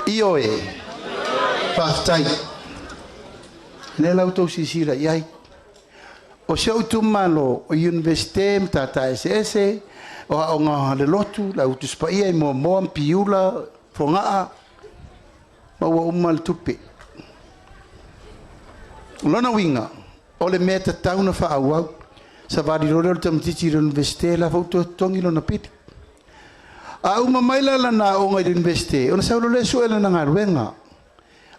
Ioe. Faafetai. Lea la ua outou silasila i ai. O si ou itumalo, o Iunivesite, Matata Eseese, o aoga a le lotu, le Au Tusi Paia i Moamoa ma Piula, Fogaa, ma ua uma le tupe. O lona uiga, o le mea e tatau ona faaauau, savali loa lea o le tamaitiiti i le Iunivesite, la foi ua toe totogi lona pili. A uma mai la lana aoga i le Iunivesite, ona sau loa lea e sue lana galuega.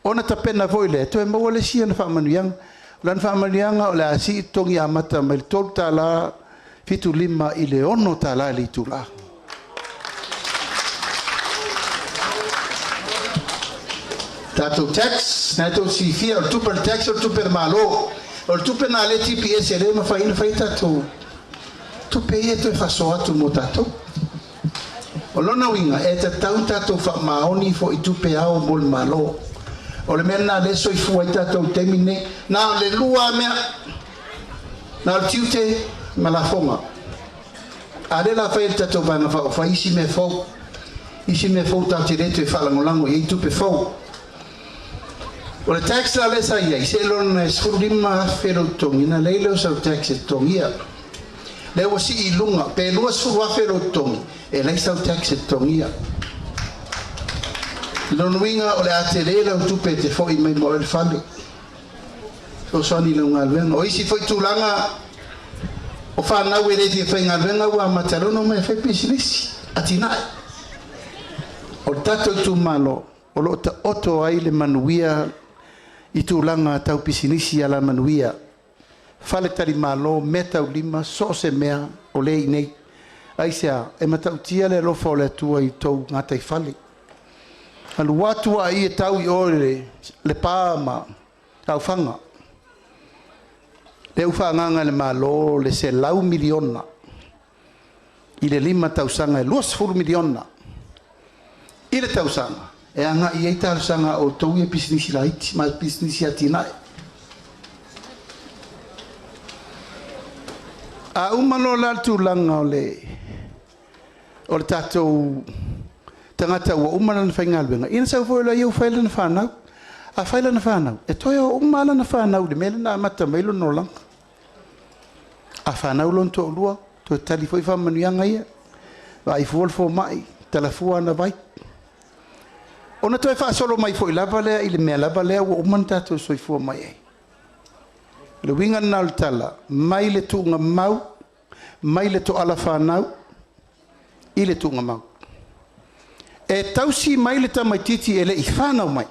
Ona tapena foi lea, toe maua le isi ana faamanuiaga. O lana faamanuiaga o le a sii totogi amata mai le $3 75 i le $6 i le itula. Tatou tax, na tou silafia o le tupe a le tax o le tupe a le Malo. O le tupe lena a lea e GPS e le mafai ai ona fai tatou tupe ia e toe faasoa atu mo tatou. O lona uiga, e tatau ona tatou faamaoni foi i tupe ao mo le Malo. O le mea lena o lea e soifua ai tatou i le taimi lenei. Na o le lua lava mea, na o le tiute ma lafoga. A o lea o le a fai e le tatou Vaega Faaupufai isi mea fou, isi mea fou tatou te le toe faalagolago i ai tupe fou. O le tax la lea sa i ai, seiloga e $15,000 lou totogi ona leai lea o sau tax e totogia. Lea ua sii i luga, pe $20,000 lou totogi, e leai sau tax e totogia. O lona uiga o le a tele lau tupe e te foi mai ma oe i le fale. Fesoasoani i lau galuega. O isi foi tulaga o fanau e le fia faigaluega ua amata loa ona omai e fai pisinisi, atinae. O le tatou itumalo o lo o taoto ai le manuia i tulaga tau pisinisi alamanuia, faletalimalo, meataulima, so o se mea o lea e i inei. Aisea? E matautia le alofa o le Atua i tou gataifale. Alu atu lava i e tau i o i Lepa ma Aufaga. Lea ua faaagaaga e le Malo le $100 miliona i le 5 tausaga e $20 miliona i le tausaga. E agai ai talosaga a outou ia pisinisi laiti ma pisinisi atinae. A uma loa la le tulaga o le o le tatou tagata ua uma lana faigaluega, ia ona sau foi lea ua fai lana fanau. A fai lana fanau, e toe o uma lava lana fanau i le mea lea na amata mai ai lona olaga. A fanau lona toalua, toe tali foi faamanuiaga ia, vaai fua le fomai, tala fua ana vai. Ona toe faasolo mai foi lava lea i le mea lava lea ua uma ona tatou soifua mai ai. O le uiga lena o le tala, mai le tuugamau, mai le toala fanau i le tuugamau. E tausi mai le tamaitiiti e le i fanau mai,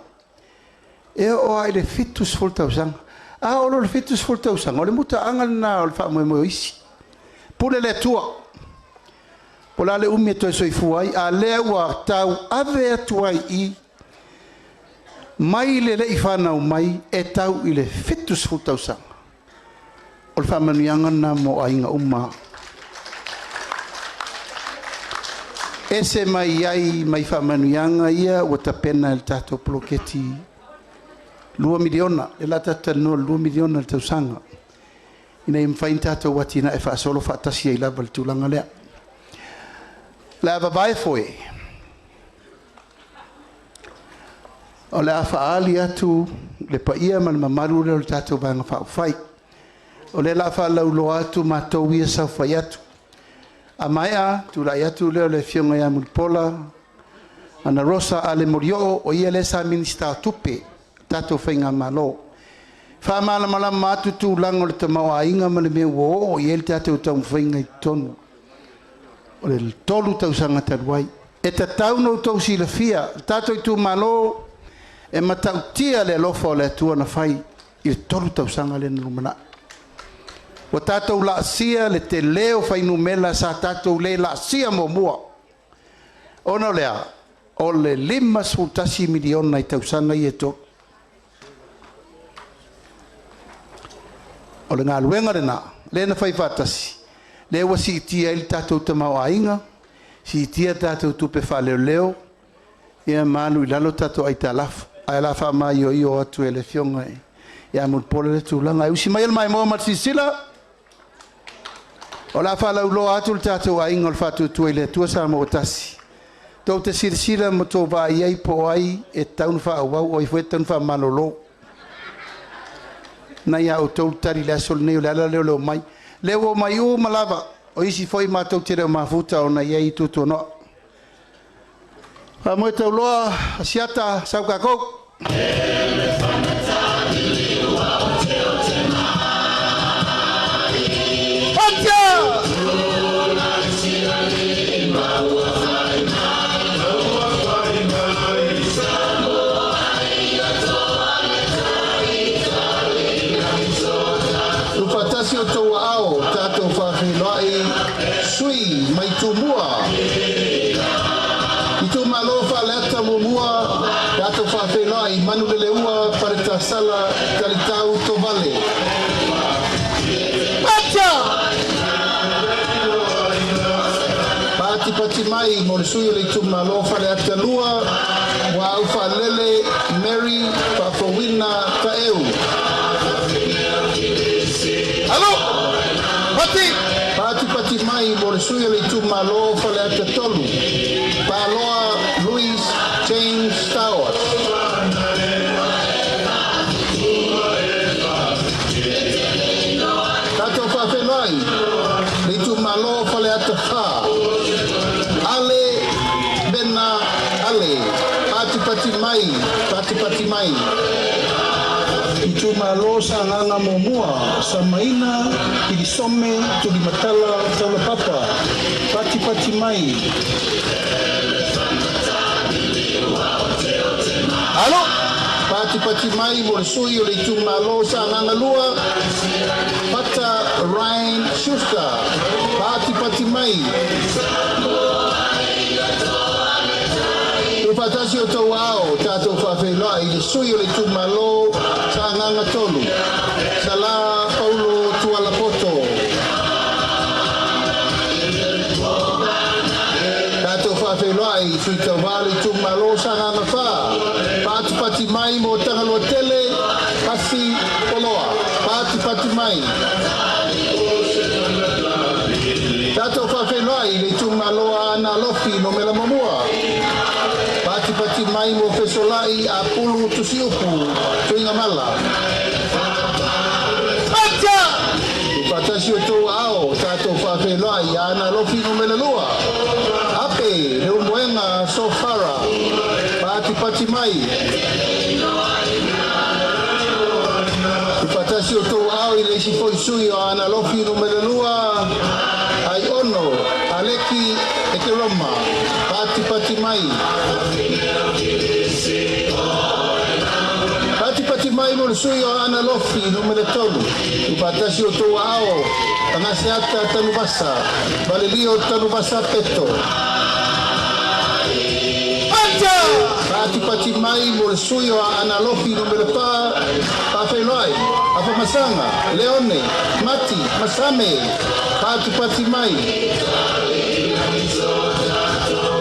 e oo lava i le 70 tausaga. A oo loa i le 70 tausaga, o le mutaaga lena o le faamoemoe o isi. Pule le Atua, po o le a le umi e toe soifua ai, a o lea ua tauave atu ai i i, mai le le i fanau mai e tau i le 70 tausaga. O le faamanuiaga lena mo aiga uma. Ese mai ai mai faamanuiaga ia ua tapena e le tatou poloketi $2 miliona, lea o le a tatou talanoa i le $2 miliona i le tausaga, ina ia mafai ona tatou atinae faasolo faatasi ai lava i le tulaga lea. O le a vavae foe, o le a faaali atu le paia ma le mamalu lea o le tatou Vaega Faaupufai. O lea o le a faalauiloa atu matou ia e saofafai atu. A maea, tulai atu lea o le Afioga ia Mulipola Anarosa Ale Molioo, o ia lea sa Minisita o Tupe i le tatou Faigamalo, e faamalamalama atu tulaga o le tamaoaiga ma le mea ua oo i ai le tatou taumafaiga i totonu o le 3 tausaga talu ai. E tatau ona outou silafia, le tatou itumalo e matautia le alofa o le Atua na fai i le 3 tausaga lea na lumanai. Ua tatou laasia le tele o fuainumera sa tatou le laasia muamua. Ona o le a? O le $51 miliona i tausaga ia e 3. O le galuega lena lea na fai faatasi, lea ua siitia ai le tatou tamaoaiga, siitia tatou tupe faaleoleo, ia ma alu i lalo tatou aitalafu. Ae o le a faamaioio atu e le Afioga ia Mulipola lea tulaga. Ae usi maia le maimoa ma le silasila, o le a faalauiloa atu le tatou Aiga o le Faatuatua i le Atua Samoa ua Tasi, tou te silasila ma outou vaai i ai po o ai e tatau ona faaauau, o ai foi e tatau ona faamalolo. O lena e ia outou le tali i le aso lenei, o le ala lea o le omai. O lea ua omai uma lava, o isi foi matou te le o mafuta ona e i ai tuatuano'a. Faamoe tauloa Asiata, sau tatou! Tuufaatasi o outou aao, tatou faafeiloai sui mai Tumua. Itumalo Faaleata 1, tatou faafeiloai Manuleleua Paletasala Talitau Tovale. Patipati mai mo le sui o le itumalo Faleata 2, Muaau Faalele Mary Faafouina Taeu. Alo! Pati! Patipati mai mo le sui o le itumalo Faleata 3, Paloa Louis James Stowers. Tatou faafeiloai le itumalo Faleata 4, Ale Mena Ale. Patipati mai, patipati mai. Itumalo Sagaga 1, Samaina Kilisome Tulimatala Taulapapa. Patipati mai. Alo! Patipati mai mo le sui o le itumalo Sagaga 2, Pata Ryan Schuster. Patipati mai. Tuufaatasi o outou aao, tatou faafeiloai i le sui o le itumalo Sagaga 3, Sala Paulo Tualapoto. Tatou faafeiloai i sui tauvā o le itumalo o Sagaga 4, patipati mai mo Tagaloatele, Pasi Poloa, patipati mai. Tatou faafeiloai i le itumalo o Aana Alofi Numera 1, patipati mai mo Fesolai Apulu Tusiupu Tuigamala. Tuufaatasi outou aao, tatou faafeiloai i Aana Alofi Numera 2, Ape Leulumoega Sofara, patipati mai. Tuufaatasi outou aao i le isi foi sui o Aana Alofi Numera 2, Aiono Aleki Ekeroma, patipati mai. Patipati mai mo le sui o Aana Alofi Numera 3, tuufaatasi outou aao, Tagaseata Tanuvasa, Valelio Tanuvasa Peto. Patipati mai mo le sui o Aana Alofi Numera 4, Faafeiloai, Afamasaga, Leone, Mati, Masame, patipati mai.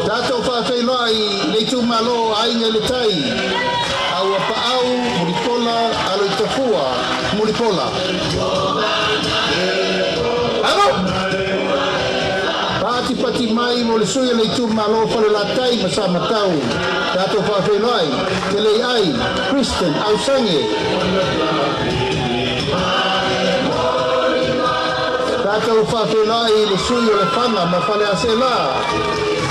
Tatou faafeiloai i le itumalo o Aiga i le Tai, Auapaau, Mulipola, Aloitafua, Mulipola. Patipati mai mo le sui o le itumalo o Falelatai ma Samatau, tatou faafeiloai, Teleiai, Kristen Ausange. Tatou faafeiloai i le sui o Lefaga ma Faleaseela,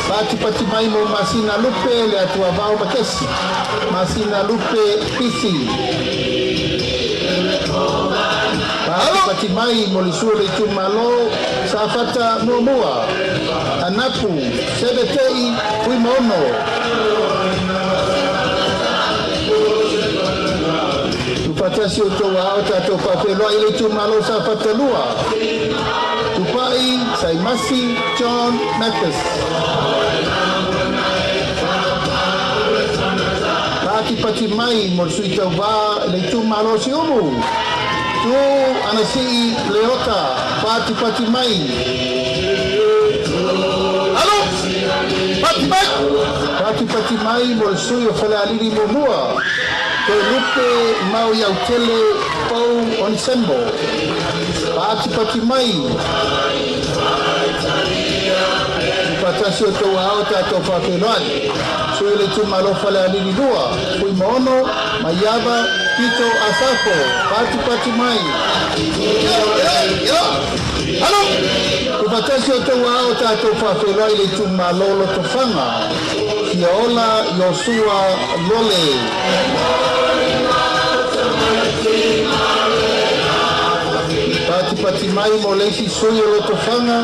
patipati mai mo Masina Lupe le Atuavao Makesi, Masina Lupe Pisi. Patipati mai mo le sui o le itumalo Safata 1, Anapu Sebetei Fuimaono. Tuufaatasi outou aao, tatou faafeiloai i le itumalo Safata 2, Tupai Saimasi John Mathis. Patipati mai mo le sui tauvā le itumalo Siumu, Tu Anasii Leota, patipati mai. Patipati mai mo le sui o Falealili 1, Toelupe Mauiautele Pau Onisembo, patipati mai. Tuufaatasi outou aao, tatou faafeiloai sui o le itumalo Falealili 2, Fuimaono Maiava Tito Asafo, patipati mai. Tuufaatasi outou aao, tatou faafeiloai i le itumalo Lotofaga, Fiaola Iosua Lole. Patipati mai mo le isi sui o Lotofaga,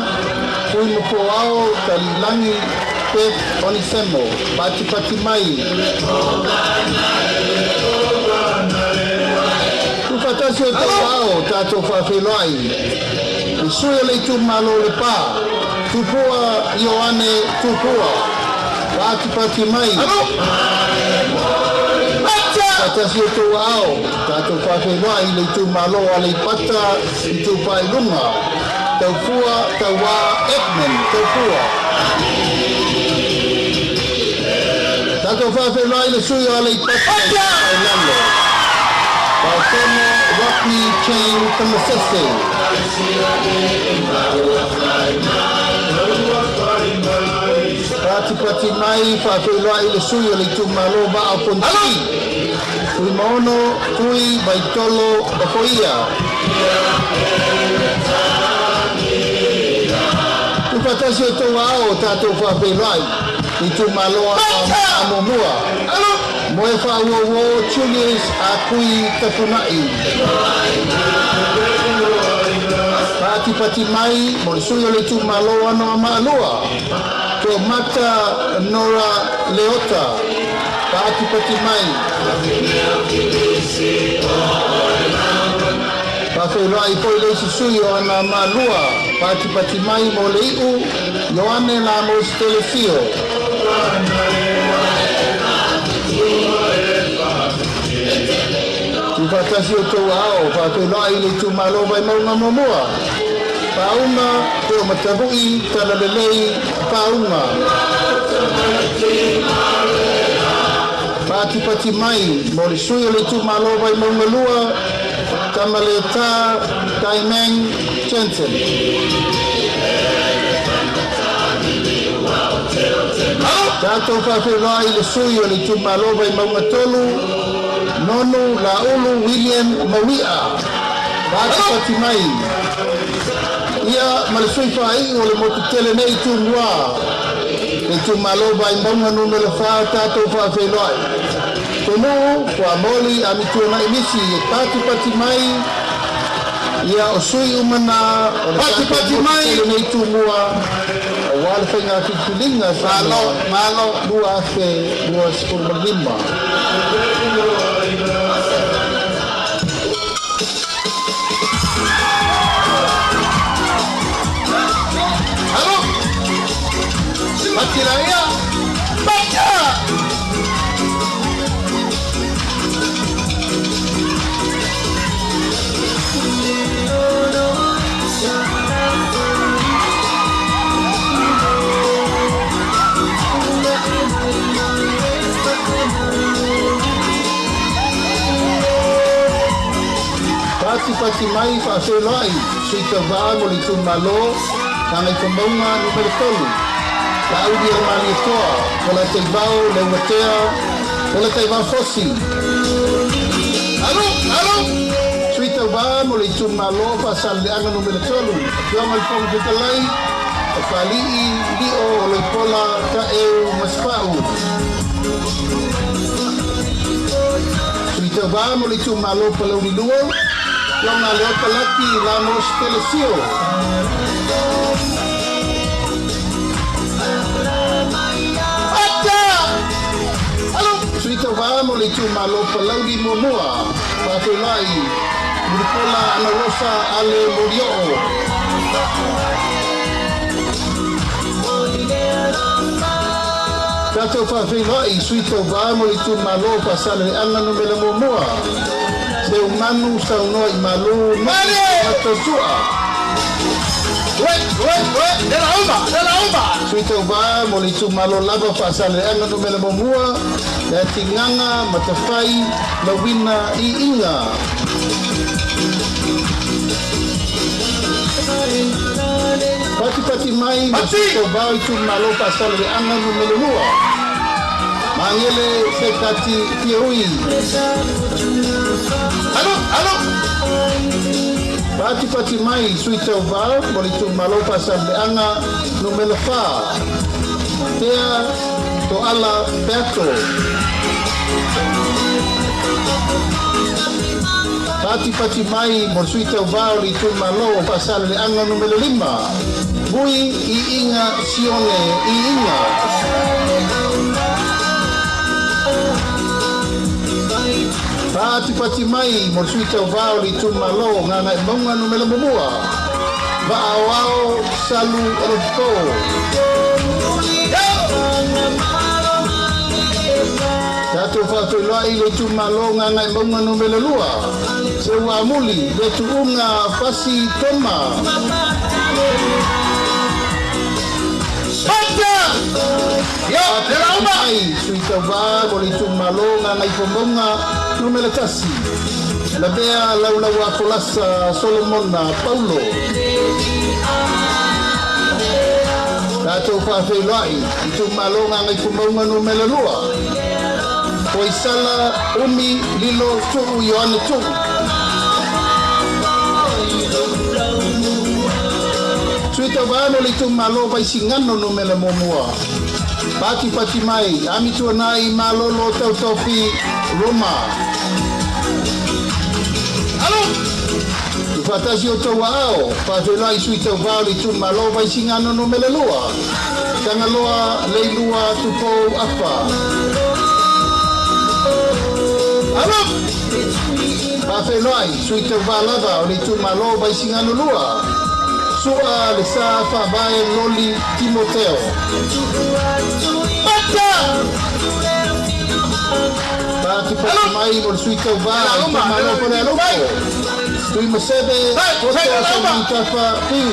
Fuimafoao Taliilagi Pep Onisemo, patipati mai. Tuufaatasi outou aao, tatou faafeiloai i sui o le itumalo Lepa, Tupua Ioane Tupua, patipati mai. Faatasi outou aao, tatou faafeiloai i le itumalo o Aleipata Itupa i Luga, Taufua Tauā Ekman Taufua. Tatou faafeiloai i le sui o Aleipata Itupa i Lalo, Paotono Rocky Chain Tamasese. Patipati mai faafeiloai i le sui o le itumalo Vaa o Fonoti, Fuimaono Tui Vaitolo Ofoia. Tuufaatasi outou aao, tatou faafeiloai i itumalo a Muamua, Moe Faauouo Julius Akui Tafunai. Patipati mai mo le sui o le itumalo Anoamaa 2, Toamata Nora Leota, patipati mai. Faafeiloai foi le isi sui o Anoamaa 2, patipati mai mo le iu Ioane Lamos Telesio. Tuufaatasi outou aao, faafeiloai i le itumalo Vaimauga 1, Paauga Teomatavui Talalelei Paauga. Patipati mai mo le sui o le itumalo Vaimauga 2, Tamaleta Taimeng Jensen. Tatou faafeiloai i le sui o le itumalo Vaimauga 3, Nonu Laulu William Maui'a. Patipati mai ia ma le sui faaiu o le motu tele nei Tumua, le itumalo Vaimauga numera 4, tatou faafeiloai. Tonuu Fuamoli Amituanai Misi e patipati mai ia o sui umana o le Patipati tatou motu mai. tele nei Tumua aua le faiga filifiliga Malo, malo. 2025. Alo. Patilaia. Patia. Patipati mai faafeiloai sui tauvaa mo le itumalo Gagaifomauga numera 3, Laauli o le Malietoa, Polataivao Leuatea, Polataivao Fosi. Alo, alo. Sui tauvaa mo le itumalo Faasaleleaga numera 3, Afioga i le Fofoga Fetalai, o Fali'i Lio o Loipola Taeu Masefau. Sui tauvaa mo le itumalo Palauli 2, Afioga Leota Laki Lamos Telesio. Patia. Alo. Sui tauvaa mo le itumalo Palauli 1, faafeiloai Mulipola Anarosa Ale Molioo. Tatou faafeiloai sui tauvaa mo le itumalo Faasaleleaga numera 1, Seumanu Saunoa i Malu Male. Matausua. Ue, ue, ue. Lela uma, lela uma. Sui tauvaa mo le itumalo lava Faasaleleaga numera 1, le Atigaga Matafai Lauina Iiga. Patipati mai mo Pati. sui tauvaa o itumalo Faasaleleaga numera 2, Magele Sekati Fiaui. Alo, alo. Patipati mai sui tauvaa mo le itumalo Faasaleleaga numera 4, Tea Toala Peato. Patipati mai mo le sui tauvaa o le itumalo Faasaleleaga numera 5, Vui Iiga Sione Iiga. Patipati mai mo le sui tauvaa o le itumalo Gagaemauga numera 1, Vaaoao Salu Olofo. Tatou faafeiloai le itumalo Gagaemauga numera 2, Seuamuli le Tuuga Fasi Toma. Patia. Yo, lela uma. Mai sui tauvaa mo le itumalo Gagaifomauga numera 1, Lavea Laulaua Folasa Solomona Paulo. Tatou faafeiloai itumalo Gagaifomauga numera 2, Poisala Umi Lilo Tuu Ioane Tuu. Sui tauvaa mo le itumalo Vaisigano numera 1, Patipati mai Amituanai Malolo Tautofi Roma. Alo. Tufatasi o tau aao, faafeiloai sui tauvaa o le itumalo Vaisigano numera 2, Tagaloa Leilua Tupou Afa. Alo. Faafeiloai sui tauvaa lava o le itumalo Vaisigano 2, Sua le Sa Faavae Loli Timoteo. Patia. Patipati mai mo le sui tauvaa Lela o le uma, itumalo lela Falealoko, Tuimaseve Hey, Poto hey, lela uma. Saumatafa Fiu.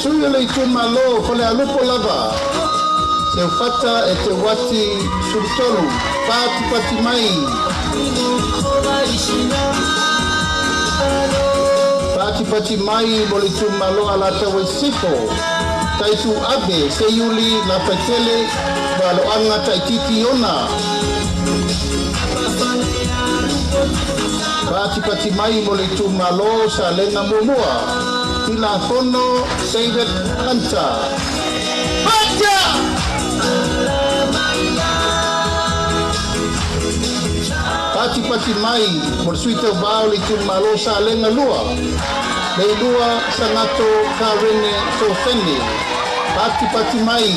Sui o le itumalo o Falealupo lava, Seufata Eteuati Sulutolu, patipati mai. Patipati mai mo le itumalo Alataua i Sisifo, Taitu Ave Seiuli Lafaitele Valoaga Taititi Iona. Patipati mai mo le itumalo Salega Muamua, Tilafono David Hunter. Hunter! Patipati mai mo le sui tauvā o le itumalo Salega 2, Leilua Sagato Karene Sofene. Patipati mai.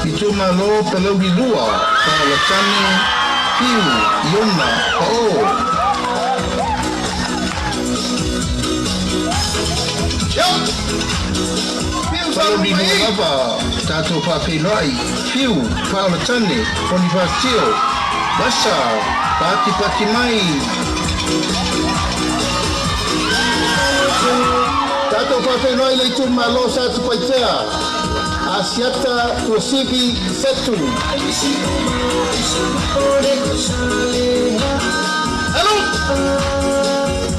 Itumalo Palauli 2, Faaolatane Fiu Iona Pao. Palauli 2 lava, tatou faafeiloai, Fiu, Faaolatane, Bonifacio, Vasa, patipati mai. Tatou faafeiloai le itumalo Satupaitea, Asiata Tuasivi Fetu.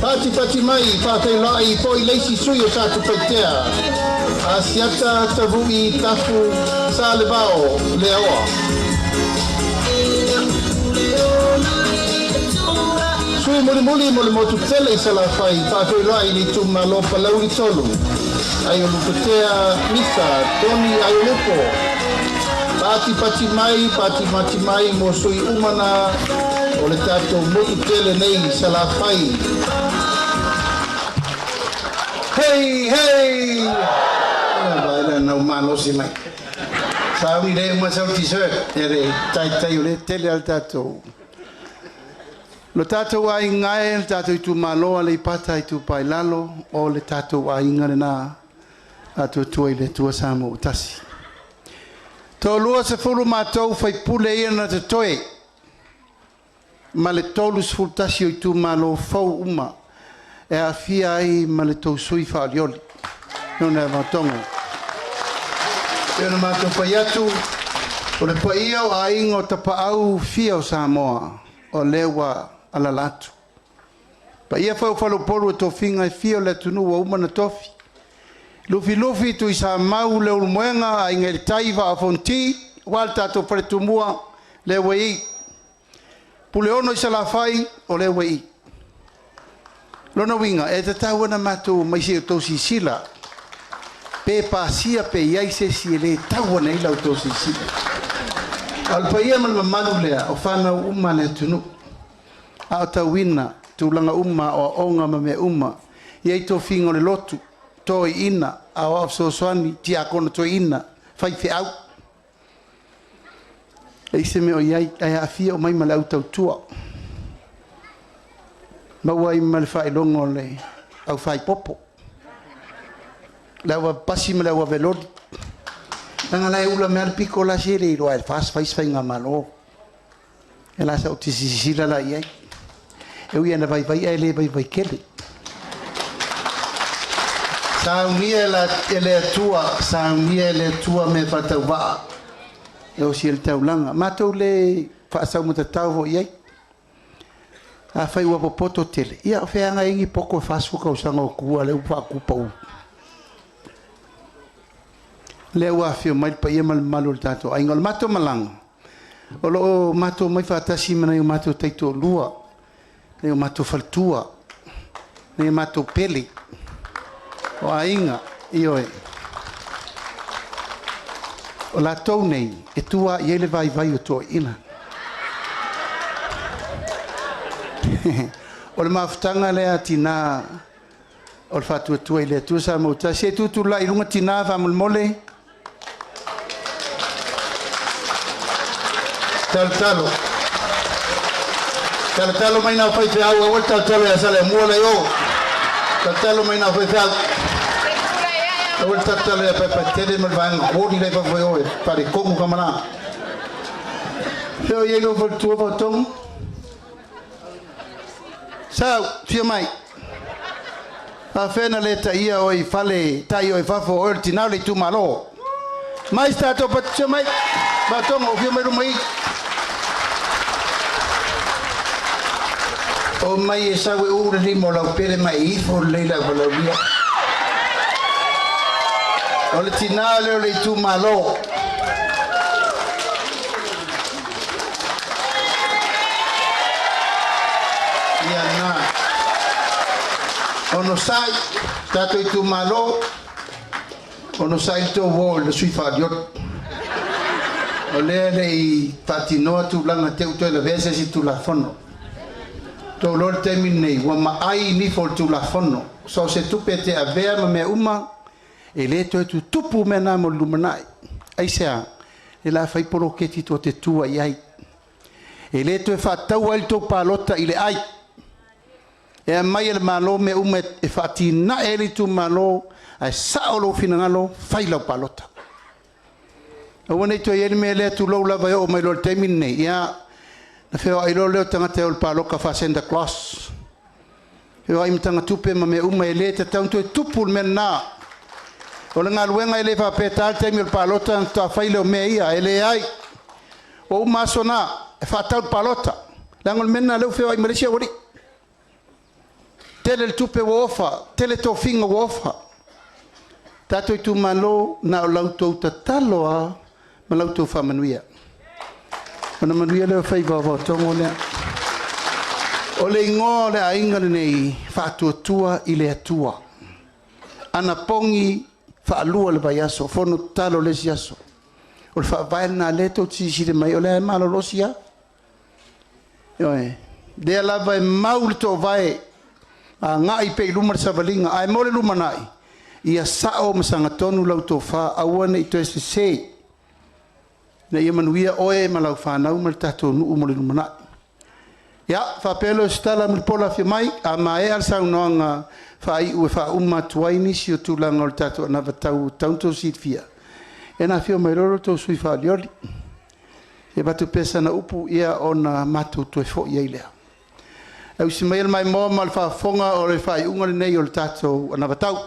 Patipati mai faafeiloai foi le isi sui o Satupaitea, Asiata Tavu'i Tafu Salevao Leaoa. Sui mulimuli mo le motu tele i Salafai, faafeiloai le itumalo Palauli 3, Aiolupotea Misa Tony Aiolupo. Patipati mai, patipati mai mo sui umana o le tatou motu tele nei Salafai. Hei, hei! Vai la nau malosi mai. Sauni le uma sau t-shirt, e le taitai o le tele al tatou. Lo tatou aiga e, le tatou itumalo Aleipata Itupa i Lalo, o le tatou aiga lena atuatua i le Atua Samoa ua tasi. 30 matou faipule ia na totoe, ma le 31 o itumalo fou uma, e aafia ai ma le tou sui faaolioli. Nona e vaotogo. E ona matou fai atu, o le paia o aiga o tapaau fia o Samoa, o lea ua alala atu. Paia foi o faleupolu o tofiga e fia o le atunuu ua uma na tofi. Lufilufi tui Samau le Ulumoega aiga i le tai Vaafonti, ua le tatou faletumua lea ua i. Puleono i Salafai o lea ua i. Lona uiga, e tatau ona matou omai se i outou sisila. Pe pasia pe i ai se isi e le tau ana i la outou sisila. A o le paia ma le mamalu lea o fanau uma a le atunuu. A o tauina tulaga uma o aoga ma mea uma, i ai tofiga o le lotu, toeaiina, aoao fesoasoani, tiakono toeaina, faifeau. E i se mea o i ai, ae aafia o mai ma le au tautua. Maua ai ma le faailoga o le au faaipopo. Le au pasi ma le au aveloli. Langa la e ula mea le piko la se le iloa e fas fais faiga malo. E la sa o te sisila la i ai. E ui ana vai vai e le vai vai kele. Saunia e le atua, saunia e le atua me whatau waa. E o si e le taulanga. Mātou le whaasau matatau fo i ai. A whai ua popoto tele. Ia, o wheanga ingi poko e whasu kausanga o kua le upa kupa u. Le ua whio mai pa ia mal malu le tātou. Ainga o le mātou malanga. O lo o mātou mai whaatasi mana i o mātou taito lua. Nei o mātou whaletua. Nei o mātou pele. O ainga, ioe. O lātou nei, e tua i ele vai vai o toa ina. O le mafutanga lea tina o le whatuatua i le atua sa mautasi. E tūtū la i runga tina whamulimole. Talo talo. Talo talo mai nā whai wheau, awa talo talo ia sale mua le o. Talo talo mai nā whai wheau. Awa talo talo ia pai tele ma le vaenga kori le whai oe. Pare kongu ka mana. Whio i eilo whaletua whatongu. Sau, fia mai. Faafeana le taia oe i fale, tai oe i fafo, o oe o le tinā o le itumalo. Mai se tatou Patricia mai. Faatoga, ua fia mai luma i. O mai e sau e uu le lima o lau pele ma e ifo lelei le auvalaulia. O le tinā lea o le itumalo. Ia na. Onosai, tatou itumalo, onosai le tou o i le sui faalioli. O lea e le i faatinoa tulaga te u toe lavea se isi Tulafono. Tou iloa le taimi lenei, ua maai nifo o le Tulafono. So o se tupe e te avea ma mea uma, e le toe tutupu mea na mo le lumanai. Aisea? E la fai poloketi tua te tua i ai. E le toe faataua ai le tou palota i le ai. E aumai e le Malo mea uma e faatinae ai le itumalo, ae sao lou finagalo, fai lau palota. Aua ne i toe i ai le mea lea, tulou lava, e oo mai loa i le taimi lenei, ia, na feoai loa lea o tagata e o i le paloka faa-Santa Claus. Feoai ma tagatupe ma mea uma, e le tatau ona toe tupu le mea lena. O le galuega e le faapea e ta le taimi o le palota ona faatoa fai lea o mea ia, e leai. Ua uma aso na, e faatatau i le palota. Leaga o le mea lena o lea ua feoai ma le isi aualii. Tele le tupe ua ofa, tele tofiga ua ofa. Tatou itumalo, na o la outou tatalo lava ma la outou faamanuia. Ona manuia lea o faiva o Vaotogo lea. O le igoa o le aiga lenei, Faatuatua i le Atua. Anapogi faalua le vaiaso, fono tatalo le isi aso. O le faavae lena lea tou te silasila mai ai, o lea e malolosi lava. Ioe, lea lava e mau le toovae, agai pea i luma le savaliga, ae mo le lumanai, ia sao ma sagatonu lau tofa, aua ne i toe sese, ina ia manuia oe ma lau fanau ma le tatou nuu mo le lumanai. Ia, faapea lea o se tala mulipola afio mai, a maea le saunoaga faaiu e faauma atu ai nisi o tulaga o le tatou anavatau ua tatau ona outou silafia, ia ona afio mai loa lea o le tou sui usufono faolioli. E avatu pea sana upu, ia ona matou toe foi ai lea. Ae usi maia le maimoa ma le faafofoga o le faaiuga lenei o le tatou anavatau.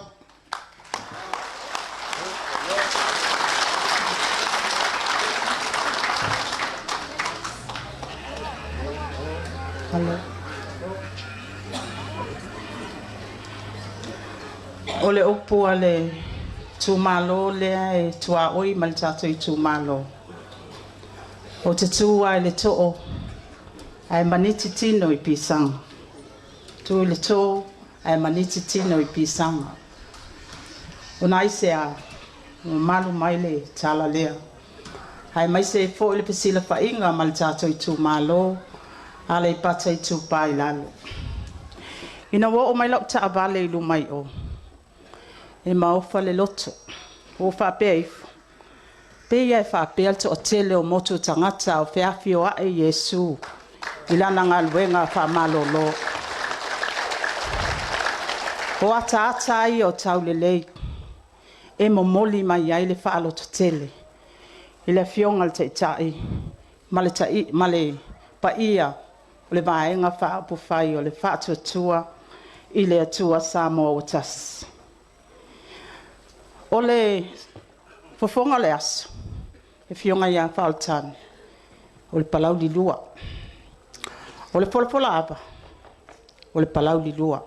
O le upu a le itumalo lea e tuaoi ma le tatou itumalo. Ou te tu lava i le too ae maniti tino i pisaga. Tu i le tō ae maniti tino i pisaga. Ona aisea? Ua mamalu mai le tala lea. Aemaise ai foi le fesilafaiga ma le tatou itumalo Aleipata Itupa i Lalo. Ina ua oo mai lau taavale i luma i o, e maofa le loto. Ua ou faapea ifo, pei lava e faapea le toatele o motu tagata o feafioai Iesu i lana galuega faamalolo. O ataata ia o taulelei e momoli mai ai le faalototele i le Afioga i le Taitai ma le paia o le Vaega Faaupufai o le Faatuatua i le Atua Samoa ua Tasi. O le fofoga o le aso, le Afioga ia Faolotane, o le Palauli 2. O le folafolaava, o le Palauli 2.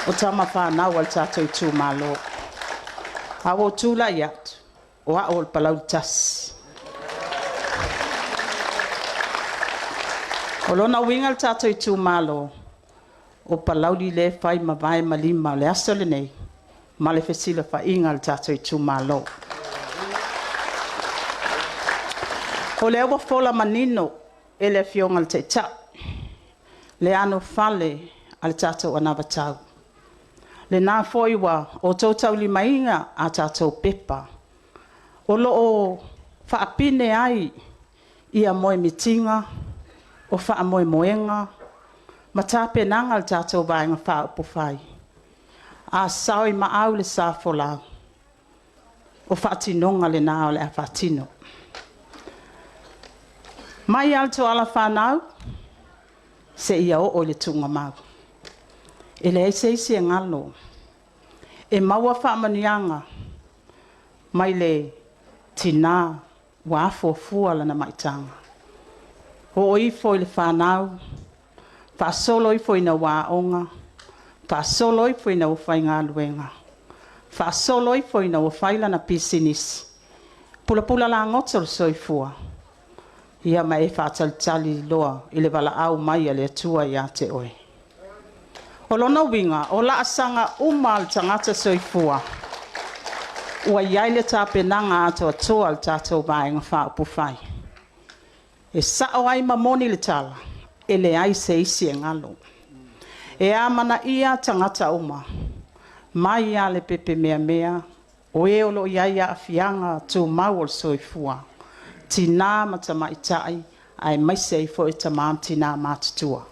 O tama fanau a le tatou itumalo. A ua ou tulai atu, o au o le Palauli 1. O lona uiga le tatou itumalo, o Palauli lea e fai ma vae ma lima o le aso lenei ma le fesilafaiga a le tatou itumalo. O lea ua fola manino e le Afioga i le Taitai le anofale a le tatou anavatau. Lena foi ua outou taulimaina a tatou pepa o lo o faapine ai ia moemitiga o faamoemoega ma tapenaga a le tatou Vaega Faaupufai. A sao i maau le sa folau, o faatinoga lena o le a faatino. Mai lava i le tuala fanau seia oo i le tuugamau. E leai se isi e galo. E maua faamanuiaga mai le tinā ua afuafua lana maitaga. Oo ifo i le fanau, faasolo ifo ina ua aoga, faasolo ifo ina ua faigaluega, faasolo ifo ina ua fai lana pisinisi, pulapula lagoto le soifua, ia ma e faatalitali loa i le valaau mai a le Atua ia te oe. O lona uiga, o laasaga uma a le tagata soifua, ua i ai le tapenaga atoatoa a le tatou Vaega Faaupufai. E sao ai ma moni le tala, e leai se isi e galo. E amanaia tagata uma, mai lava i le pepe meamea, o e o lo o i ai aafiaga tumau o le soifua, tina ma tamaitai, aemaise ai foi tama ma tina matutua.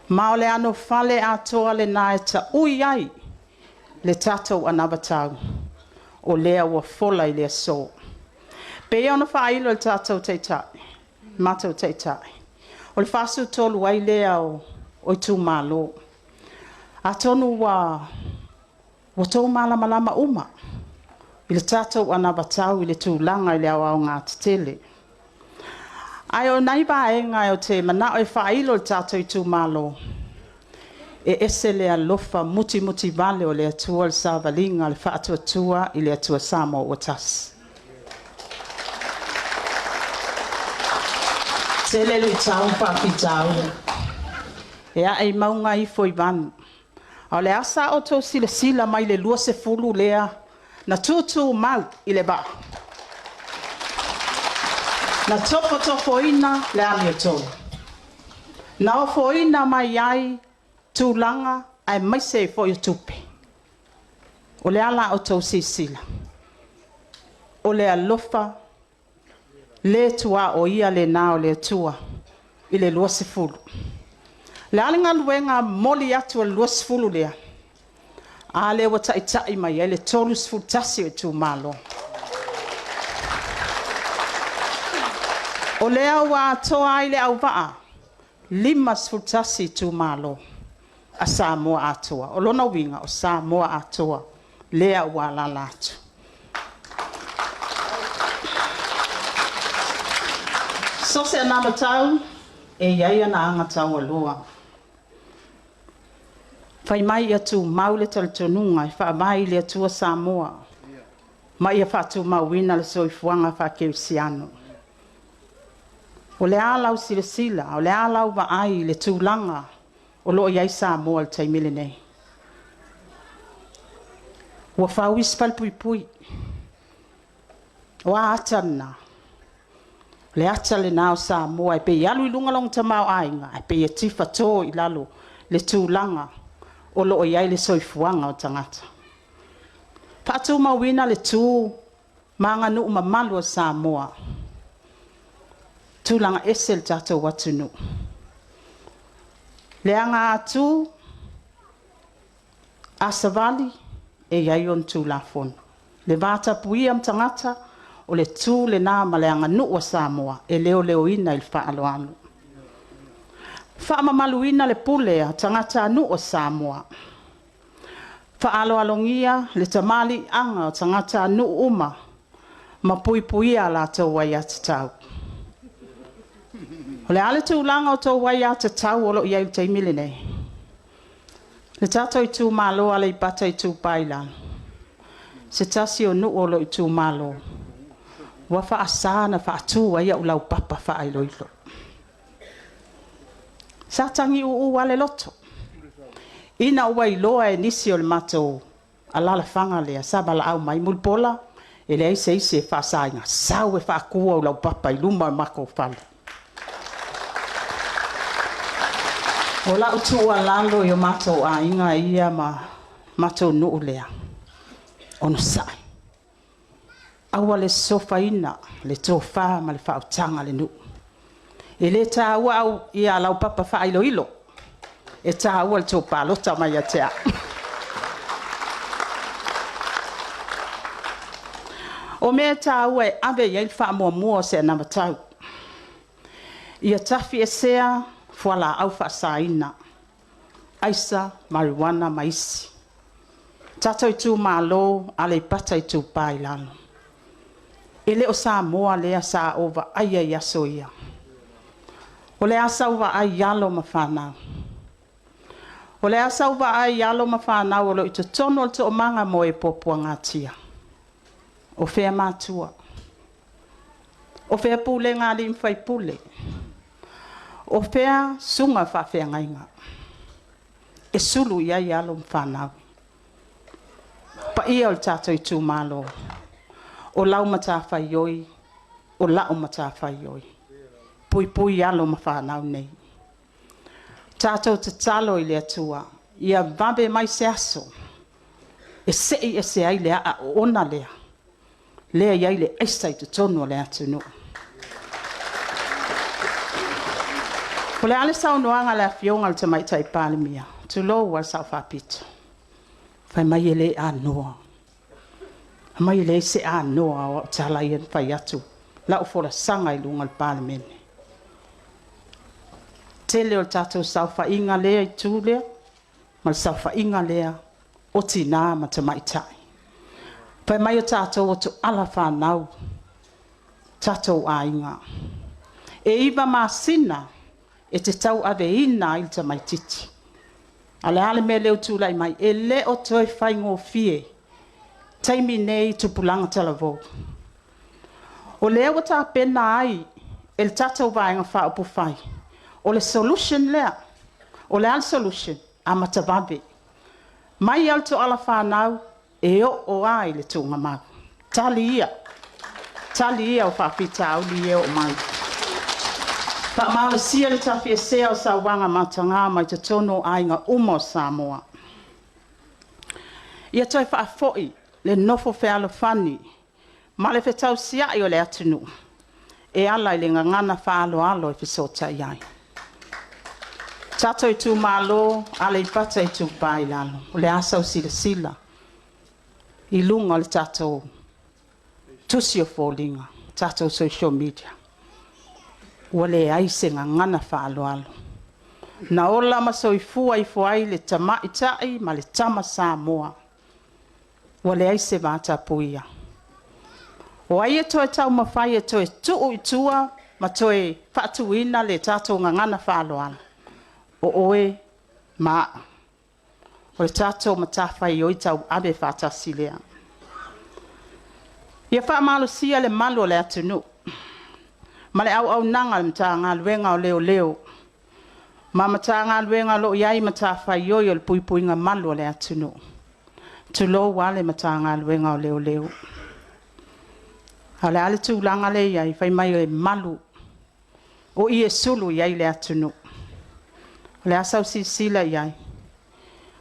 Ma o le anofale atoa lena e taui ai le tatou anavatau o lea ua fola i le aso. E pei ona faailo e le tatou Taitai, le matou Taitai, o le 43 ai lea o itumalo. Atonu ua outou malamalama uma i le tatou anavatau i le tulaga i le aoaoga tetele. Ae o nai vaega ou te manao e faailo i le tatou itumalo, e ese le alofa mutimutivale o le Atua i le savaliga a le Faatuatua i le Atua Samoa ua Tasi. E tele luitau ma faafitauli e ae i mauga ifo i vanu. A o le a sa outou silasila mai i le 20 lea na tutumau i le vaa, na tofotofoina le amiotonu, na ofoina mai ai tulaga aemaise ai foi o tupe. O le a la outou silasila? O le alofa le tuaoia lena o le Atua i le 20. O le a le galuega momoli atu a le 20 lea? A lea ua taitai mai ai le 31 o itumalo. O lea ua atoa ai le auvaa, 51 itumalo a Samoa atoa. O lona uiga, o Samoa atoa lea ua alaala atu. So o se anavatau, e i ai ona agataualoa. Fai mai ia tumau le talitonuga e faavae i le Atua Samoa, ma ia faatumauina le soifuaga faakerisiano. O le a lau silasila, o le a lau vaai i le tulaga o lo o i ai Samoa i le taimi lenei? Ua fau isi falepuipui. O a ata na? O le ata lena o Samoa e pei e alu i luga lona tamaoaiga, ae pei e tifato i lalo le tulaga o lo o i ai le soifuaga o tagata. Faatumauina le tu ma aganuu mamalu a Samoa. Tulaga ese le tatou atunuu. Leaga a tu, a savali, e i ai ona tulafono. Le vatapuia ma tagata, o le tu lena ma le aganuu a Samoa e leoleoina i le faaaloalo. Faamamaluina le pule a tagatanuu o Samoa. Faaaloalogia le tamaliiaga o tagatanuu uma ma puipuia a latou aiatatau. O le a le tulaga o a outou aiatatau o lo o i ai i le taimi lenei? Le tatou itumalo o Aleipata Itupa i Lalo, se tasi o nuu o lou itumalo, ua faasa ona faatu ai ou laupapa faailoilo. Sa tagiuu lava le loto, ina ua iloa e nisi o le matou alalafaga lea sa valaau mai, Mulipola, e leai se isi e faasaina, sau e faatu au laupapa i luma o le matou fale. O lau tuualalo i o matou aiga ia ma matou nuu lea, onosai, aua le sosofaina le tofa ma le faautaga a le nuu. E le taua ia laupapa faailoilo, e taua le tou palota mai ia te au. O mea e taua e ave i ai le faamuamua o se anavatau, ia tafiesea fualaau faasaina. Aisa, marijuana ma isi. Tatou itumalo Aleipata Itupa i Lalo. E le o Samoa lea sa ou vaaia i aso ia. O le a sau vaai i alo ma fanau? O le a sau vaai i alo ma fanau o lo o i totonu o le toomaga mo e puapuagatia? O fea matua? O fea pulega a alii ma faipule? O fea susuga i faafeagaiga e sulu i ai alo ma fanau? Paia o le tatou itumalo, o lau matafaioi, o lau matafaioi, puipui alo ma fanau nei. Tatou tatalo i le Atua ia vave mai se aso e se'i ese ai le a'a oona lea, lea e i ai le aisa i totonu o le atunuu. O le a le saunoaga a le Afioga i le Tamaitai Palemia? Tulou lava le Sao Faapito, fai mai e le anoa, fai mai e leai se anoa o au tala ia na fai atu, lau folasaga i luga o le Palemene. Tele o le tatou saofaiga lea i le itu lea ma le saofaiga lea o tina ma tamaitai. Fai mai o tatou o toala fanau, tatou aiga. E 9 masina e te tauaveina ai le tamaitiiti. A o le a le mea lea ua tulai mai? E le o toe faigofie taimi nei tupulaga talavou. O lea ua tapena ai e le tatou Vaega Faaupufai, o le solution lea. O le a le solution? Amata vave. Mai lava i le toala fanau e oo lava i le tuugamau. Tali ia, tali ia o faafitauli ia e oo mai. Faamalosia le tafiesea o sauaga mataga mai totonu o aiga uma o Samoa. Ia toe faafoi le nofo fealofani ma le fetausiai o le atunuu e ala i le gagana faaaloalo e fesootai ai. Tatou itumalo Aleipata Itupa i Lalo, o le a sau silasila i luga o le tatou tusi o foliga, tatou social media, ua leai se gagana faaaloalo. Na ola ma soifua ifo ai le tamaitai ma le tama Samoa, ua leai se vatapuia. O ai e toe taumafai e toe tuu i tua ma toe faatuina le tatou gagana faaaloalo? O oe ma a'u. O le tatou matafaioi tauave faatasi lea. Ia faamalosia le malu o le atunuu ma le auaunaga a le Matagaluega o Leoleo ma Matagaluega o lo o i ai matafaioi o le puipuiga malu o le atunuu. Tulou lava le Matagaluega o Leoleo. A o le a le tulaga lea e i ai? Fai mai e malu, o i e sulu i ai le atunuu. O le a sau silasila i ai?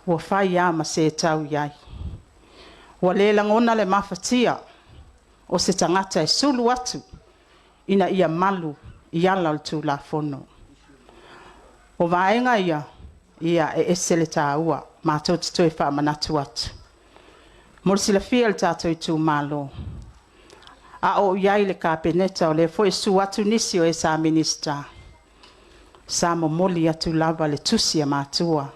Ua fai lava ma setau i ai. Ua le lagona le mafatia o se tagata e sulu atu ina ia malu i ala o le Tulafono. O vaega ia, e ese le taua, matou te toe faamanatu atu. Mo le silafia e le tatou itumalo, a o ou i ai i le Kapeneta, o lea foi e susu atu nisi o e sa Minisita, sa momoli atu lava le tusi a matua,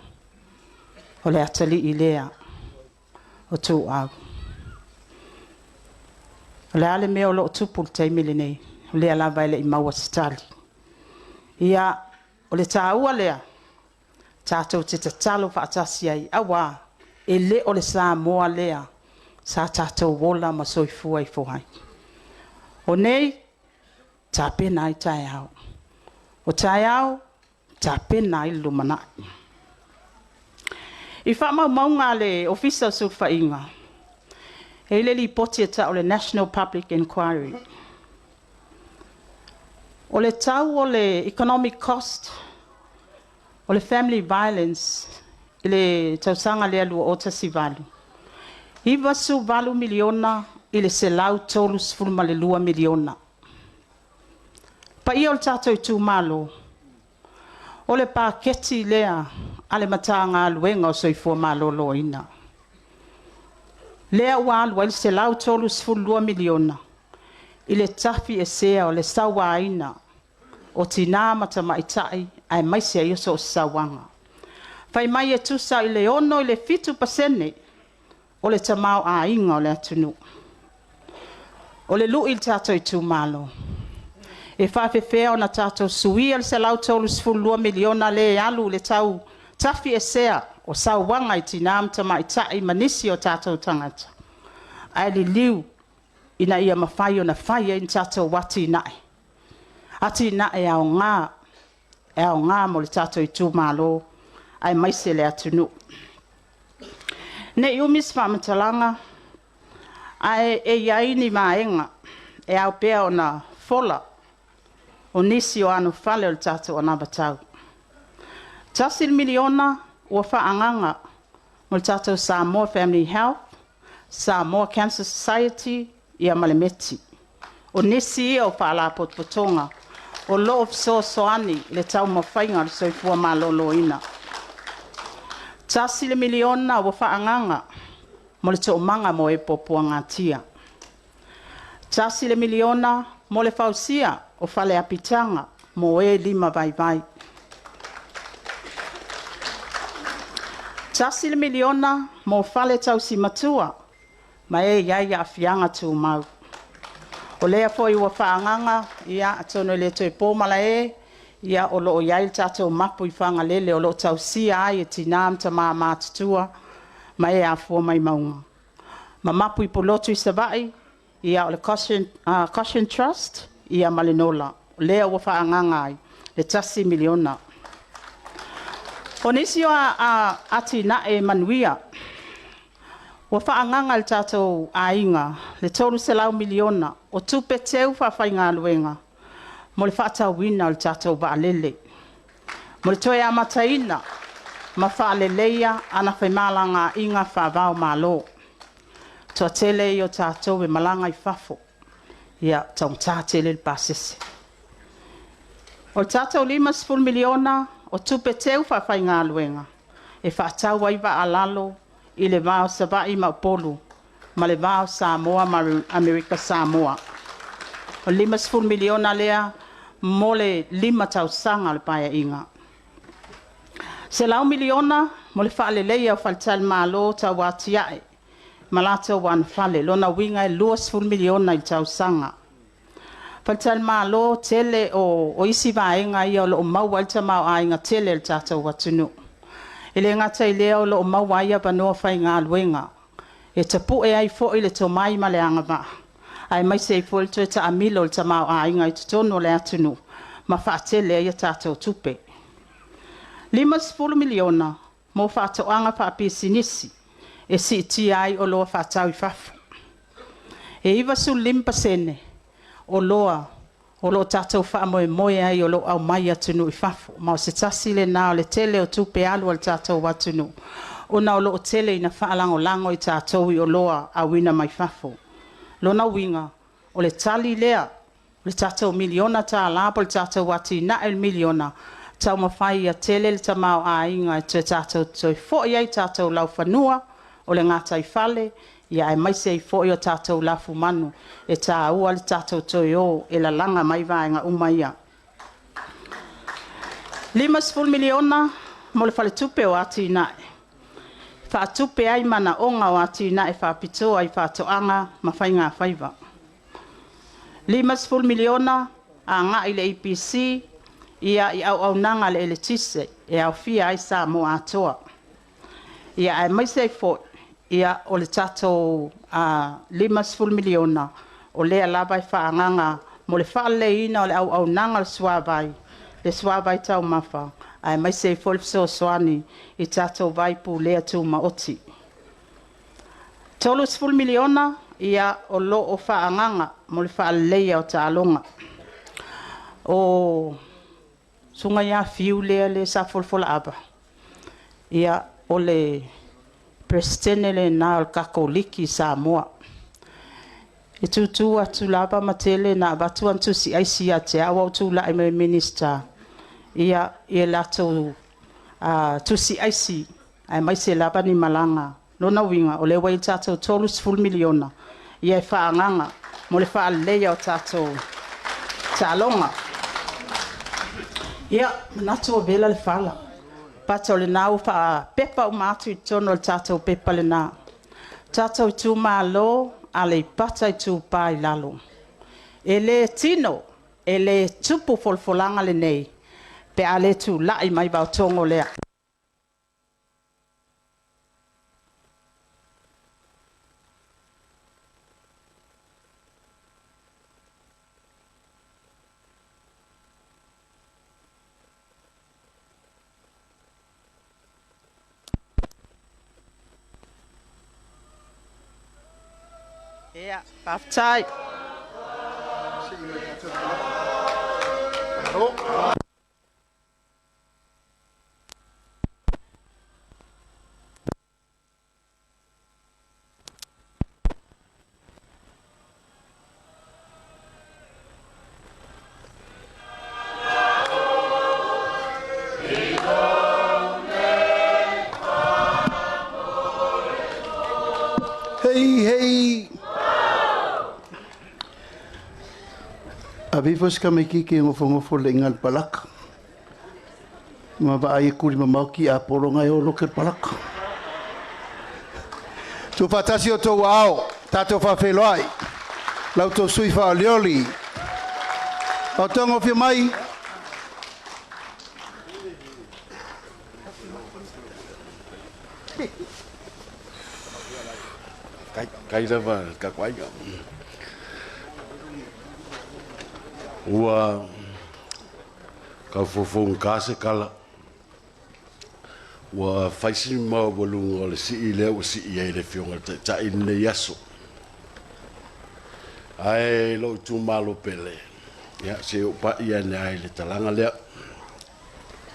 o le atalii lea o Tuuau. O le a le mea o lo o tupu i le taimi lenei? O lea lava e le i maua se tali. Ia, o le taua lea, tatou te tatalo faatasi ai, aua e le o le Samoa lea sa tatou ola ma soifua ifo ai. O nei, tapena ai taeao. O taeao, tapena ai le lumanai. I faamaumauga a le Ofisa o Sulufaiga, e i ai le lipoti e tau o le National Public Inquiry. O le tau o le economic cost o le family violence i le tausaga lea 2018, $98 miliona i le $132 miliona. Paia o le tatou itumalo, o le paketi lea a le Matagaluega o le Soifua Maloloina, lea ua alu ai le $132 miliona i le tafiesea o le sauaina o tina ma tamaitai aemaise ai o so o se sauaga. Fai mai e tusa i le 6 i le 7% o le tamaoaiga o le atunuu. O le lui i le tatou itumalo, e faapefea ona tatou suia le $132 miliona lea e alu i le tau tafiesea o sauaga i tina ma tamaitai ma nisi o tatou tagata, ae liliu ina ia mafai ona fai ai ni tatou atinae, atinae aoga, e aoga mo le tatou itumalo aemaise le atunuu. Ne i umi se faamatalaga, ae i ai ni vaega e ao pea ona fola, o nisi o anofale o le tatou anavatau. E $1 miliona ua faaagaaga mo le tatou Samoa Family Health, Samoa Cancer Society ma le METI. O nisi ia o Faalapotopotoga o lo o fesoasoani i le taumafaiga o le soifua maloloina. E $1 miliona ua faaagaaga mo le toomaga mo e puapuagatia. E $1 miliona mo le fausia o fale apitaga mo e limavaivai. E $1 miliona mo fale tausi matua ma e e i ai aafiaga tumau. O lea foi ua faaagaaga, atonu e le toe po malae, o lo o i ai le tatou mapu i Fagalele o lo o tausia ai e tina ma tama matutua ma e afua mai mauga, ma mapu i Pulotu i Savaii, o le Goshen Trust ma le NOLA, lea ua faaagaaga ai le $1 miliona. O nisi o atinae manuia, ua faaagaaga e le tatou aiga le $300 miliona o tupe teu faafaigaluega mo le faatauina o le tatou vaalele, mo le toe amataina ma faaleleia ana femalagaaiga faava-o-Malo. O le toatele ia o tatou e malaga i fafo, e taugata tele le pasese. O le tatou $50 miliona o tupe teu faafaigaluega, e faatau ai vaa a lalo i le va o Savaii ma Upolu, ma le va o Samoa ma Amerika Samoa. O le $50 miliona lea mo le 5 tausaga o le Paeaiga. E $100 miliona mo le faaleleia o faletalimalo tauatiae ma latou anofale. O lona uiga e $20 miliona i le tausaga. Faletalimalo tele o isi vaega ia o lo o maua ai le tamaoaiga tele o le tatou atunuu. E le gata i lea o lo o maua ai avanoa faigaluega e tapue ai foi le tomai ma le agavaa, aemaise ai foi le toe taamilo o le tamaoaiga i totonu o le atunuu ma faatele ai a tatou tupe. E $50 miliona mo faatoaga faapisinisi e siitia ai oloa faatau i fafo. E 95% oloa o lo o tatou faamoemoe ai o lo o aumai i atunuu i fafo. Ma o se tasi lena o le tele o tupe alu a le tatou atunuu, ona o lo o tele ina faalagolago i tatou i oloa auina mai fafo. O lona uiga, o le tali lea o le tatou miliona tala po o le tatou atinae o le miliona, taumafai ia tele le tamaoaiga e tatou te toe foi ai i tatou laufanua o le gataifale, aemaise ai foi o tatou lafumanu. E taua le tatou toe o e lalaga mai vaega uma ia. E $50 miliona mo le Faletupe o Atinae, e faatupe ai manaoga o atinae faapitoa i faatoaga ma faigafaiva. E $50 miliona agai i le EPC i auaunaga a le eletise e aofia ai Samoa atoa. Aemaise ai foi o le tatou $50 miliona o lea lava e faaagaaga mo le faaleleiina o le auaunaga a le suavai, le suavai taumafa, aemaise ai foi le fesoasoani i tatou vai pulea tumaoti. E $30 miliona o lo o faaagaaga mo le faaleleia o taaloga. O le susuga ia Fiu lea sa folafola ava, o le Peresetene lena o le tatou Liki i Samoa. E tutu atu lava ma tele ina avatu ana tusi aisi ia te au a o ou tulai mai o le Minisita, ia latou tusi aisi, aemaise lava ni malaga. O lona uiga, o lea ua i ai le tatou $30 miliona e faaagaaga mo le faaleleia o tatou taaloga. Ia, e manatu ua vela le fala. Aleipata, o lena ua faapepa uma atu i totonu o le tatou pepa lena. Tatou itumalo, Aleipata Itupa i Lalo. E le tino, e le tupu folafolaga lenei pe a le tulai mai Vaotogo lea. Ia, faafetai. Hei, hei. Ave ifo si tamaititi e nofonofo i le iga i le palaka. Ma vaai atu i le mamao tiapolo na e o lote le palaka. Tuufaatasi o outou aao, tatou faafeiloai la outou sui faaolioli. Fautuaga afio mai. Kai lava le tatou aiga. Ua tau fofogata se tala, ua fai si maualuga o le sii lea ua sii ai e le Afioga i le Taitai i lenei aso. Ae lou itumalo pele, ia se i ou pai ane lava i le talaga lea.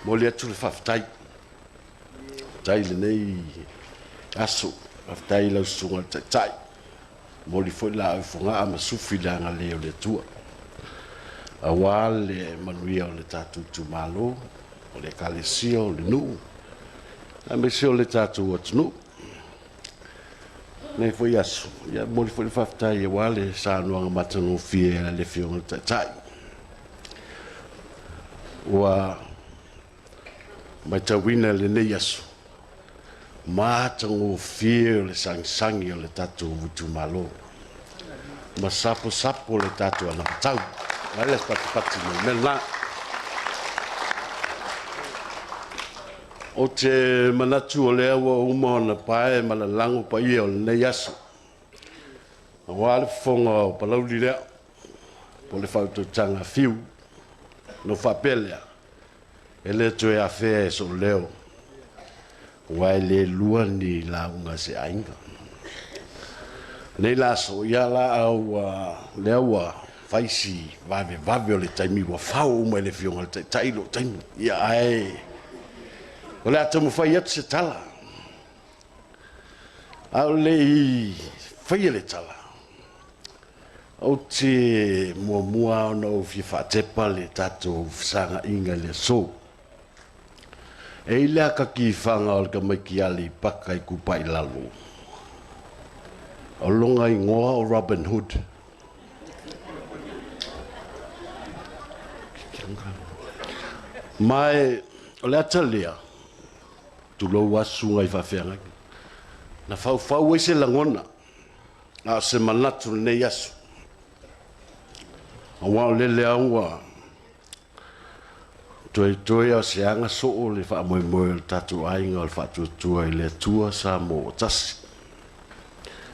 Momoli atu le faafetai, faafetai i lenei aso, faafetai i lau Susuga i le Taitai. Momoli foi laau i Fogaa ma sufi i le agalelei o le Atua aua le manuia o le tatou itumalo, o le Ekalesia, o le nuu, aemaise o le tatou atunuu. Lenei foi aso, ia momoli foi le faafetai aua le saunoaga matagofie a le Afioga i le Taitai. Ua matauina i lenei aso, matagofie o le sagisagi o le tatou itumalo, ma saposapo le tatou anavatau. Vaai le patipati mai le mea lena. Ou te manatu o lea ua uma ona pae ma lalago paia o lenei aso, aua le fofoga o Palauli lea, po o le faautautaga a Fiu. Ona ou faapea lea, e le toe afea e sou leo, aua e le lua ni lauga a se aiga. Lenei la aso, ia laau lea ua fai si vavevave o le taimi ua fao uma e le Afioga i le Taitai lou taimi. Ia ae o le a taumafai atu se tala. A o le i faia le tala, ou te muamua ona ou fia faatepa le tatou fesagaaiga i le aso. E i le akatifaga o le tamaiti Aleipata Itupa i Lalo, o lona igoa o Robin Hood. Ma o le ata lea, tulou lava susuga i faafeagaiga, na faufau ai se lagona, a o se manatu i lenei aso. Aua o lele lava ua toetoe lava o se aga soo le faamoemoe o le tatou aiga o le Faatuatua i le Atua Samoa ua Tasi.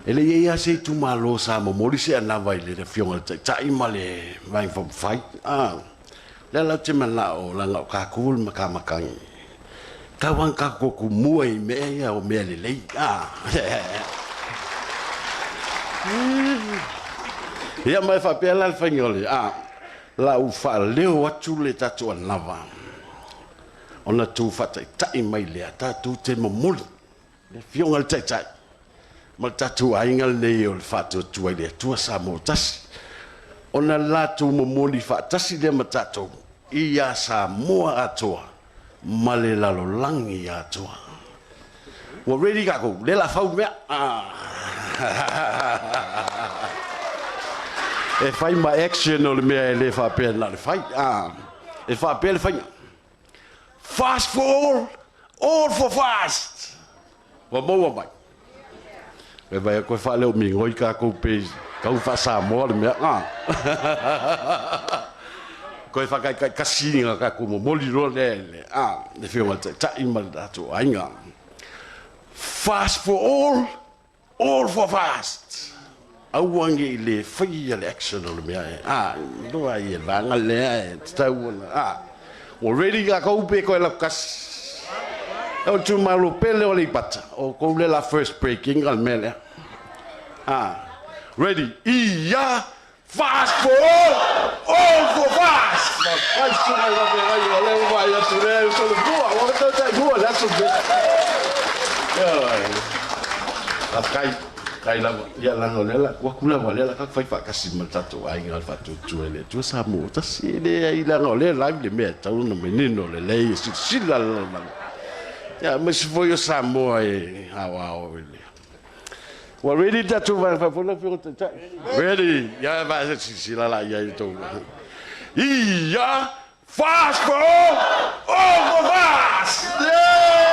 E le i i ai lava se itumalo sa momoli se anava i le Afioga i le Taitai ma le Vaega Faaupufai. O lea la ou te manao, leaga o tatou o le matamatagi, tau lava ina tatou tumua i mea ia o mea lelei. Ia ma e faapea la le faiga o le la ou faaleo atu le tatou anava ona tou faataitai mai lea, tatou te momoli le Afioga i le Taitai ma le tatou aiga lenei o le Faatuatua i le Atua Samoa ua Tasi, ona latou momoli faatasi lea ma tatou ia Samoa atoa ma le lalolagi atoa. Ua ready tatou, lea o le a fau le mea. E fai ma action o le mea e le faapea na o le fai. E faapea le faiga. Fast forward. all for fast. Ua maua mai. E vai koe whaaleo mingoi kākou pe kau wha-Samoa le mea. Ah. Koe whakaikai kasi ngā kākou momoli roa le, le, ah, le whionga tai ma le tātou ainga. Fast for all, all for fast. Aua nge i le whai le action o le mea e. Ah, noa i e vanga lea e te tau ona. Ah, o ready ka kou pe koe lau kasi. O tu malo pele o le ipata. O kou le la first breaking al mea lea. Ah, ready. Ia, fast for all, all for fast. Ma kai sunga i wape ngai o le ua i atu lea i solo pua. Wa tau tai hua le aso pe. A kai, kai lava. Ia langa o lela, kua kula wa lela ka whai whakasi ma tatou ai ngā whatutu e le tua sa mō. Tasi le ai langa o le live le mea tau na menino le lei e sila la la. Ia, me si foi o Samoa e ao ao e le. Wa ready tatou vai fa fola fi o. Ready. Ia va se sila la ia i tau. Ia fast for all, all for fast. Yeah!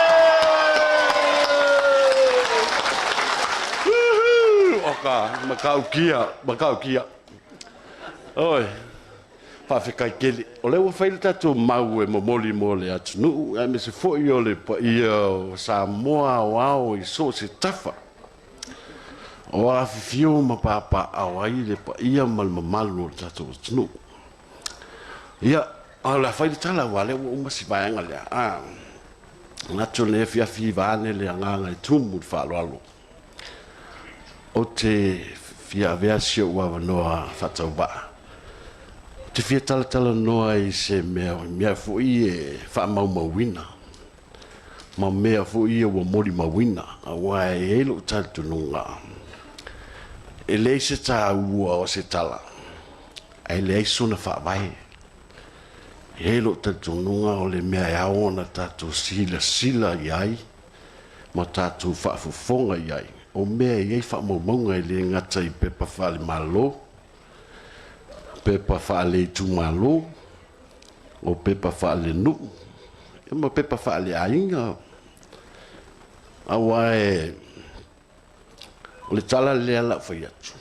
Woohoo! Oka, makau kia, makau kia. Oi, whawhekai kele. O le ua whaile tātou mau e momoli mo le atunuu, a me se foi o le pa ia o Samoa o ao i so se tafa. O a whiwhio ma pāpā au ai le pa ia ma le mamalu o le tātou atunuu. Ia, o le whaile tala ua le ua uma si vaenga lea. Ah, ngatu le fiafi vane le anganga i tumu le whaaloalo. O te fia avea si o ua noa whatau waa. Te fia talatala noa i se mea, mea fo i e whaamaumauina. Ma mea fo i e ua mori mauina. A ua e elo talitununga. E lei se tā ua o se tala. A e leai sona whaavae. E elo talitununga o le mea e ao ona tātou sila sila i ai. Ma tātou whaafofonga i ai. O mea i ai whaamaumaunga e le ngata i pepa whaale malo. Pepa whaale i tūmalo, o pepa whaale nuu, e ma pepa whaale ainga. Aua e, o le tala lea lau whai atu,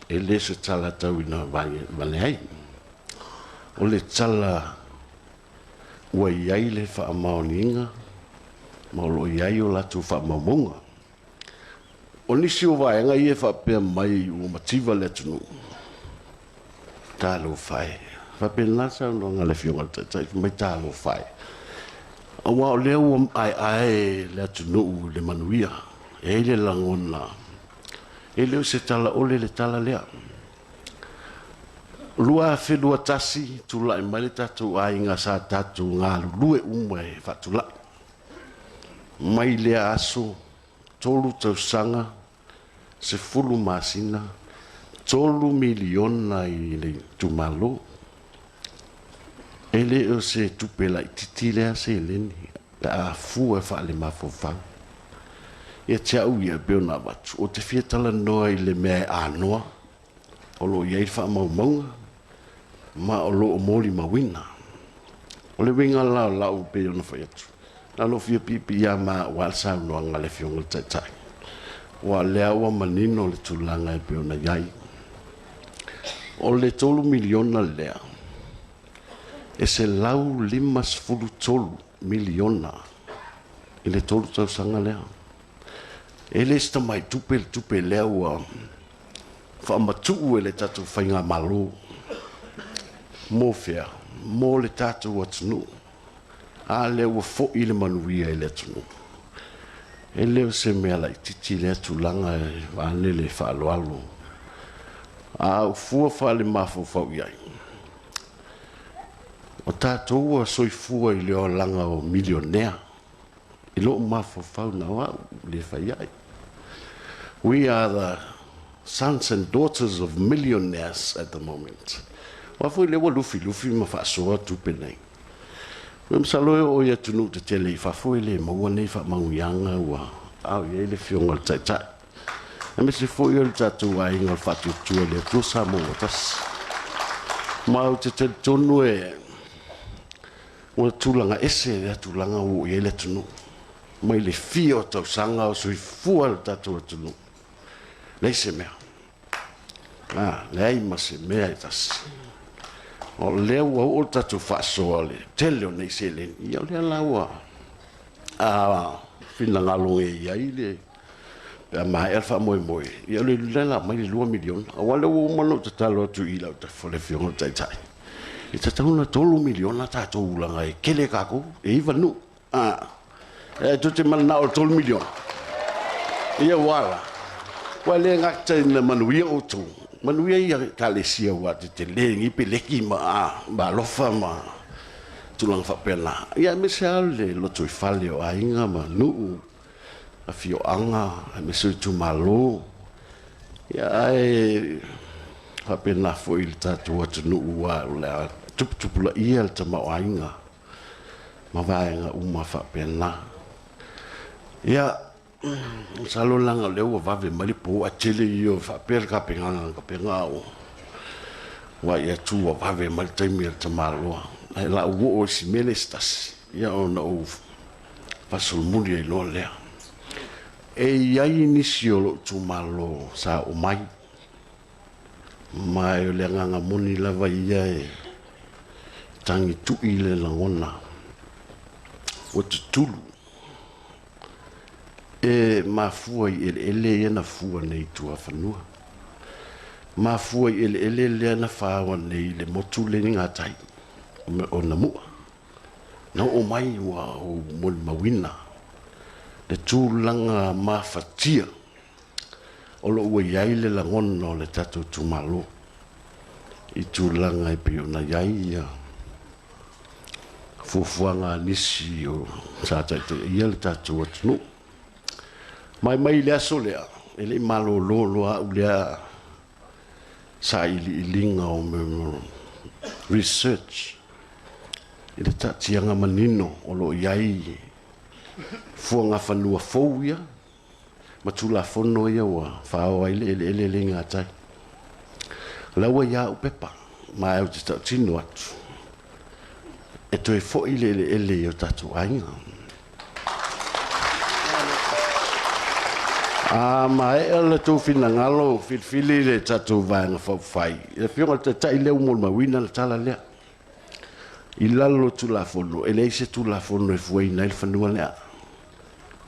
e le se tala tau ina vane ai. O le tala ua iai le whaamaoniinga, ma o lo iai o lātou whaamaumaunga. O nisi o vaenga ia e whaapea mai ua mativa le atunuu. Tālo whae. Whapena sa no ngā le fionga tai mai tālo whae. Aua o lea ua ai ai le atunuu le manuia. E le langona. E leo se tala ole le tala lea. Lua whenua tasi, tūlai mai le tātou ai ngā sa tātou ngā lulue uma e whatulai. Mai lea aso, tolu tausanga, se fulu masina, 3 miliona i le tumalo. E le o se tupe lai titi lea se leni, la a fua e whaale mafofau. Ia te au ia peo nā watu, o te fia tala noa i le mea e anoa, o lo iai whaamaumaunga, ma o lo o moli mawina. O le winga lao lau pe ona whai atu. Nā lo fia pipi ia ma wa sau noa ngā le fionga le taitai. Wa lea ua manino le tūlanga e pe ona iai. O le 3 miliona lea, e se lau 53 miliona i le 3 tausaga lea. E le se tamai tupe le tupe lea ua whaamatuu e le tātou whainga malo. Mō whea, mō le tātou atunuu. A lea ua foi le manuia i le atunuu. E leo se mea lai titi lea tulaga e vane le whaaloalo. A ufua whaale mafofau iai. O tātou ua soifua i le olanga o milionea. I loo mafofau na wau le whai ai. We are the sons and daughters of millionaires at the moment. Wa foi le ua lufi lufi ma whaasoa tupe nei. Ua masalo e o ia tunu te tele i whafo e le maua nei wha ua au ia i le fionga le taitai. E me se foi o le tātou ainga o le whatutua le atua Samoa tasi. Ma o te tele tonu e ua tūlanga ese le tūlanga o ia le tunu. Mai le fia o tausaga o soifua le tatou atunuu, leai se mea. Leai ma se mea e tasi. O lea ua oo le tatou faasoa le tele o nei seleni, ia o lea la ua finagalo e i ai le pe a maea le faamoemoe, ia o le la aumai le $2 miliona. Aua o lea ua uma ona ou tatalo atu i Lautafi le Afioga i le Taitai, e tatau ona $3 miliona tatou leaga e tele tatou, e 9 nuu. E tou te mananao i le $3 miliona? Ia ua a la? Aua e le gata ina manuia outou, manuia Ekalesia aua e tetele i nei peleki ma alofa ma tulaga faapena, ia aemaise lava le lotoifale o aiga ma nuu, afioaga, aemaise o itumalo, ae faapena foi i le tatou atunuu aua o le a tuputupulaia le tamaoaiga ma vaega uma faapena. Ia, masalo leaga o lea ua vave mai le po ae tele ia o faapea le tapenaga na tapena a o vaai atu ua vave mai le taimi o le tamaloa. Ae o le a ou oo i si mea lea se tasi, ia ona ou faasolomuli ai loa lea. E i ai nisi o lou itumalo sa oo mai, ma o le agaga moni lava ia e tagitui le lagona ua tutulu. E mafua i eleele ia na fua nei i tuafanua, mafua i eleele lea na faoa nei i le motu lea i gatai o Namua. Na oo mai ua ou molimauina le tulaga mafatia o lo o ua i ai le lagona o le tatou itumalo i tulaga e pei ona i ai fuafuaga a nisi o sa taitaia le tatou atunuu. Mai mai le aso lea, e le i malolo loa au lea sailiiliga o mea o research i le taatiaga manino o lo o i ai fuagafanua fou ia ma Tulafono ia ua faoa ai le eleele lea i gatai. O la ua ia au pepa, ma ou te tautino atu, e toe foi le eleele i o tatou aiga. A maea le tou finagalo filifili le tatou Vaega Faaupufai, le Afioga i le Taitai lea ua molimauina le tala lea. I lalo o Tulafono, e leai se Tulafono e fuaina ai le fanua lea.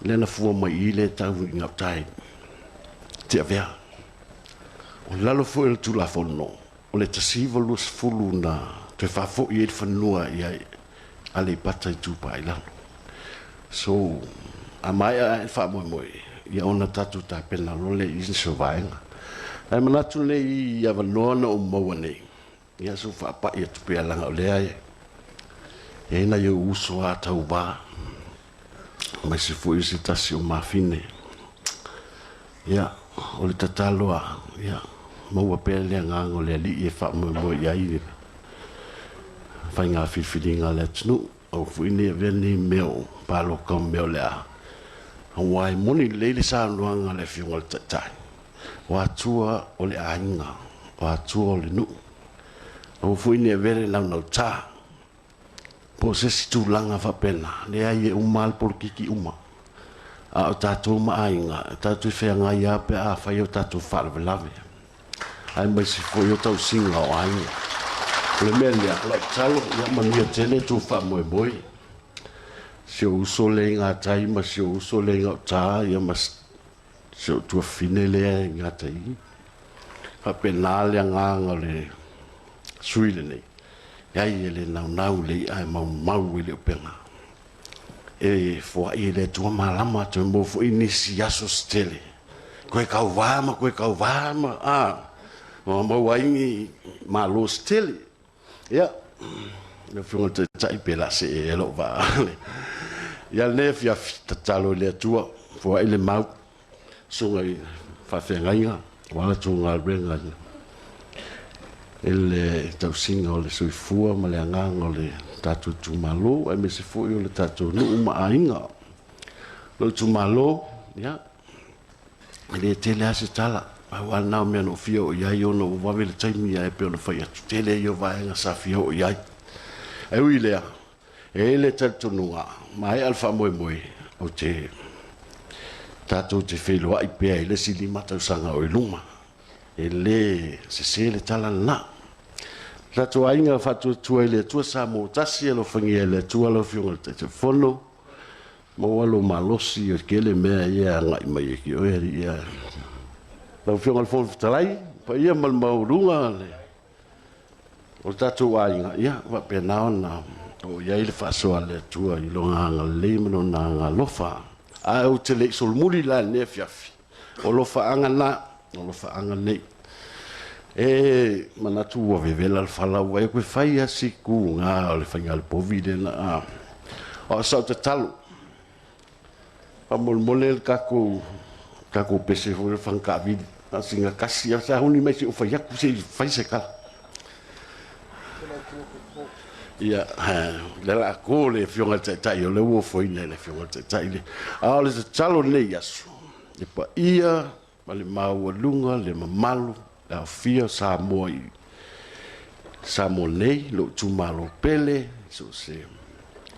Lea na fua mai i i lea e tau i gauta i Tiavea. O lalo foi o le Tulafono, o le 1920 na toe faafoi ai le fanua i Aleipata Itupa i Lalo. So, a maea ae le faamoemoe, ia ona tatou tapena loa lea i nisi o vaega. Ae manatu lenei i avanoa na ou maua nei, ia se i ou faapai atu pea leaga o lea e i ai nai ou uso a tauva, aemaise foi o se tasi o mafine. Ia, o le tatalo lava, ia maua pea le agaga o le Alii e faamoemoe i ai le faiga filifiliga a le atunuu. Aua foi ne i avea lenei mea o palota ma mea o le a, aua e moni lelei le saunoaga a le Afioga i le Taitai, o Atua o le aiga, o Atua o le nuu. Aua foi ne i avea le naunauta po o se isi tulaga faapena, leai e uma lava le polokiki uma. A o tatou ma aiga, e tatou te feagai lava pe a fai o tatou faalavelave, aemaise foi o tausiga o aiga. O le mea lea, o lau tatalo, ia manuia tele tou faamoemoe. Si ou uso lea i gatai ma si ou uso lea i gauta, ia ma si ou tuafafine lea i gatai. Faapena le agaga o le sui usufono lenei, leai e le naunau i le i'a e maumau ai le upega. E foai e le Atua malama, toe maua foi nisi aso se tele, toe tauva ma toe tauva ma maua ai ni malo se tele. Ia, lau Afioga i le Taitai, pe o le a see ea lou vaa. Ia lenei afiafi, tatalo i le Atua, foai le mau, susuga i faafeagaiga, aua la outou galuega i le tausiga o le soifua ma le agaga o le tatou itumalo, aemaise foi o le tatou nuu ma aiga. Lou itumalo, ia, e le tele lava se tala, pau lava lena o mea na ou fia oo i ai ona ua vave le taimi, ae pei ona fai atu, tele ia o vaega sa fia oo i ai. Ae ui i lea, e i ai le talitonuga, maea le faamoemoe, Ou te tatou te feiloai pea i le isi 5 tausaga o i luma. E le sese le tala lena. Tatou aiga faatuatua i le Atua Samoa tasi, alofagia e le Atua lau Afioga i le Taitaifono, maua lou malosi, o le tele mea ia e agai mai ia te oe alii ae. Lau Afioga i le Fofoga Fetalai, paia ma le maualuga o le tatou aiga, ia faapena ona oo i ai le faasoa a le Atua i Lona agalelei ma Lona agaalofa. Ae ou te le i solomuli la i lenei afiafi, o alofaaga na, o alofaaga nei. E manatu ua vevela le fala, ua e toe fai lava si tuga o le faiga a le povi lea na... O sau tatalo, faamolemole le tatou pese foi o le faga taavili, na o sina tasi lava, sauni mai se i ou fai atu se i fai se tala. Ia, o le a to le Afioga i le Taitai, o lea ua ofoina e le Afioga i le Taitai. A o le tatalo i lenei aso, le paia ma le maualuga, le mamalu, le aofia o Samoa i Samoa nei, lou itumalo pele, so o se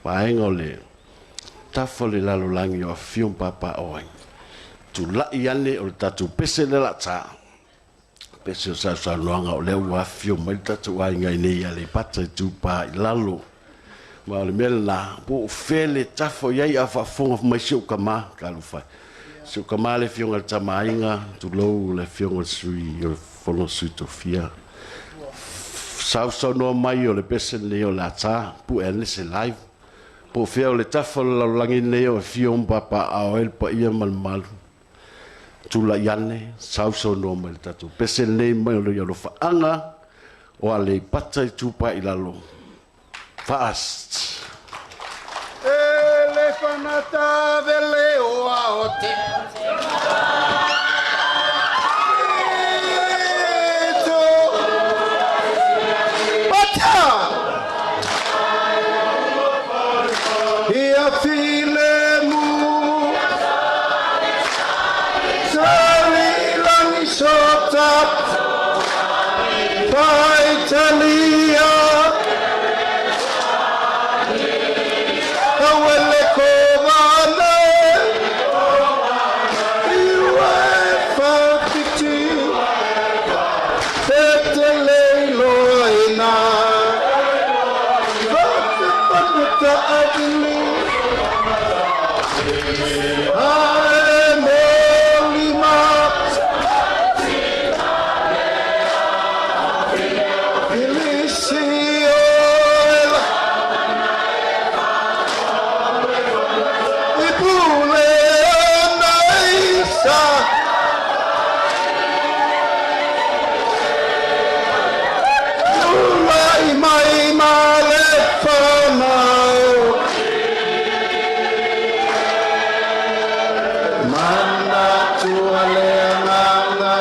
vaega o le tafa o le lalolagi o afifio ma papaaao ai, tulai ane o le tatou pese lea o le a ta, pese o sausaunoaga, o lea ua afifio mai le tatou aiga i inei i Aleipata Itupa i Lalo. Ma o le mea lena, po o fea le tafa o i ai, a o faafofoga mai si ou tama, talofa e, si ou tama le Afioga i le Tama a Aiga, tulou le Afioga i le Sui o le Fono a Sui Tofia, sausaunoa mai o le pese lenei o le a ta, pue ane se live, po o fea o le tafa o le lalolagi lenei o afio ma papaaao ai le paia ma le mamalu, tulai ane, sausaunoa mai i le tatou pese lenei mai o le alofaaga o Aleipata Itupa i Lalo. Fast. Ele fanata vele o aote. Pata! Ia filemu sali langi sota faitalia awele kovana iwe fafiti tetele loina fafipanuta avili ae molima Filisio i pule ona isa Tulai mai ma le whanau Mana tua le anganga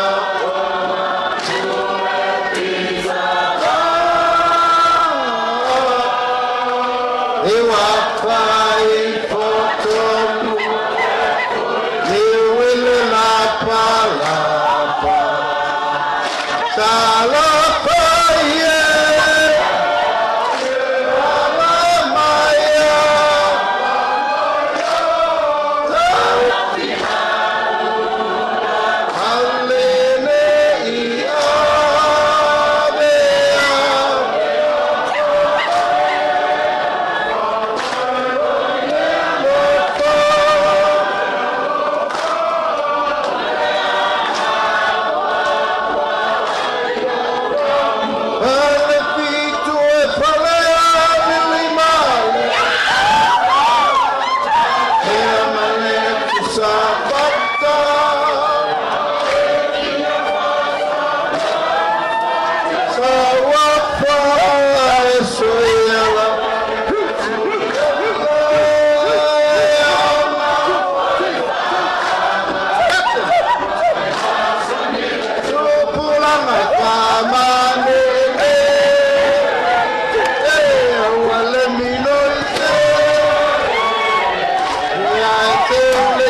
E wapa i potonu Ni wile la palapa Talofa ie Ala maia Alele i avea Pale fitu e pale alili male Ea male kusapata Sawafa e soiala Tupulanga kamanele E awale mino i te Ia e te ule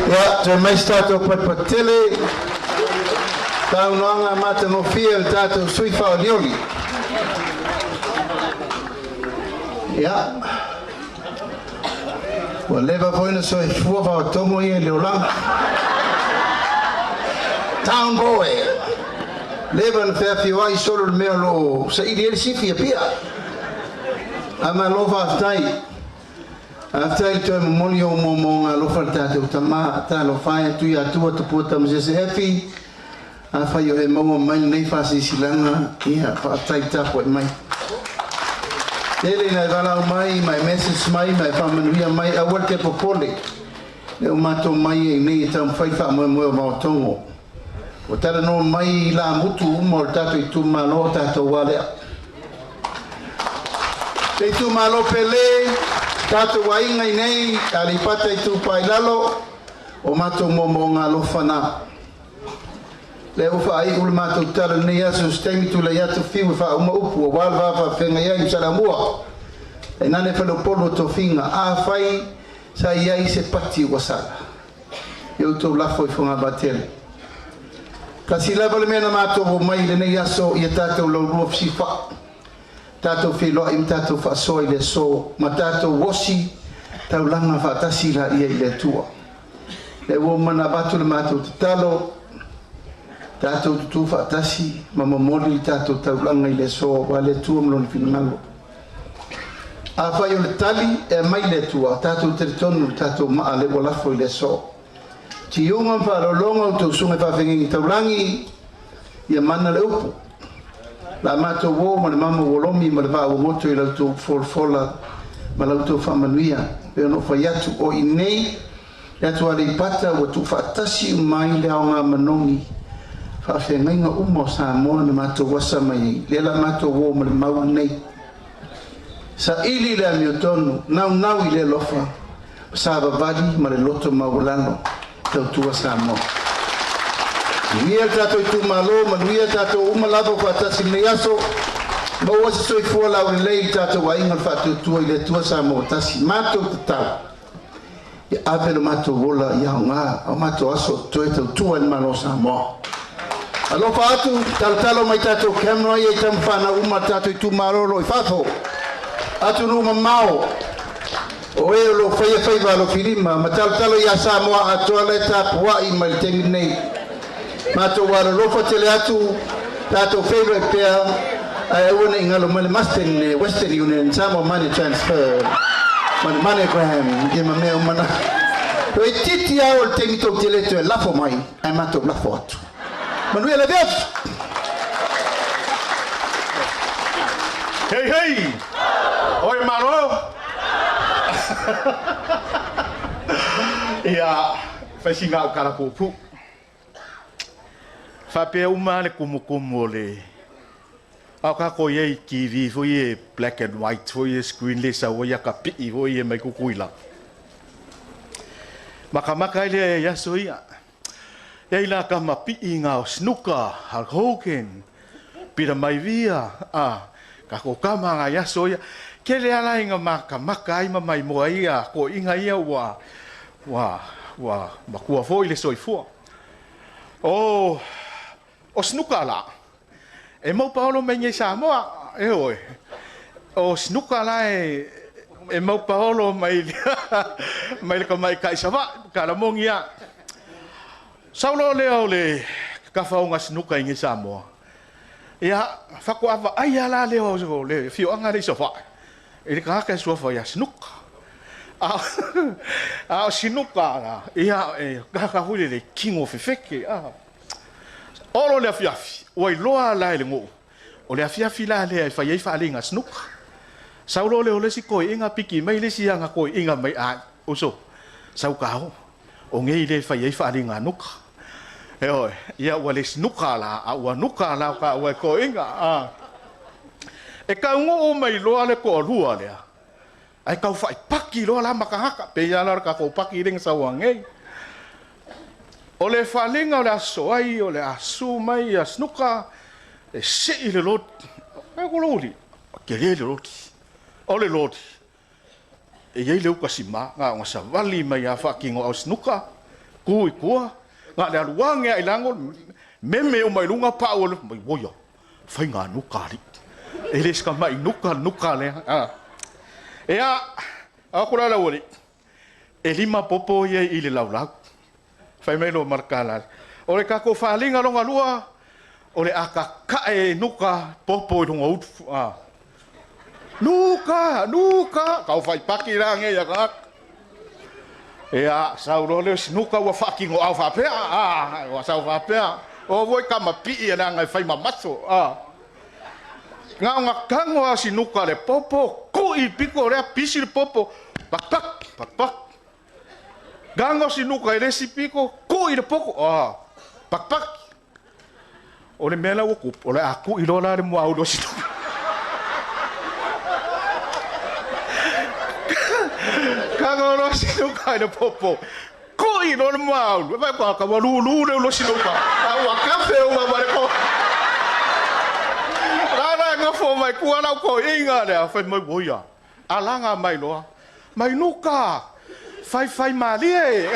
Ia, toe mai se tatou patupatutele, saunoaga matagofie a le tatou sui faaolioli. Ia, ua leva foi ona soifua faotogo ia i le olaga. Town boy! Leva na feafioai solo le mea o lo o saili ai le sifi a Pia. Ae malo faafetai. Faafetai le toe momoli o moomooga alofa le tatou tama. Talofa e atu ia Atua Tupua Tamasese Efi. Afai o e maua mai lenei faasilasilaga, ia faafetai tapuai mai. Tele ina e valaau mai ma e message mai ma e faamanuia mai, aua le te popole. Le o matou mai ai nei e taumafai faamoemoe o Vaotogo. Ua talanoa mai la mutu uma o le tatou itumalo o tatou alea. Le itumalo pele, tatou aiga i nei, Aleipata Itupa i Lalo, o matou moomooga alofa na. Le ua faaiu le matou tala lenei aso, se taimi tulai atu Fiu e faauma upu aua le va faafeagai ai ma Salamua. E nane faleupolu o tofiga, afai sa i ai se pati ua sala, i outou lafo i fogavaa tele. Tasi lava le mea na matou omai i lenei aso ia tatou laulua fesifa'i, tatou feiloai ma tatou faasoa i le aso ma tatou osi taulaga faatasi laia i le Atua. Le ua uma ona avatu le matou tatalo, tatou tutū faatasi ma momoli le tatou taulaga i le aso aua le Atua ma lona finagalo. Afai o le tali e aumai le Atua, tatou talitonu le tatou maa le ua lafo i le aso. Tiuga ma faaaloaloga outou susuga i faafeagaiga taulagi, ia mana le upu. La matou uo ma le mama ua lomi ma le vaa ua goto i la outou folafola ma la outou faamanuia. Pe ona ou fai atu o i nei, le atu Aleipata ua tuufaatasi uma ai le aoga manogi faafeagaiga uma o Samoa na matou asa mai ai, lea la matou uo ma le mau nei. Saili le amiotonu, naunau i le alofa, savavali ma le loto maualalo, tautua Samoa. Manuia le tatou itumalo, manuia tatou uma lava o faatasi i lenei aso. Maua se soifua laulelei i le tatou aiga o le faatuatua i le Atua Samoa tasi. Matou tatalo, ia ave le matou ola i aoga, o matou aso o toe tautua i le Malo o Samoa. Alofa atu, talotalo mai tatou camera ia i tamafanau uma a tatou itumalo o lo o i fafo. Atunuu mamao, o e o lo o faia faiva alofilima, ma talotalo ia Samoa atoa le tapuai mai le taimi nei. Matou alolofa tele atu, tatou feiloai pea, ae aua ne i galo mai le Western, Western Union, Samoa Money Transfer, ma le MoneyGram, ia ma mea uma na. E titi ao le taimi tou te le toe lafo mai, ae matou lafo atu. Manuia le afiafi! Hei, hei! Oi malo! Ia, fai au kala pupu. Faapea uma le kumukumu o le au ka ko ye TV foi e black and white foi e screen le sa ia ka pii foi e mai kukuila. Makamaka ile ia so ia. Ia ila ka ma pii ngā o Snuka, Hulk Hogan, Peter Maivia, a ka ko kama ngā ia so ia. Ke le ala inga makamaka ai ma mai moa ia ko inga ia ua ua ua makua foi le soifua. O o Snuka la. E mau paolo mai ngai Samoa, e oe. O Snuka la e mau paolo mai mai le kamai kai sawa, ka la mongia. Saulo lea o le kafaoga sinuka i ngai Samoa. Ia, fakuava ai ala lea o le fioanga le i Savaii. E le kaka e suafa ia sinuka. A o sinuka la, ia e kaka hui le kingo fefeke. A. Olo le afiafi, ua iloa la e le nguu. O le afiafi la lea e fai ai faaaliga sinuka. Saulo le o le si koi'iga piki mai le si aga koi'iga mai ai. Uso, sau kao. O ngei le fai ai faaaliga nuka. E oe, ia ua le sinuka la, a ua nuka la ka ua koi'iga. A. E kaungu mai loa le ko'alua lea. Ai kau fai paki loa la makahaka. Pe ia la ka ko paki lenga sa ngei. O le faaaliga o le aso ai, o le asu mai ia sinuka, e sei le loti. E ko loli. Ke le le loti. O le loti. E iai le uka sima, ngā o ngasa vali mai a whakingo au sinuka, Tu i tua, na o le alu ane lava i lago, meme uma i luga pau o le... Mai oia, faiga nuka alii. E le o se tamai nuka le nuka lea. Ia, o atu la le aualii, e 5 popo ia i le laulau. Fai mai loa ma le kalale. O le tatou faliga lona lua, o le a tatae e nuka popo i luga o ulu. Nuka, nuka, tau fai paki la nei a tagata. Ia, sau loa lea o si nuka ua faatinoau faapea, ua sau faapea, o foi tama pii e leaga e fai mamaso. Na ona tago lava o si nuka le popo, tui i le pito lea, pisi le popo, pak pak, pak pak. Tago si nuka i le isi pito, tui le popo, pak pak. O le mea la ua tupu, o le a tui loa la le muaulu o si nuka. Tago loa si nuka i le popo, tui loa le muaulu. E vaai atu, ua lulu le ulu o si nuka, a ua kafe uma ma le popo. La la nofo mai tua lau toeaina lea, fai mai, oia, alaga mai loa, mai nuka, fai fai malie.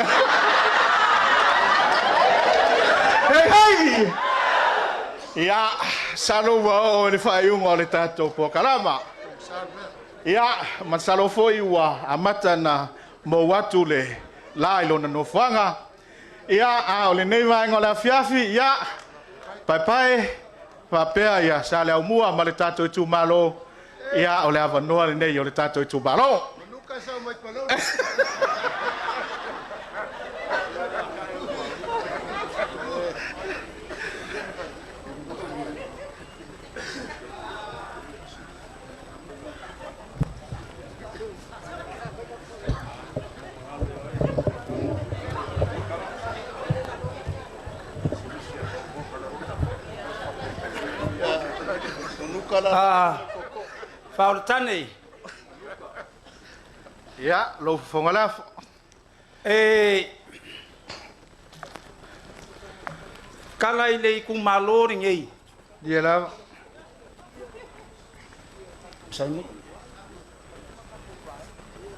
Hei hei! Ia, masalo ua oo i le faaiuga o le tatou polokalama. Ia, masalo foi ua amata na mou atu le la i lona nofoaga. Ia, a o lenei vaega o le afiafi, ia, paepae, faapea ia Saleaaumua ma le tatou itumalo, ia, o le avanoa lenei o le tatou itumalo. Faaoletane. Ia, lou fofoga lafo. E kala i le itumalo lenei. Ia lava. Saini.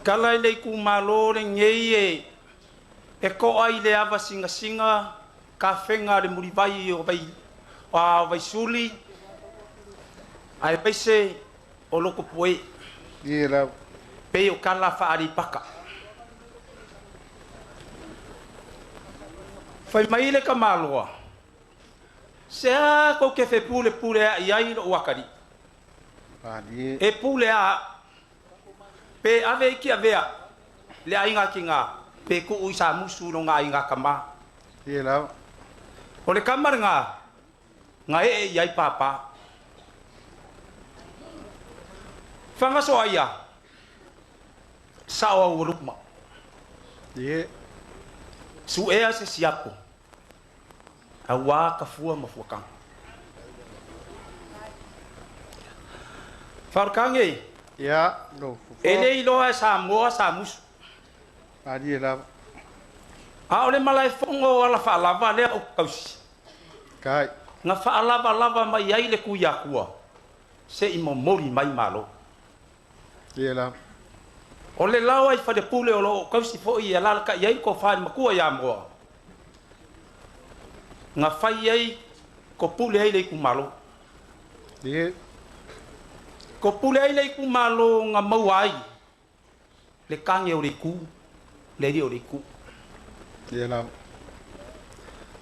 Kala i le itumalo lenei e to'a i le ava singasinga ka fenga le mulivai o vai o Vaisuli ae paise o loko poe. Ia lava. Pe o kala whaalipaka. Fai mai le kamaloa. Se a ko ke fe pule pule a iai lo wakari. E pule a pe ave iki avea le ainga ki ngā pe ku ui sa musu no ngā inga kama. Ia lava. O le kamara ngā ngā e e iai pāpā. Whangaso aia sao au rukma. Ie. Su ea se siapo. A wā ka fua ma fuakanga. Wharukange. Ia, no fufu. E le iloa e sa moa sa musu. Arie lava. A o le malae fongo o ala whaalava lea o kausi. Kai. Nga whaalava lava mai ai le kui akua. Se i momori mai malo. Ia lava. O le lau ai whare pule o lo kausi fo i alala ka iai ko whare makua ia moa. Nga whai ai ko pule ai le ikumalo. Ie. Ko pule ai le ikumalo nga mau ai. Le kange o le ku, le ri o le ku. Ia lava.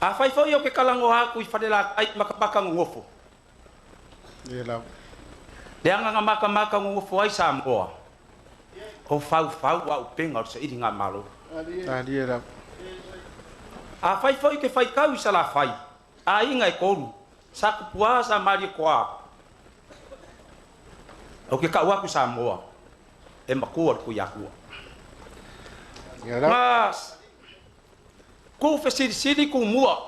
A whai fo i o ke kalango haku i whare la ai makapaka ngofo. Ia lava. Le anga nga makamaka ngofo ai sa moa. O fau fau a upenga o se iri ngā malo. Arie lava. A whai fo i ke whai kau i sa la whai. A inga e koru. Sa kupua sa mari koa. O ke kau aku sa moa. E makua le kui akua. Ia lava. Mas, ku whesirisiri ku mua.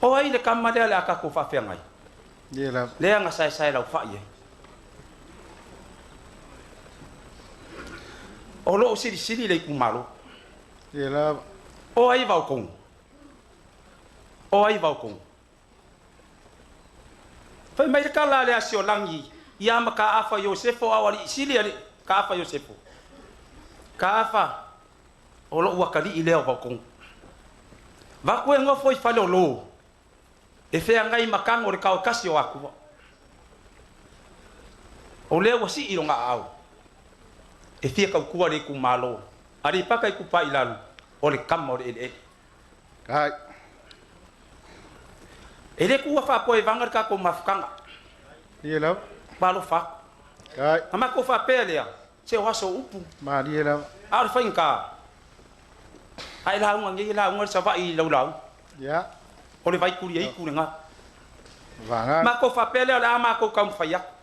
O ai le kamarea le akako whawhengai. Ia lava. Lea nga sae sae lau whai e. O loo sirisiri le ikumalo. Ia lava. O ai vau kongu. O ai vau kongu. Fai mai le kala le asio langi. Ia ma ka afa Iosefo au ali sili ali ka afa Iosefo. Ka afa. O lou atalii lea o Vaotogo. Vaku e nofo i fale o lō, e feagai ma tago o le tao e tasi o Atua. O lea ua sii lona aao e fia tautua le itumalo Aleipata Itupa i Lalo, o le tama o le eleele. E le tuua faapoa e vaga le tatou mafutaga. Ie lava. Ua alofa atu. Na matou faapea lea, se o aso o upu. Malie lava. A o le faigata, a e lauga nei, e lauga le Savaii i lau lauga. Ia. O le Vaikuliaitu lena. Vaga. Matou faapea lea, o le a matou taumafai atu.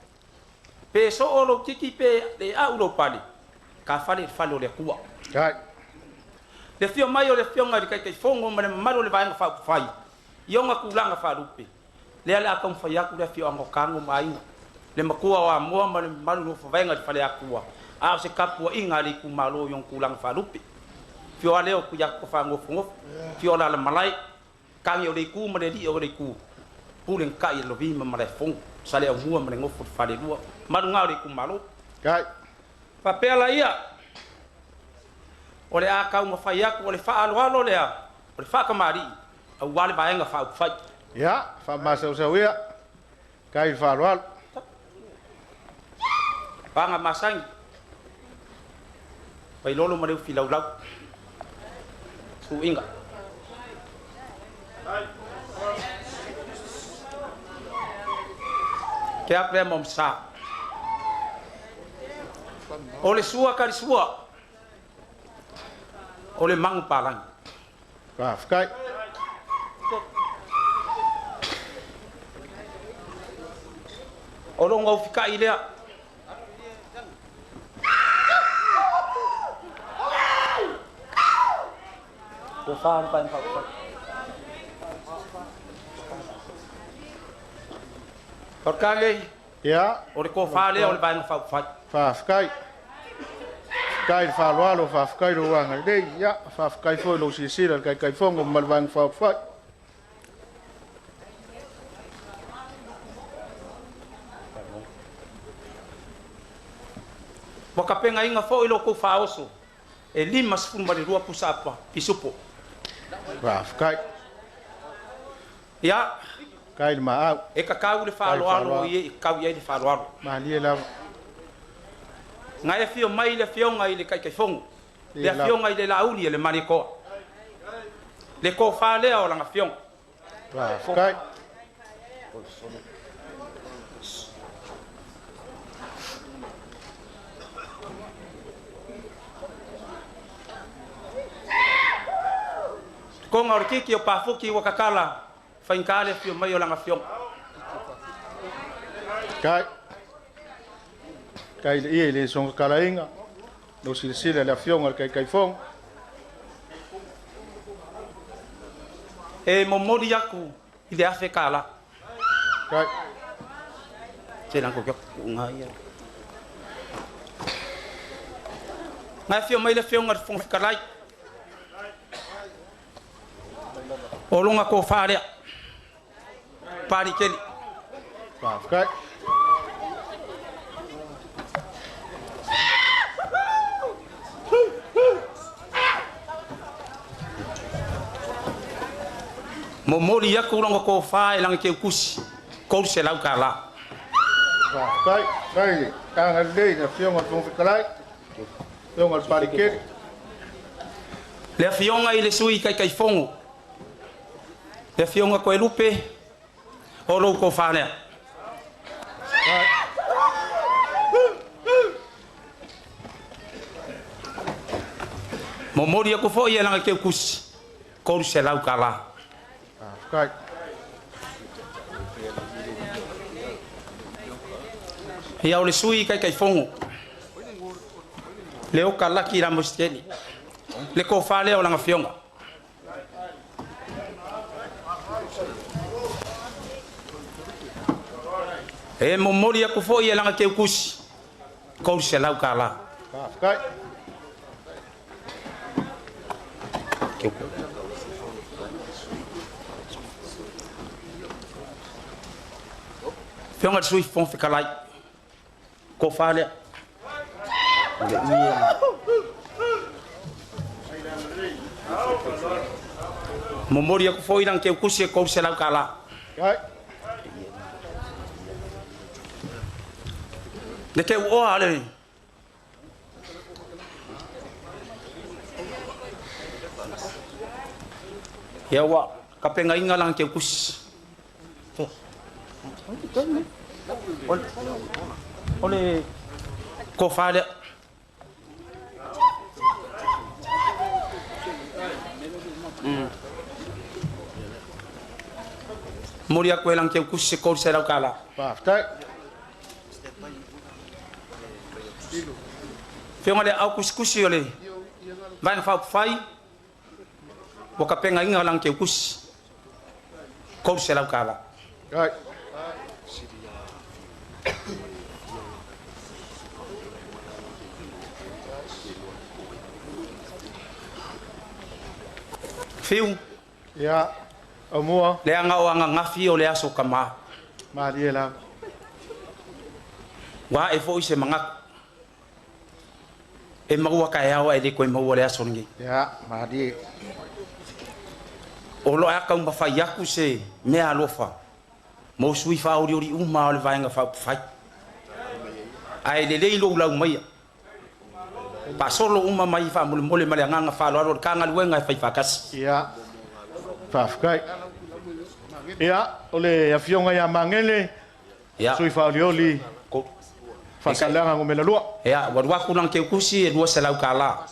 Pe soo lou titi pe le au lou pale, ka fale i le fale o le Atua. Le afio mai o le afioga i le Taitaifono ma le mamalu o le Vaega Faaupufai i ona tulaga faalupe, lea o le a taumafai atu le afioaga o Tago ma Aiga, le matua o Amoa ma le mamalu o Nofavaega i le Faleatua, a o se tapuaiga a le itumalo i ona tulaga faalupe. Afio lea o Tuiato Faanofonofo, afio Alalamalae, tagi o le itu ma le alii o le itu, pule na tai e Lovi ma Malaefono, Saleaaumua ma le nofo i le falelua, malu na o le itumalo. Faapea laia, o le a taumafai atu, o le faaaloalo lea, o le faatamalii, aua le Vaega Faaupufai. Ia, faamasausau ia, kai le faaaloalo. Paga masani, Vailolo ma le ufi laulau, suiga. Ke atu lea ma sa. O le sua ka le sua, o le magu palagi. Faafetai. O lou gaufika'i lea. Tofa le Vaega Faaupufai. Faukage. Ia. O le tofa lea o le Vaega Faaupufai. Faafetai. Faafetai le faaaloalo, faafetai lou agalelei. Ia, faafetai foi lou silasila i le Taitaifono ma le Vaega Faaupufai. Ua tapenaina foi lo kou faaoso e 52 pusa apa pisupo. Faafetai. Ia. Kai le maau. E kakau le faaaloalo i e kau i ai le faaaloalo. Malie lava. Ngai afio mai le afioga i le Taitaifono, le afioga i le Laauli e le Malietoa. Le tofa lea o lana afioga. Faafetai. Konga o le kiki o Pafuki ua kakala, faigata le afio mai o lana afioga. Kai. Kai le ia i le soga kalaina. Lou silasila i le afioga i le Taitaifono. E momoli aku i le $1,000. Kai. Se lango kia ku'uga ia. Ngai afio mai le afioga i le Fofoga Fetalai. O loga tofa lea. Palikeli. Faafetai. Momoli aku loga tofa e lagi keukusi. $300. Faafetai. Kai le agalelei i le afioga i le Fofoga Fetalai. Afioga i le Palikeli. Le afioga i le Sui Taitaifono. Le afioga Toelupe, o lou tofa lea. Momoli aku foi e lagi keukusi. $300. Faafetai. Ia o le Sui Taitaifono. Le oka laki la mositeli. Le tofa lea o lana afioga. E momoli aku foi e lagi keukusi. $300. Faafetai. Afioga i le Sui Fofoga Fetalai. Tofa lea. Momoli aku foi lana keukusi e 300 tala. Le ke uoa le ia ua kapegaiga lana keukusi. O le kofa lea. Momoli aku e lana keukusi se 300 tala. Faafetai. Fioga le au kusikusi o le vaega faaupufai ua kapegaiga lana keukusi 300 tala. Fiu. Ia, Aumua. Leaga o agagafi o le aso kamā. Malie lava. Ua ae foʻi se magatu e maua kaeao ae lē koe maua le aso lenei. Ia, malie. O loo autaumafai atu se mea alofa mo sui faaolioli uma o le vaega faaupufai ae lelei lou lau maia faasolo uma mai faamolemole ma le agaga faaaloalo o le tagaluega e fai faatasi. Ia, faafetai. Ia, o le afioga ia Magele, sui faaolioli Faasaleleaga Nu.2. Ia, ua alu atu lana teutusi e 200 tala.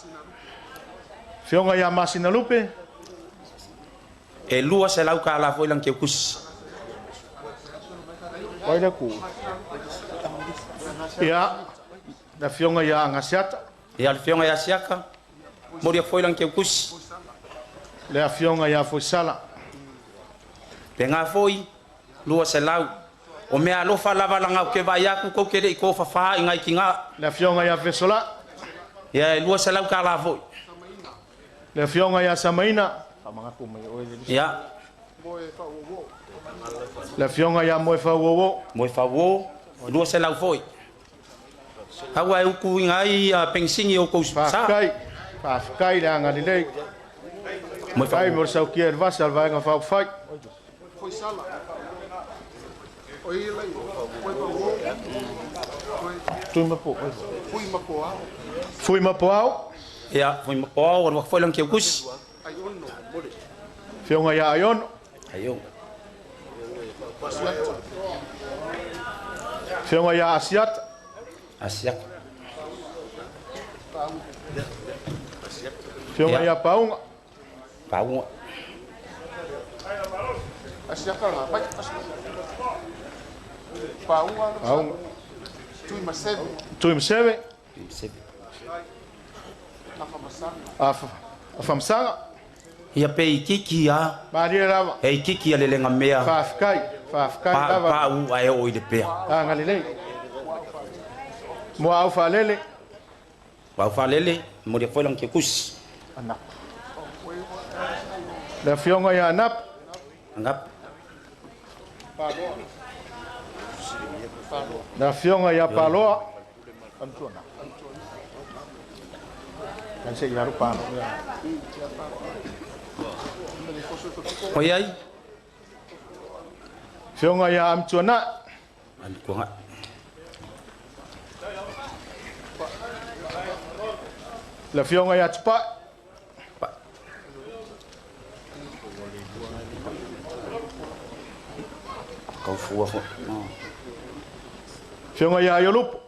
Afioga ia Masinalupe. E 200 tala foi lana teutusi. Vai le ku. Ia, le afioga ia Agasiata. Ia, le afioga ia Siaka, momoli atu foi lana teutusi. Le afioga ia Foisala. Pega foi 200. O mea alofa lava laga ou te vaai atu tou te le'i tofafā i nai tigā. Le afioga ia Fesolai. Ia, e 200 tala foi. Le afioga ia Samaina. Ia. Le afioga ia Moefauō. Moefauō, 200 foi. Aua e utuina ai pegisini o tou sa. Faafetai, faafetai le agalelei. Faafetai mo le saukia i le vasa o le Vaega Faaupufai. Fui ma Poao. Ia, Fui ma Poao, alu atu foi lana teutusi. Afioga ia Aiono. Aiono. Afioga ia Asiata. Asiata. Afioga ia Pauga. Pauga. Pauga. Tuimaseve. Afamasaga. Ia pe ikiki a. Malie lava. E ikiki a le lega mea. Faafetai, faafetai lava. Pau ae oo i le pea. Agalelei. Moa au faalele. Au faalele, momoli atu foi lana teutusi. Le afioga ia Anapo. Anapo. Le afioga ia Paloa. O iai. Afioga ia Amituanai. Amituanai. Le afioga ia Tupai. Kaufua foi. Afioga ia Aiolupo.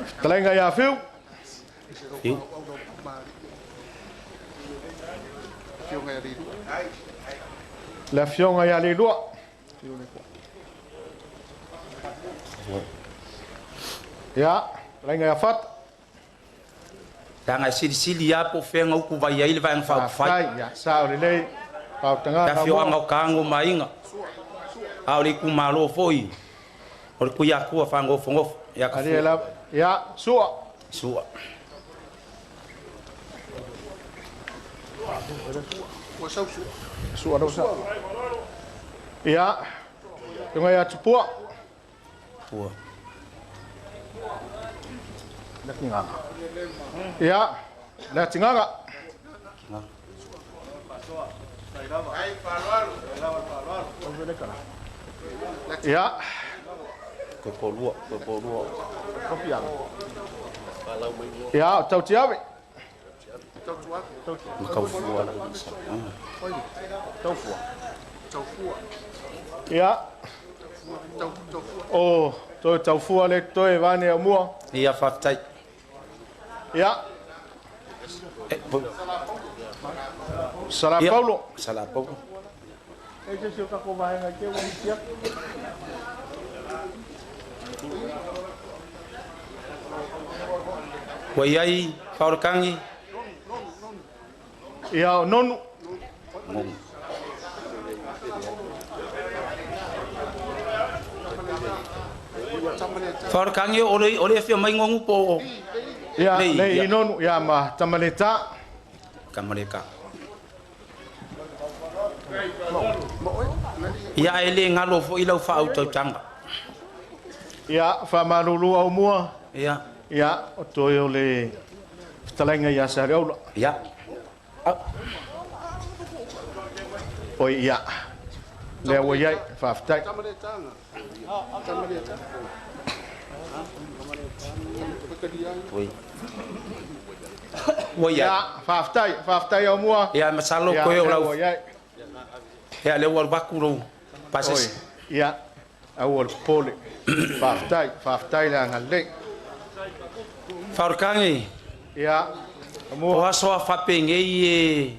Fetalaiga ia Fiu. Fiu. Le afioga ia Leilua. Ia, fetalaiga ia Fata. Leaga e silisili a po o fea upu vai ai le vaega faaupufai. Ia, sao lelei. Faautaga. Le afioaga o Kago ma Aiga. A o le itumalo foi o le Tuiatua faagofogofu. Ia ka fua. Ia, Sua. Sua. Sua lau sa. Ia, afioga ia Tupua. Tupua. Ia, Leatigaga. Ia. Ia, o Tautiave. Ia. O toe taufua le toe vane o mua. Ia faafetai. Ia. Sala Paulo. Sala Paulo. E se se o kako vaenga ke ua hiki atu. Ua i ai Faolakangi. Ia o Nonu. Nonu. Faolakangi o le afio mai ngongu po. Ia, le i Nonu, ia ma Tamaleta. Tamaleta. Ia e le ngalo fo i lau whaautautanga. Ia, whamalulu au mua. Ia. Ia, o toi o le fitalainga ia sa reaula. Ia. Oi, ia. Lea ua iai, whaaftai. Ua iai. Ia, whaaftai, whaaftai au mua. Ia, masalo koe o lau. Ia, lea ua waku rau pasese. Ia, au o le pole. Whaaftai, whaaftai le anga le. Whaorkangi. Ia, mua. O aso a whapengei e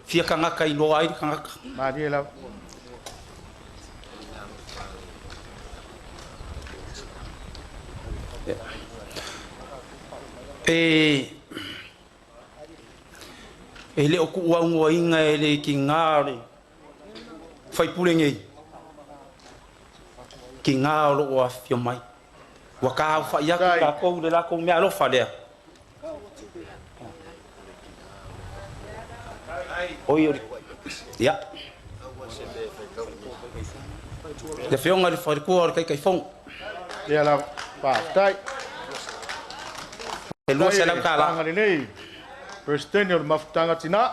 fia kangaka i loa ai kangaka. Marie lau. E le o ku au inga e le ki ngā le whaipule ngei. Ki ngā o loo a whio mai. Waka au whai aku kākou le lākou mea alofa lea. Oi ori. Ia. Le whionga le wharikua o le kaikaifongo. Ia la whaatai. E lua se lau kāla. Whangarinei. Presidente o le mafutanga tina.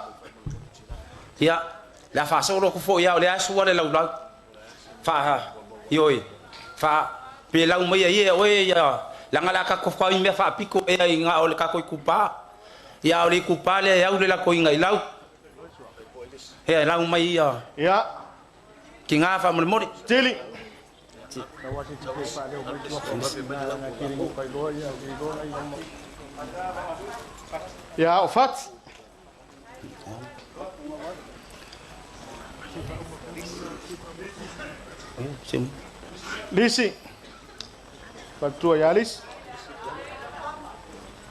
Ia. Le a whaasoro ku fo ia o le asua le lau lau. Wha ioi. Wha pe lau mai ia oe ia. Langa la kako whai mea whaapiko ea i ngā o le kako i kupa. Ia o le kupa le au le lako inga i lau. Hea lau mai ia. Ia. Ki ngā wha more more. Tili. Ia o Fati. Lisi. Faletua ia Lisi.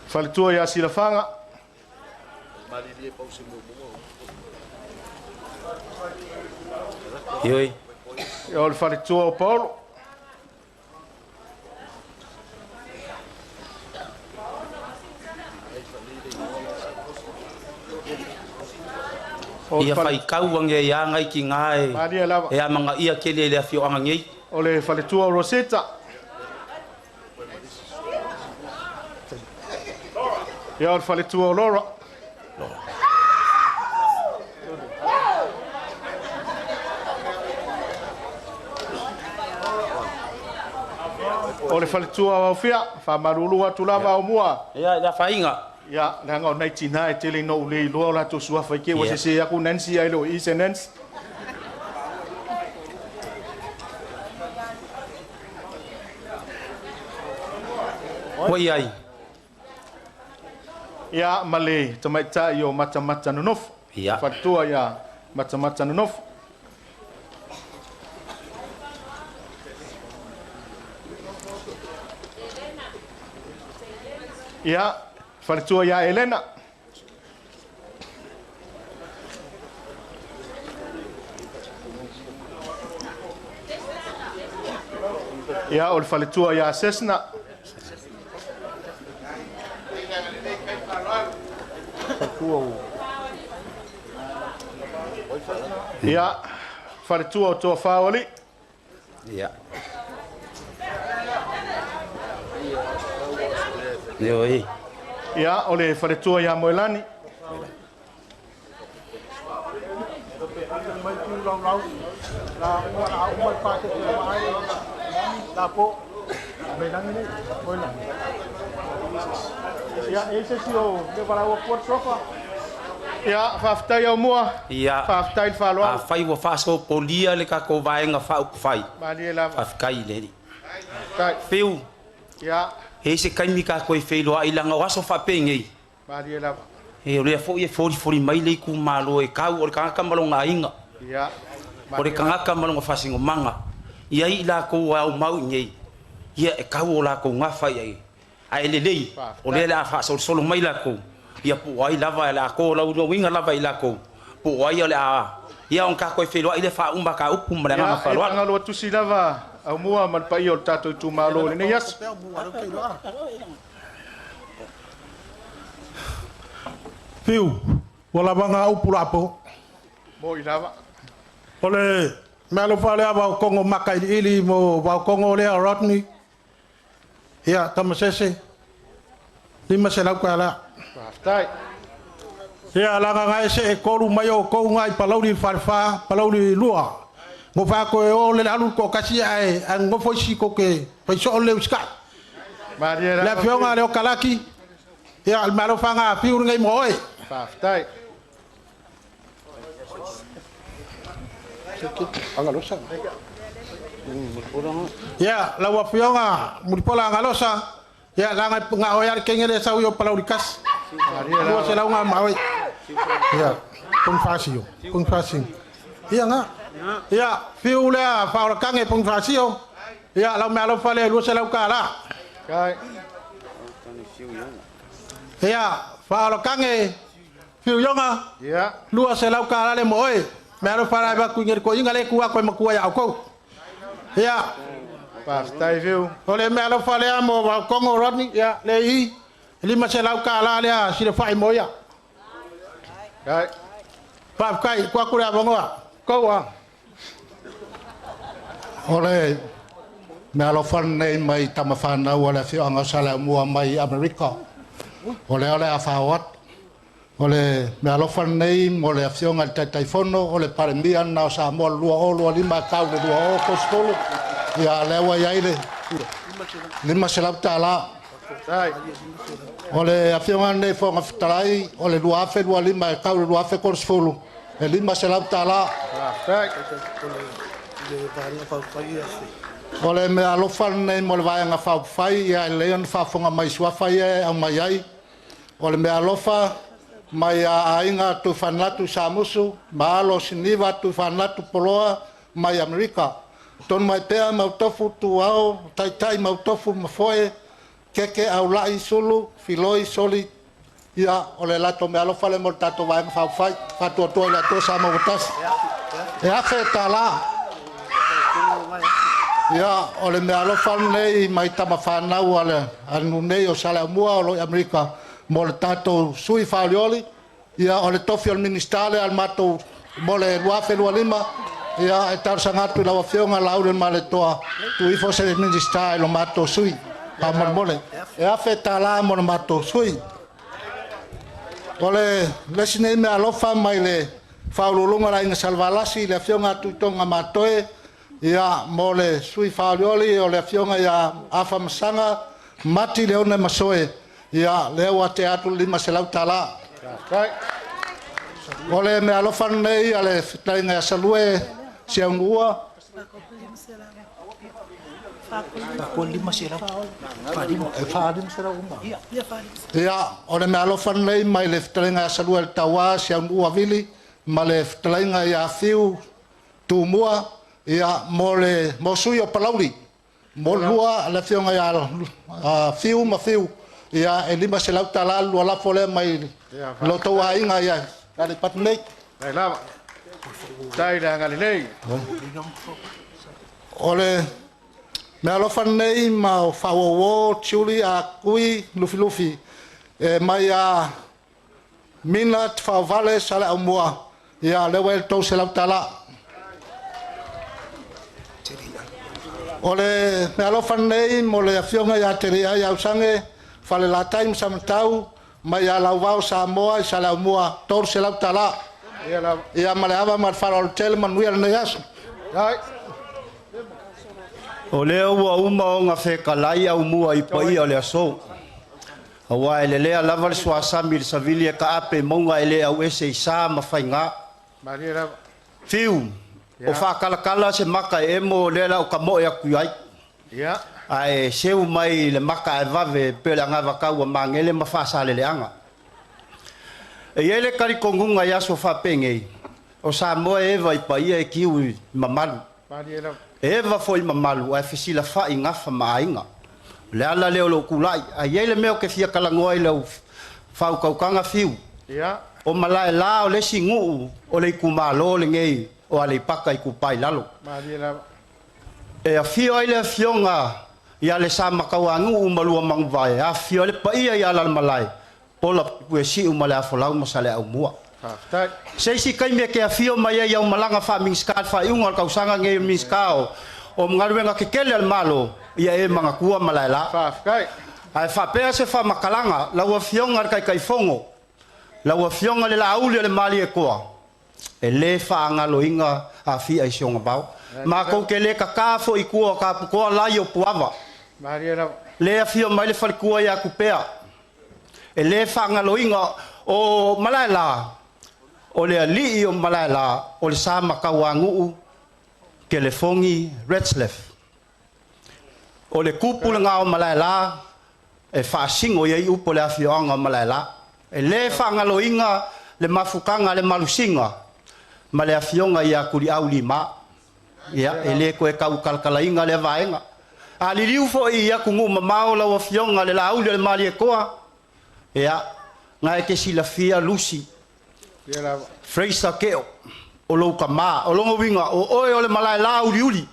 Faletua ia Silafanga. Ioi. Ia o le faletua o Paulo. Ia whaikau ange ia ngai ki ngā e a manga ia kele le awhio anga ngei. O le faletua o Rosetta. Ia o le faletua o Laura. O le faletua o Aufia, whamaruru atu lava o mua. Ia, ia whainga. Ia, leaga o nai tina e tele no ule i loa o latou suafa i ke ua sese aku Nancy ai lo i se Nancy. Ua iai. Ia, ma le tamaitai o Matamata nonofo. Ia. Faletua ia Matamata nonofo. Ia, faletua ia Elena. Ia, o le faletua ia Sesna. Ia, faletua o Toa Whāwali. Ia. Ioe. Ia, o le faletua ia Moelani. Ia, faafetai Aumua. Ia. Faafetai le faaaloalo. Afai ua faasopolia le tatou Vaega Faaupufai. Malie lava. Faafetai i le Alii. Faafetai. Fiu. Ia. E i ai se taimi tatou e feiloai leaga o aso faapenei. Malie lava. E, o lea foi e folifoli mai le itumalo e tau o le tagata ma lona aiga. Ia. O le tagata ma lona faasinomaga. E i ai i latou e aumau i inei, ia e tau o latou gafa i ai. Ae lelei, o lea o le a faasolosolo mai latou, ia po o ai lava o le a tolaulauina lava e i latou, po o ai o le a... Ia ona tatou feiloai lea faauma ta upu ma le agaga Ia, e faaaloalo. tagaloa tusi lava Aumua ma le paia o le tatou itumalo i lenei aso. Fiu, ua lava ngā upu la po. Moi lava. O le mea alofa lea Vaokongo makailiili mo Vaokongo lea Rodney. Ia, Tamasese, 500 tala. Faafetai. Ia, laga ngai se e kolu mai o kou ngai palauli falfa, palauli lua. Ngo fa ko e o le alu ko kasi ai, ai ngo foi si ko ke, fai so o le uskai. Malie Le lava. afioga le o kalaki. Ia, le mea alofa ngā fiu ngai mo oe. Faafetai. Agalosa. Ia, lau afioga Mulipola Agalosa, ia laga nga oe ale kenge le sau i o palauli kasi. Malie Lua se lava. lau ngā maoi. Ia, Ponifasio, Ponifasio. Ia ngā. Ia, fiu lea whaolakange Ponifasio. Ia, lau mea alofa lea lua se lau kā la. Kai. Ia, whaolakange fiu ionga. Ia. Lua se lau kā la le mo oe. Mea alofa la e waku ingeri ko inga le kua koe makua ia au kou. Ia, Faafetai Fiu. o le mea alofa lea mo Vaokongo Rodney, ia, le i, 5 se lau kā la lea sile whai mo ia. Kai. Faafetai, kua kule avongoa. Kou a. O le mea alofa lenei mai tama whanau o le afioaga o Saleaaumua mai Amerika. O lea o le a fao atu. O le mea alofa lenei mo le afioga i le Taitaifono, o le Palemia lena o Samoa le 2025 e tau i le 2030. Ia lea ua i ai le 500 tala. Faafetai. O le afioga lenei Fofoga Fetalai, o le 2025 e tau i le 2030, e 500 tala. Faafetai. O le mea alofa lenei mo le Vaega Faaupufai, ia e lelei ona faafofoga mai i suafa ia e aumai ai. O le mea alofa mai a aiga Tuifanatu Samusu, ma alo o Siniva Tuifanatu Poloa mai Amerika. Tonu mai pea Mautofu Tuao, Taitai Mautofu Mafoe, Keke Aulai Sulu, Filoi Soli, ia o le latou mea alofa le mo le tatou Vaega Faaupufai, faatuatua i le Atua Samoa ua tasi. E 1000 tala. Ia, o le mea alofa lenei mai tama whanau a le anu nei o Saleaaumua o lo i Amerika mo le tatou sui faolioli. Ia, o le tofi o le minista lea a le matou mo le 2025. Ia, e talosaga atu i lau afioga Lauli Maletoa, tuu ifo se minista i lo matou sui. Faamolemole. E 1000 tala mo le matou sui. O le lesi nei mea alofa mai le faauluuluga o le Aiga Salevalasi i le afioga a Tuitoga Matoe, ia mo le sui faolioli o le afioga ia Afa Masaga, Mati Leone Masoe, ia lea ua tea atu le 500 tala. Faafetai. O le mea alofa lenei a le fetalaiga ia Salue Siaunua, e 500 uma. Ia, o le mea alofa lenei mai le fetalaiga ia Salue le Tauā Siaunua Vili, ma le fetalaiga ia Fiu Tumua, ia mo le mo sui o Palauli. Mo lua le afioga ia Fiu ma Fiu, ia e 500 tala le lua lafo lea mai lo tou aiga ia Aleipata nei. Dai lava. Tai le agalelei. O le mea alofa lenei ma o faaauauo Tiuli a Kui Lufilufi e mai a Mina Tfaovale Saleaaumua, ia lea ua i le 300 tala. O le mea alofa lenei mo le afioga ia Teriai Ausange Falelatai ma Samatau mai ia Lauvao Samoa i Saleaaumua $300. Ia ma le ava ma le faaaloalo tele, manuia lenei aso. O lea ua uma ona fetalai aumua i paia o le aso. Aua e lelea lava le suasami i le savili e taape i mauga e le auese i sa ma faiga. Fiu, o faatalatala se mata e emo o lea la o tamoe atu i ai. Ae seu mai le mata ae vave pei o le anavatau a Magele ma Faasaleleaga. E i ai le talitonuga i aso faapenei, o Samoa e eva i paia e tiu i mamalu. E eva foi i mamalu ae fesilafai i gafa ma aiga. O le ala lea o lou tulai. Ae i ai le mea ou te fia talanoa i lau faautautaga Fiu. O Malaela o le isi nuu o le itumalo lenei o Aleipata Itupa i Lalo. E afio ai le afioga ia Lesamatauanu'u ma Luamanuvae, afifio ai le paia i Alalamalae, Pola Puesi'u ma le Afolau ma Saleaaumua. Se isi taimi e te afio mai ai i au malaga faa-Minisita i le faaiuga o le tausaga lenei o le Minisita o Galuega Tetele a le Malo, ia e manatua Malaela. Ae faapea se faamatalaga, lau Afioga i le Taitaifono, lau Afioga i le Laauli o le Malietoa, e le faagaloina Afia i si ona vao. Matou te le tata foi i tua o Taputoa lai o Puava. Le afio mai le faletua ia Tupea. E le faagaloina o Malaela, o le alii o Malaela, o le sa Matauanuu Kelefoni Retzlaff. O le tupu lena o Malaela e faasino i ai upu o le afioaga o Malaela. E le faagaloina le mafutaga a le Malusiga ma le afioga ia Tuliau Lima. Ia, e le toe tau talatalaina lea vaega. A liliu foi i atunuu mamao lau Afioga i le Laauli o le Malietoa, ia, na e te silafia Lucy Fraser Keo, o lou tama. O lona uiga, o oe o le Malaela uliuli.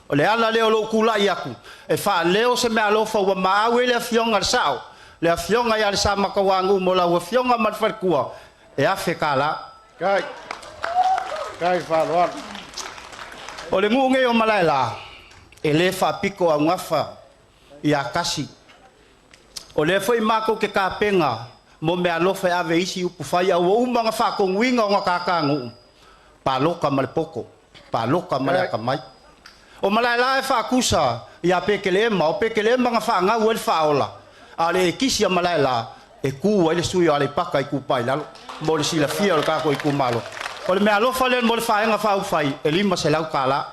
O le ala lea o lou tulai atu e faaleo se meaalofa ua maau ai le Afioga i le Sao, le Afioga ia Lesamatauanu'u mo lau Afioga ma le faletua e $1,000. O le nuu nei o Malaela, e le faapito augafa ia Tasi. O lea foi matou te tapena mo meaalofa e ave i isi upufai a ua uma ona faatonuina ona tatanuu, palota ma le poto, palota ma le atamai. O Malaela e faatusa ia Petelema, o Petelema na faagau ai le faaola, a o le ekisi a Malaela e tu ai le sui o Aleipata Itupa i Lalo, mo le silafia o le tatou itumalo. O le meaalofa lea mo le Vaega Faaupufai e $500.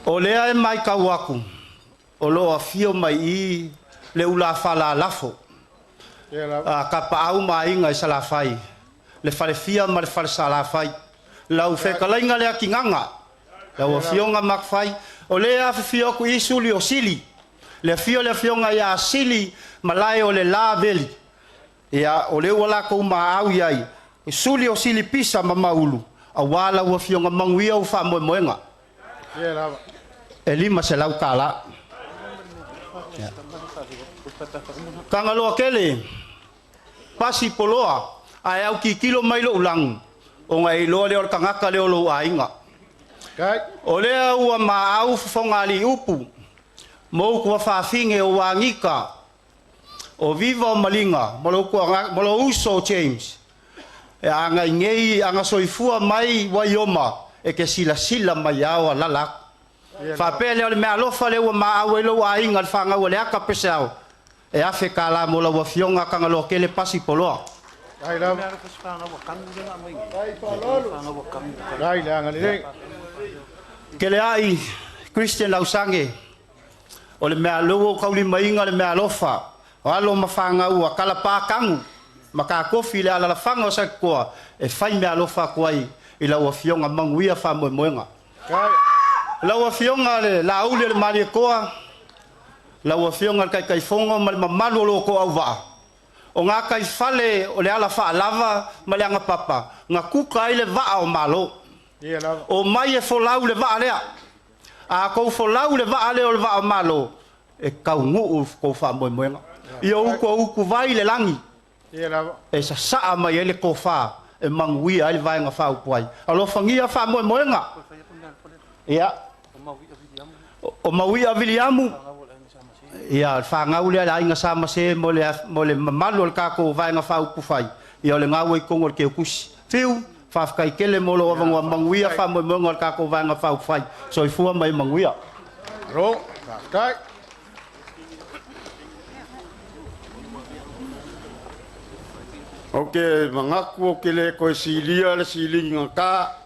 O lea e matau atu o lo o afio mai i le ulafala lafo a Tapaau ma Aiga i Salafai, le Falefia ma le Falesalafai, lau fetalaiga le Atigaga, lau Afioga Matafai. O lea e afifio atu i Suli o Sili, le afio o le Afioga ia Sili Malae o le La Veli. Ia, o lea ua latou maau i ai, Suli o Sili Pisa ma Maulu, aua lau Afioga Manuia ou faamoemoega. E $500. Tagaloa tele, pasi poloa, ae autitilo mai lou lagu, ona e iloa lea o le tagata lea o lou aiga. O lea ua maau fofoga upu, mo utu afafine o Agita, o Viva o Maliga, ma lou uso o James, e agai nei aga soifua mai Waioma, e ke silasila mai ao alala atu. Faapea lea o le meaalofa lea ua maau ai lou aiga le fanau a le aka peseao, e $1,000 mo lau Afioga Tagaloa tele pasi poloa. Keleai Christian Lausange, o le mea lea ua taulimaina le meaalofa, o alo ma fanau a Kalapa Kagu, ma Kakofi le alalafaga o Satitoa, e fai meaalofa atu ai i lau Afioga Manuia faamoemoega. Lau Afioga le Laauli o le Malietoa, lau Afioga le Taitaifono ma le mamalu o lo outou auvaa, o ngā taifale o le ala faalava ma le agapapa, na kuka ai le vaa o Malo. O mai e folau le vaa lea. A kou folau le vaa lea o le vaa o Malo, e taunuu kou faamoemoega. Ia utu o utu vai le lagi, e sasaa mai ai le tofa, e manuia ai le Vaega Faaupufai. Alofagia faamoemoega. Ia, o Mauia Viliamu, Ia, o le fanau lea a le aiga Sa ma Se mo le mo le mamalu o le tatou Vaega Faaupufai, ia o lena ua i totonu o le teutusi. Fiu, faafetai tele mo lou avanoa, manuia faamoemoega o le tatou Vaega Faaupufai. Soifua ma ia manuia. Malo, faafetai. Ou te manatu ou te le toe silia le siliga ta,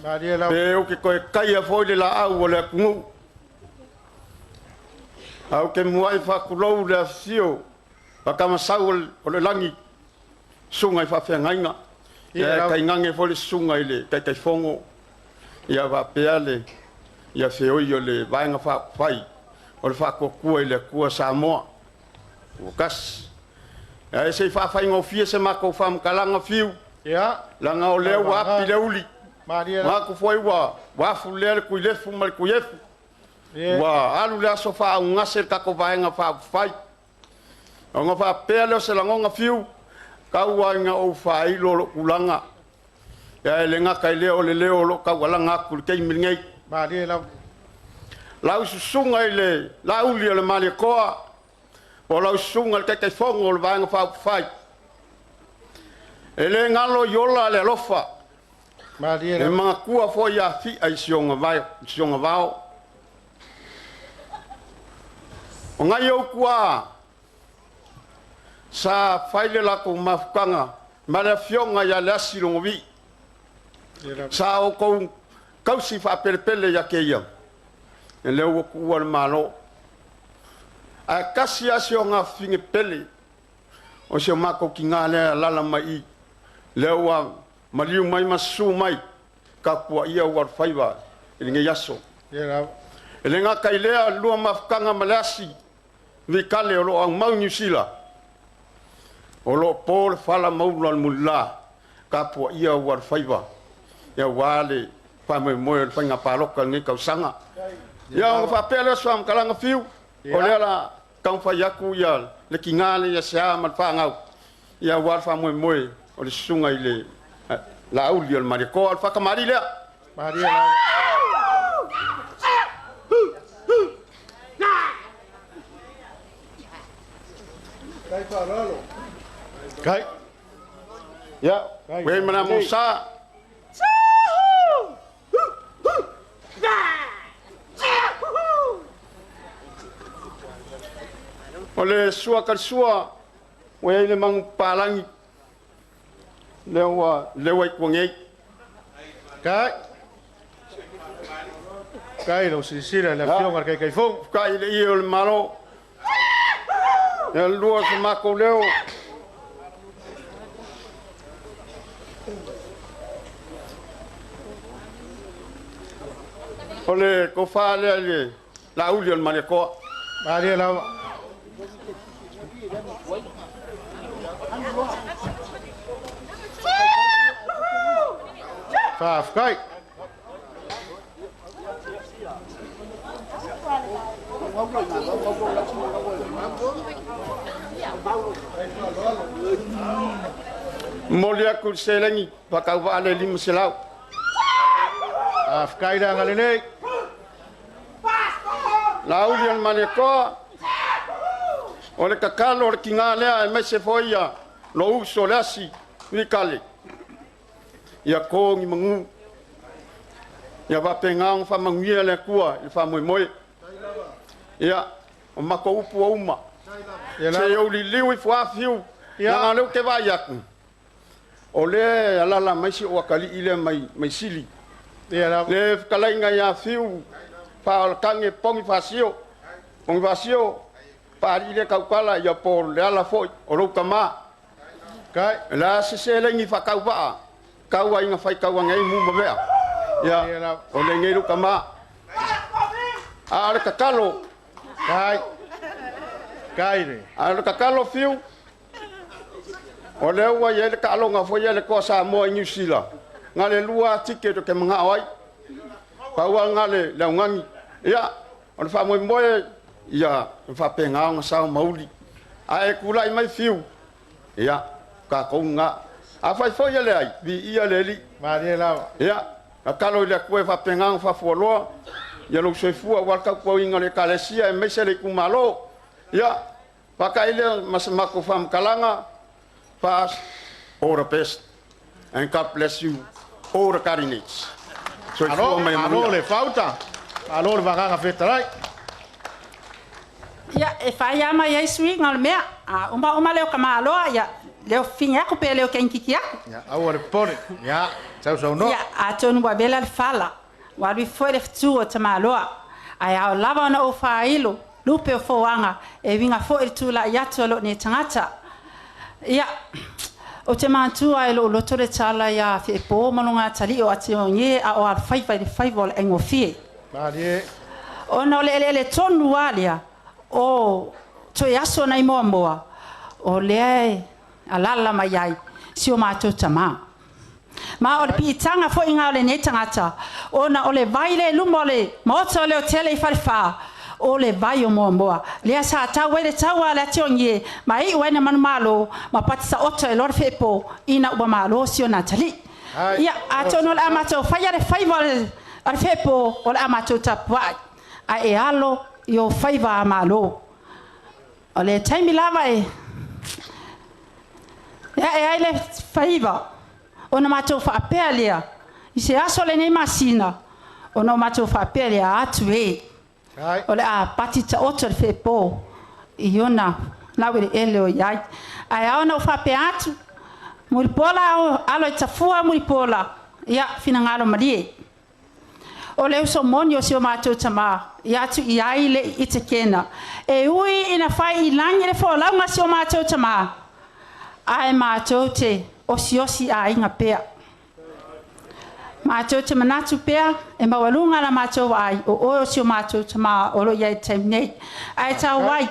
pe ou te toe taia foi le laau o le atunuu. Ae ou te muai faatulou le afifio o Tamasau o le lagi, susuga i faafeagaiga, ia tainane foi le susuga i le Taitaifono, ia faapea le ia feoi o le Vaega Faaupufai o le Faatuatua i le Atua Samoa ua tasi. Ae se i faafaigofie se matou faamatalaga fiu, leaga o lea ua api le uli, manatu foi ua afu lea le tuilefu ma le tuiefu, ua alu le aso faaugase le tatou Vaega Faaupufai. Ona faapea lea o se lagona fiu, tau lava ina ou faailo lou tulaga, ae le gata i lea o le leo o lo o taualaga atu i le taimi lenei. Lau susuga i le Laauli o le Malietoa, po o lau susuga i le Taitaifono o le Vaega Faaupufai, e le galo i ola le alofa, e manatua foi Afi'a i si ona vao. O nai ou tuaa sa fai le latou mafutaga ma le afioga ia Leasi Logovii, sa outou tausi faapelepele ia te ia, e lea ua tuua le Malo. Ae tasi lava si ona afafine pele, o si o matou tina lea e alaala mai i, lea ua maliu mai ma susu mai, tapuaia ou alofaiva i lenei aso. E le gata i lea, lua mafutaga ma Leasi Vikale o lo o aumau i Niu Sila, o lo o po le fala ma ula o le mulila, tapuaia ou alofaiva aua le faamoemoe o le faiga palota i lenei tausaga. Ia ona faapea lea o se faamatalaga fiu, o lea la taumafai atu ia le tina lea ia Sea ma le fanau, ia aua le faamoemoe o le susuga i le Laauli o le Malietoa, o le faatamalii lea. Kai. Ia, ua i mana mo sa. O le sua kalisua, ua i ai le magu papalagi, lea ua leua i tua nei. Kai. Kai lau silasila i le afioga i le Taitaifono. Kai i le ie o le Malo. Ia lua se matou leo. O le tofa lea i le Laauli o le Malietoa. Malie lava. Faafetai. Momoli atu le seleni faatauvaa le 500. Faafetai le agalelei. Laauli o le Malietoa, o le tatalo o le tina lea aemaise foi ia lou uso le Asi Vikale, ia to ni manu, ia faapena ona faamanuia le Atua i le faamoemoe. Ia, o matou upu ua uma. Se i ou liliu ifo lava fiu, leaga o lea ou te vaai atu, o lea e alaala mai si ou atalii lea mai Sili. Le fetalaiga ia Fiu Faaolatagi Pogi Faasio, Pogi Faasio, Paalii lea tautala, ia po o le ala foi o lou tama. E le a se seleni faatauvaa, tau ai ina faitau ane ai mu ma vea. Ia, o lenei lou tama. A o le tatalo. Kai. Kai le. A o le tatalo fiu, o lea ua i ai le taaloga foi a le Toa Samoa i Niu Sila, na le lua ticket o te manao ai. Pau lava na le augani. Ia, o le faamoemoe, ia faapena ona sao ma uli. Ae tulai mai fiu, ia, tatou na. A fai foi e leai, viia le Alii. Malie lava. Ia, tatalo i le Atua e faapena ona faafualoa, ia lou soifua aua le tautuaina o le Ekalesia aemaise le itumalo. Ia, faaka'i lea ma se matou faamatalaga. FAST, all the best and God bless you all the candidates. Soifua ma ia Malo manuia. Le fauta. Malo le vagaga fetalai. Ia, e fai lava mai ai suiga o le mea. A uma leo ka maloa, ia, leo finge aku pe leo kenkiki aku. Ia, aua le popole. Ia, sausaunoa. Ia, atonu ua vela le fala, ua alu ifo foi le fetu o tamaloa. Ae ao lava ona ou faailo, lupe o foaga, e uiga foi i le tulai atu a lou nei tagata. Ia, ou te manatua e lou loto le tala ia Feepo ma lona atalii o Atiogie a o alofaiva i le faiva o le aigofie. Malie. Ona o le eleele tonu lava lea o Toeaso nai Moamoa, o lea e alala mai ai si o matou tamā. Ma o le piitaga foi nga o lenei tagata, ona o le vai lea i luma o le maota o Leotele i Falefa, o le vai o Moamoa. Lea sa tau ai le taua a le Atiogie ma iu ai na manumalo ma pati saoto e loa le feepo ina ua malo si ona atalii. Ia, atonu o le a matou faia le faiva o le a le feepo, o le a matou tapuai. Ae e alo i o faiva a malo. O le taimi lava e ae ai le faiva, ona matou faapea lea, i se aso o lenei masina, ona o matou faapea lea, atu e, o le a pati taoto le feepo i ona laueleele o i ai. Ae ao ona ou faapea atu, Mulipola alo i tafua Mulipola, ia finagalo malie. O le uso moni o si o matou tamā, ia atu i ai le i kena. E ui ina fai i lagi le folauga a si o matou tamā, ae matou te osiosi aiga pea. Matou te manatu pea e maualuga la matou vaai o oe o si o matou tamā o lo o i ai i le taimi nei. Ae tau ai,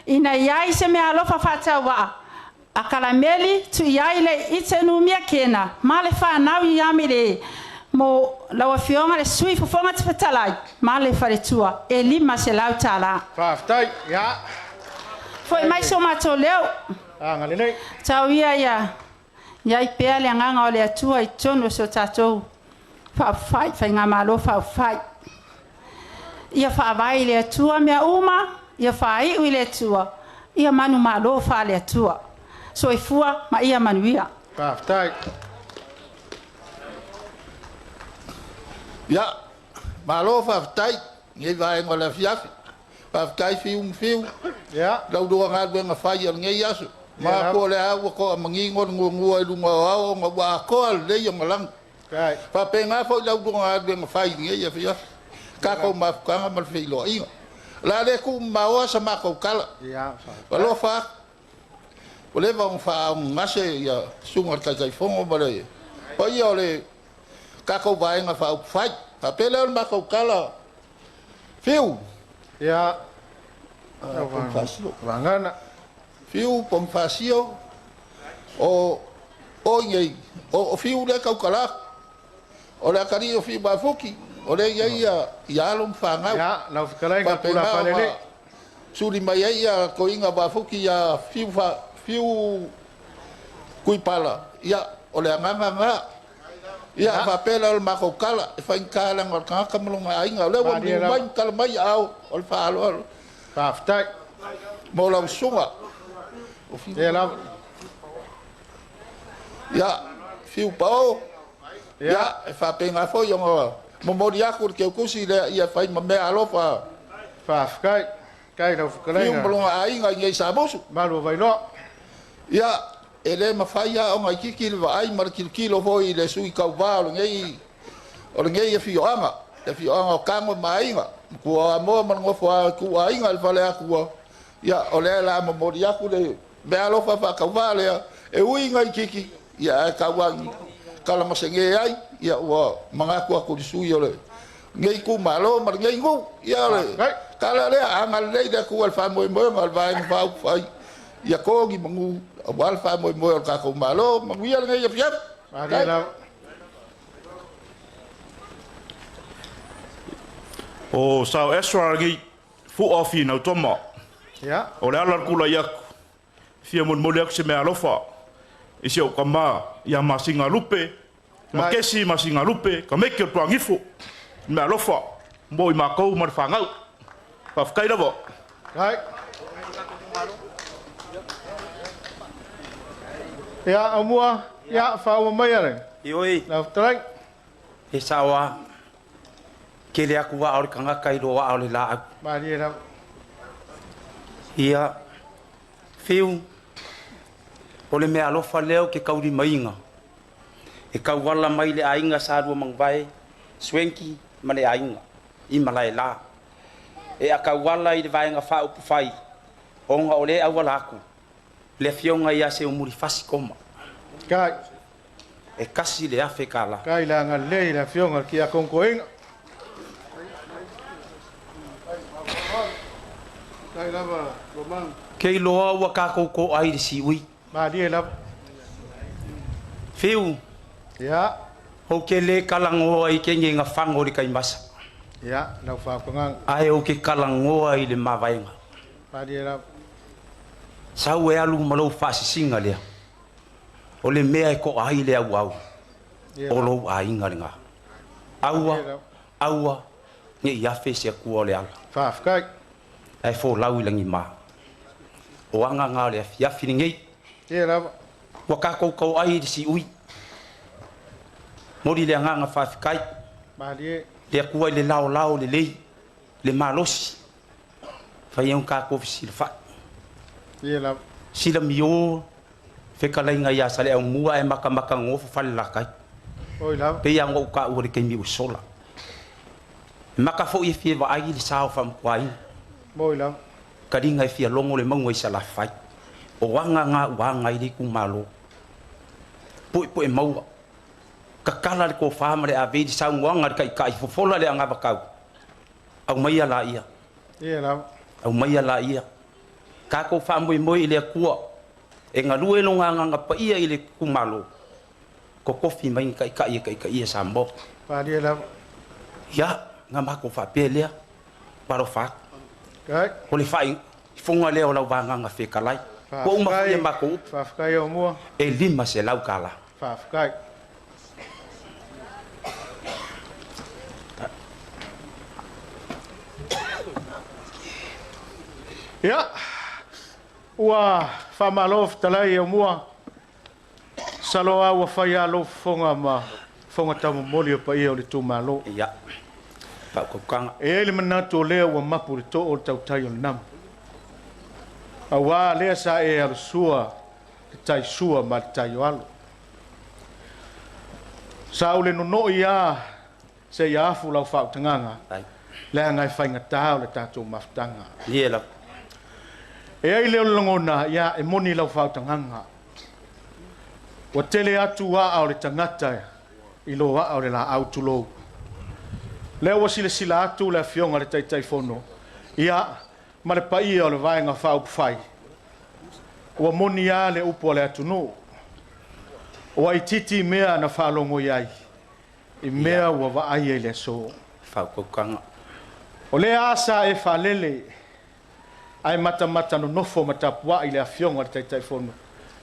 ina i ai se meaalofa faatauvaa, a Kalameli tu i ai le ite numia kena ma le fanau i Amile mo lau afioga le Sui Fofoga Fetalai ma le faletua e $500 tala. Faafetai. Ia. Foi mai so matou leo. Agalelei. Tau ia ia iai pea le agaga o le Atua i totonu o si o tatou faaupufai, faigamalo faaupufai. Ia faavae i le Atua mea uma, ia faaiu i le Atua, ia manumalo faale-Atua. Soifua ma ia manuia. Faafetai. Ia, malo faafetai i lenei vaega o le afiafi. Faafetai Fiu ma Fiu. Ia. Lau lua galuega fai o lenei aso. Ma po o le a ua toamanino le nuanua i luga o ao ona ua atoa lelei ona lagi. Faapena foi lau lua galuega fai i lenei afiafi. Tatou mafutaga ma le feiloaiga. O le a le tuumamaoa sa matou tala. Alofa atu. Ua leva ona faaaaogagase ia susuga i le Taitaifono ma le paia o le tatou Vaega Faaupufai. Faapea lea o le matou tala. Fiu! Ia. Ponifasio. Vagana. Fiu Ponifasio, o o nei, o Fiu lea tautala atu. O le atalii o Fiu Mafuki, o lea e i ai ia, ia alo ma fanau. Ia, lau fetalaiga Faapena Tulafale ona lelei. suli mai ai ia toeaina Mafuki ia Fiu, fa, Fiu Tuipala, ia, o le agaga lena. Ia, faapea lea o le matou tala, e faigata leaga o le tagata ma lona aiga. O lea ua Malie maliu lava. mai ma tala mai ao o le faaaloalo. Faafetai. Mo lau susuga. O Fiu. Ia lava. Ia, Fiu Pao. Ia, e faapena foi ona momoli atu le teutusi lea ia fai ma mea alofa. Faafetai. Kai lau fetalaiga. Fiu ma lona aiga i nei Samusu. Malu o Vailoa. Ia, e le mafai lava ona itiiti le vaai ma le tilotilo foi i le sui tauva o lenei o lenei afioaga, le afioaga o Tago ma Aiga, matua o Amoa ma le nofo a ituaiga i le faleatua. Ia, o lea o le a momoli atu le meaalofa faatauvaa lea, e ui ina itiiti, ia ae tauagi kalamasege ai, ia ua manatu atu i le sui o lenei itumalo ma lenei nuu. Ia, o le tala lea, agalelei le Atua i le faamoemoega o le Vaega Faaupufai, ia to ni manu aua le faamoemoe o le tatou Malo. Manuia lenei afiafi. Malie lava. O Sao Ezra lenei fua o finau toma. Ia. O le ala o le tulai atu, fia molimoli atu se meaalofa i si ou tama ia Masiga Lupe, ma Kesi Masiga Lupe, Kameki o le Tuagifo, le meaalofa mo i matou ma le fanau. Faafetai lava. Kai. Ia, Aumua, ia, faauma maia le. Ioe. Lau fetalai. E sao lava. Tele atu aa o le tagata i lo aa o le laau. Malie lava. Ia, Fiu, o le meaalofa lea ou te taulimaina, e tauala mai le aiga Sa Luamanuvae, Swanky ma le aiga i Malaela. E tauala i le Vaega Faaupufai, ona o lea e auala atu le Afioga ia Seumulifasi Koma. Kai. E $1,000. Kai le agalelei i le Afioga i le Tiakono Toeaina. Kai lava Lomanu. Ke iloa ua tatou to'a i le siui. Malie lava. Fiu. Ia. Ou te le talanoa i ke ngega fago o le taimasa. Ia, lau faafofogaaga. Ae ou te talanoa i le mavaega. Malie lava. Sau e alu ma lou faasisiga lea. O le mea e to'a ai le auau, o lou aiga lena. Aua, aua, ne i afe se Atua o le ala. Faafetai. Ae folau i lagima. O aga na o le afiafi lenei. Ia lava. Ua tatou to'ai i le siui. Momoli le agaga faafetai. Malie. Le Atua i le laolao lelei, le malosi. Fai ai ona tatou fesilafai. Ia lava. Silamio fetalaiga ia Saleaaumua ae matamatagofo Falelatai. Oi lava. Pei lava ona ou taua i le taimi ua sola. E maka foi e fia vaai le sa o Faamutuaina. Moi lava. Taliga e fia logo le mauga i Salafai. O aga na ua aga ai le itumalo. Puepue maua. Tatala le tofa ma le avei i le saunoaga a le Taitai, fofola le anavatau. Aumaia laia. Ia lava. Aumaia laia. Tatou faamoemoe i le Atua e galue Lona Agaga Paia i le itumalo, totofi mai ni taitai e taitaia Samoa. Palia lava. Ia, na matou faapea lea, ua alofa atu. Kai. O le faaifoga lea o lau vagaga fetalai. Ua uma foi a matou upu. Faafetai Aumua. E $500. Faafetai. Ia, ua faamalo fetalai Aumua. Masalo lava ua fai lava lou fofoga ma fofoga taumomoli o paia o le itumalo. Ia, faautautaga. E i ai le manatu o lea ua mapu le too o le tautai o le namu. Aua lea sa e alusua le tai sua ma le tai o alo. Sa ou le nonoi lava seia afu lau faautagaga, leaga e faigata o le tatou mafutaga. Ia lava. E ai lea o le lagona, ia, e moni lau faautagaga. Ua tele atu aa o le tagata i lo aa o le laau, tulou. Lea ua silasila atu le Afioga i le Taitaifono, ia, ma le paia o le Vaega Faaupufai, ua moni lava le upu a le atunuu, ua itiiti mea na faalogo i ai i mea ua vaaia i le aso. Faautautaga. O lea sa e faalele ae matamata nonofo ma tapuai i le Afioga i le Taitaifono,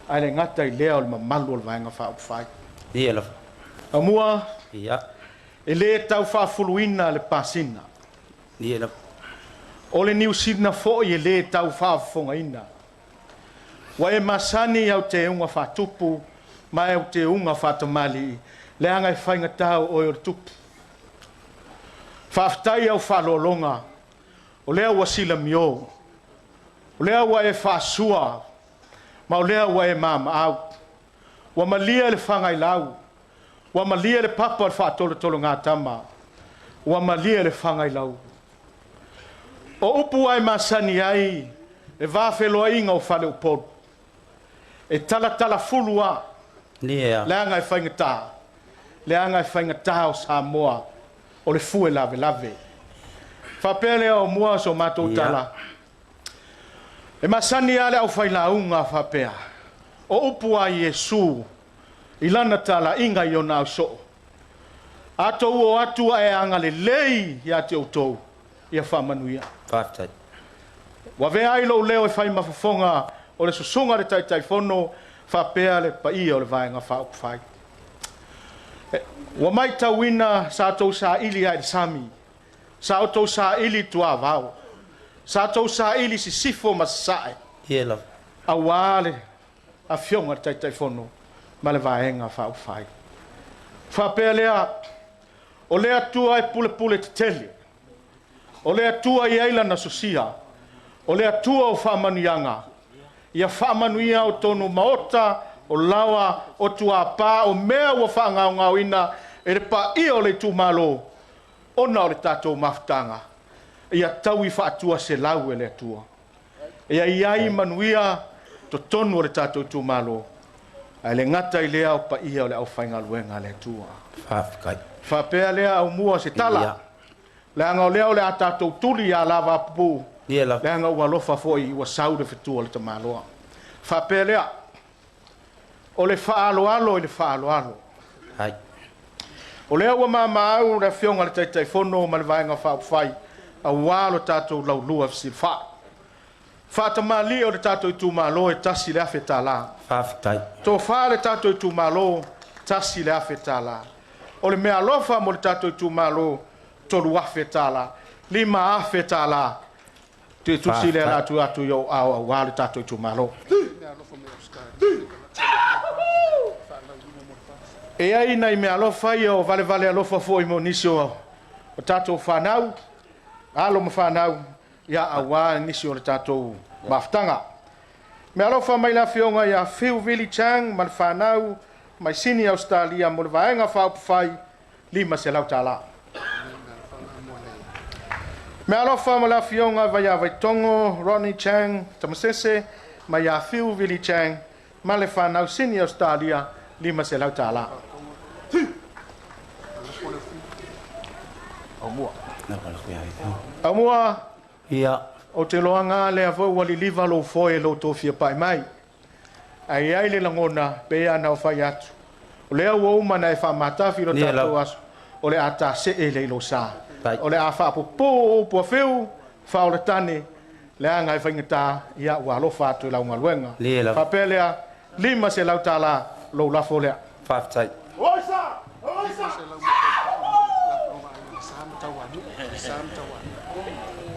ae le gata i lea o le mamalu o le Vaega Faaupufai. Ia lava. Aumua, Ia. e le tau faafuluina le pasina. Ia lava. O le Niusina foi e le tau faafofogaina. Ua e masani au teuga faatupu ma au teuga faatamalii, leaga e faigata o oe o le tupu. Faafetai au faaaloaloga, o lea ua silamio, o lea ua e faasua, ma o lea ua e mamaau. Ua malie le fagailau, ua malie le papa o le faatolotologatama, ua malie le fagailau. O upu ai masani ai le vafeloaiga o Faleupolu, e talatalafulu lava, leaga e faigata, leaga e faigata o Samoa o le fue lavelave. Faapea lea o mua so matou tala. E masani lava le aufailauga faapea, o upu a Iesu i lana talaiga i ona ausoo. A tou o atu ae agalelei ia te outou, ia faamanuia. Faafetai. Ua avea ai lou leo e fai ma fofoga o le susuga i le Taitaifono faapea le paia o le Vaega Faaupufai. Ua matauina sa tou saili lava i le sami, sa outou saili i tuavao, sa outou saili i sisifo ma sasae. Ia lava. Auā le Afioga i le Taitaifono ma le Vaega Faaupufai. Faapea lea, o le Atua e pulepule tetele, o le Atua e i ai Lana sosia, o le Atua o faamanuiaga, ia faamanuia totonu maota, o laoa, o tuapā, o mea ua faagaogaoina e le paia o le itumalo, ona o le tatou mafutaga, ia taui faatuaselau e le Atua. Ia i ai manuia totonu o le tatou itumalo, ae le gata i lea o paia o le aufaigaluega a le Atua. Faafetai. Faapea lea aumua se tala, leaga o lea o le a tatou tuli ia lava pupuu, leaga ua alofa foi ua sau le fetua o le tamaloa. Faapea lea, o le faaaloalo i le faaaloalo. Hai. O lea ua mamaau le Afioga i le Taitaifono ma le Vaega Faaupufai, auā lo tatou laulua fesilafai. Faatamalii o le tatou itumalo e $1,000. Faafetai. Tofa le tatou itumalo, $1,000. O le mea alofa mo le tatou itumalo, $3,000. $5,000. Te tusi le atu atu i o ao auā le tatou itumalo. E ai nai mea alofa ia o valevale alofa foi mo nisi o tatou whanau, alo ma whanau, ia auā nisi o le tatou mafutaga. Mea alofa mai le afioga ia Phil Vili Chang ma le whanau mai Sini Australia mo le vaega faaupufai $500. Mea alofa ma le afioga Vaia Vaitogo Rodney Chang Tamasese mai ia Phil Vili Chang ma le whanau Sini Australia $500. Aumua. Ia. O te loanga lea foi ua liliva lou foe lou tofia pai mai. Ai ai le lagona pe ana o fai atu. O lea ua uma na e faamatafi lo tatou aso. O le a tasee le ilo sa. O le a faapupu upu a fiu, faaoletane, leaga e faigata, ia ua alofa atu i lau galuega. Faapea lea, $500 lou lafo lea. Faafetai.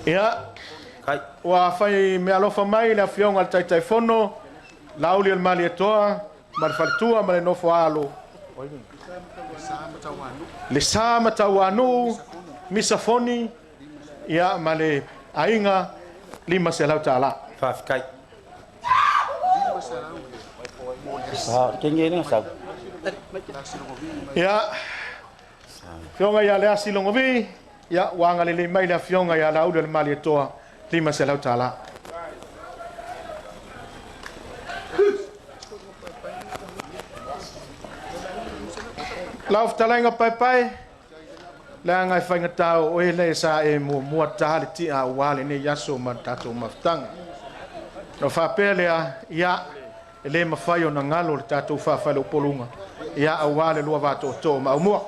Ia, ua fai mea alofa mai le afioga i le Taitaifono, Lauli o le Malietoa, ma le faletua ma le nofo alo. Le sa matauanuu, Misafoni, ia ma le aiga $500. Faafetai. Ia, afioga ia Leasi Logovi, ia ua agalelei mai le afioga ia Lauli o le Malietoa, $500. Lau fetalaiga paepae, leaga e faigata o oe le sa e muamua ta le tia auā lenei aso ma le tatou mafutaga. Na faapea lea, ia, e le mafai ona galo le tatou faafaleupoluga, ia auā le lua vatootoo ma aumua.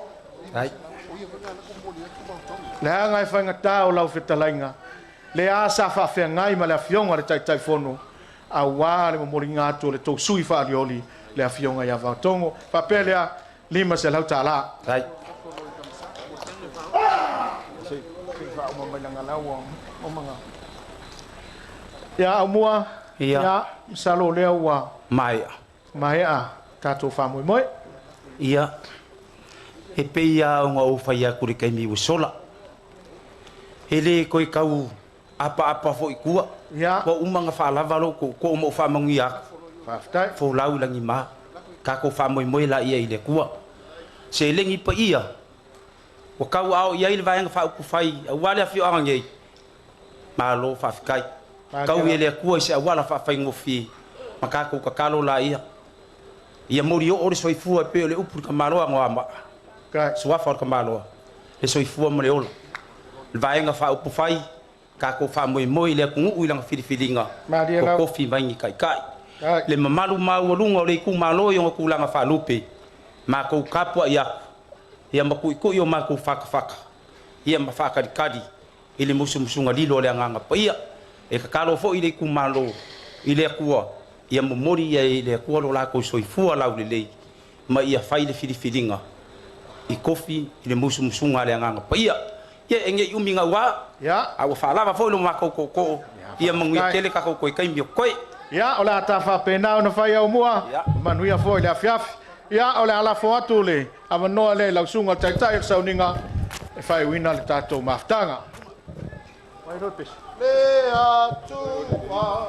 Leaga e faigata o lau fetalaiga, le a sa faafeagai ma le afioga le Taitaifono, auā le momoliga atu o le tou sui faalioli, le afioga ia Vaotogo. Faapea lea, $500. Ia aumua, ia, masalo lea ua maea. Maea tatou faamoemoe. Ia, e pei lava ona ou fai atu le taimi ua sola. E le toe tau apaapa foi tua. Ua uma ona faalava lou tootoo ma ou faamanuia atu. Faafetai. Folau i lagima. Tatou faamoemoe laia i le Atua. Seleni paia, ua tauaao i ai le vaega faaupufai auā le afioaga nei. Malo faafetai. Tau i le Atua i se auala faafaigofie ma tatou tatalo laia. Ia moli oo le soifua e pei o le upu i le tamaloa Anoamaa. Suafa o le tamaloa, le soifua ma le ola. Le vaega faaupufai, tatou faamoemoe i le atunuu i lana filifiliga, totofi mai ni taitai. Le mamalu maualuga o le itumalo i ona tulaga faalupe, matou tapuai atu, ia ma tuitui o matou fatafata, ia ma faatalitali i le musumusuga lilo a le Agaga Paia. E tatalo foi i le itumalo i le Atua, ia momoli ia i le Atua lo latou soifua laulelei, ma ia fai le filifiliga i tofi i le musumusuga a le Agaga Paia. Ia e nei umi gaua, a ua faalava foi lo matou tootoo, ia manuia tele tatou toe taimi o koe. Ia, o le a ta faapena ona fai aumua, manuia foi le afiafi. Ia, o le a lafo atu le avanoa lea i lau susuga i le Taitai o le Sauniga e faaiuina le tatou mafutaga. Le Atua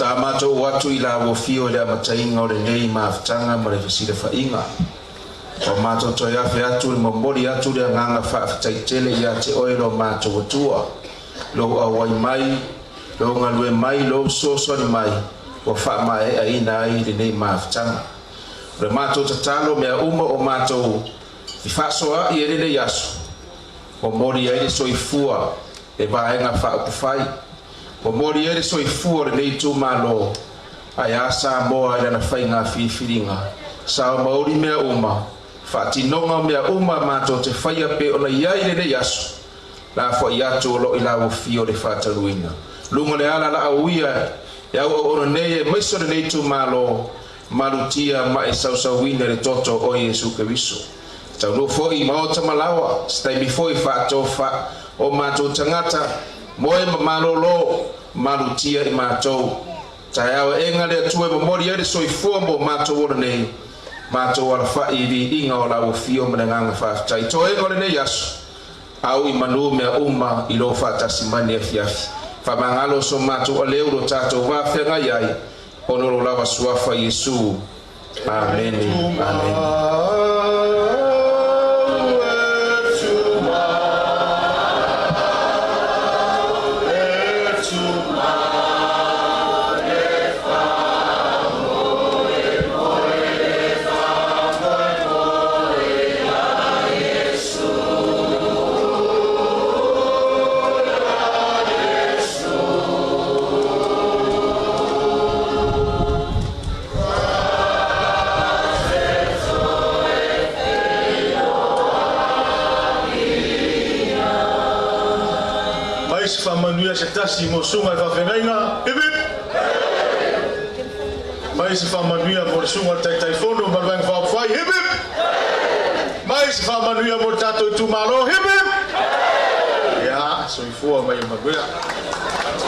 Sa matou atu i la uafio i le amataina o lenei mafutaga ma le fesilafaiga. Ua matou toe afe atu le momoli atu le agaga faafetai tele ia te oe lo matou Atua, lou auai mai, lou galue mai, lou fesoasoani mai, ua faamaeaina ai lenei mafutaga. O le matou tatalo mea uma o matou fefaasoaai ai lenei aso, momoli ai le soifua le vaega faaupufai, momoli ai le soifua o lenei itumalo, ae a Samoa i lana faiga filifiliga, sao mauli mea uma, faatinoga o mea uma matou te faia pe ona i ai lenei aso, la fo'i atu o loo i lauofio le faataluina. Luga o le ala laauia e auauauna nei aemaise o lenei itumalo, malutia ma e sausauina i le toto o Iesu Keriso. Taunuu foi i maota ma laoa, se taimi foi faatofa o matou tagata, moe ma malolo, malutia i matou. Taeao aega le Atua e momoli ai le soifua mo matou ola nei, matou alafai i viiga o lau afio ma le agaga faafetai. Toega o lenei aso, au i manu mea uma i lou faatasi mai lenei afiafi. Faamagalo so matou aleu lo tatou va feagai ai, ona o lo lava suafa Iesu. Amene. Amene. Mai se faamanuia se tasi mo susuga i faafeagaiga. Hip hip! Mai se faamanuia mo le susuga i le Taitaifono ma le Vaega Faaupufai. Hip hip! Mai se faamanuia mo le tatou itumalo. Hip hip! Ia, soifua ma ia manuia.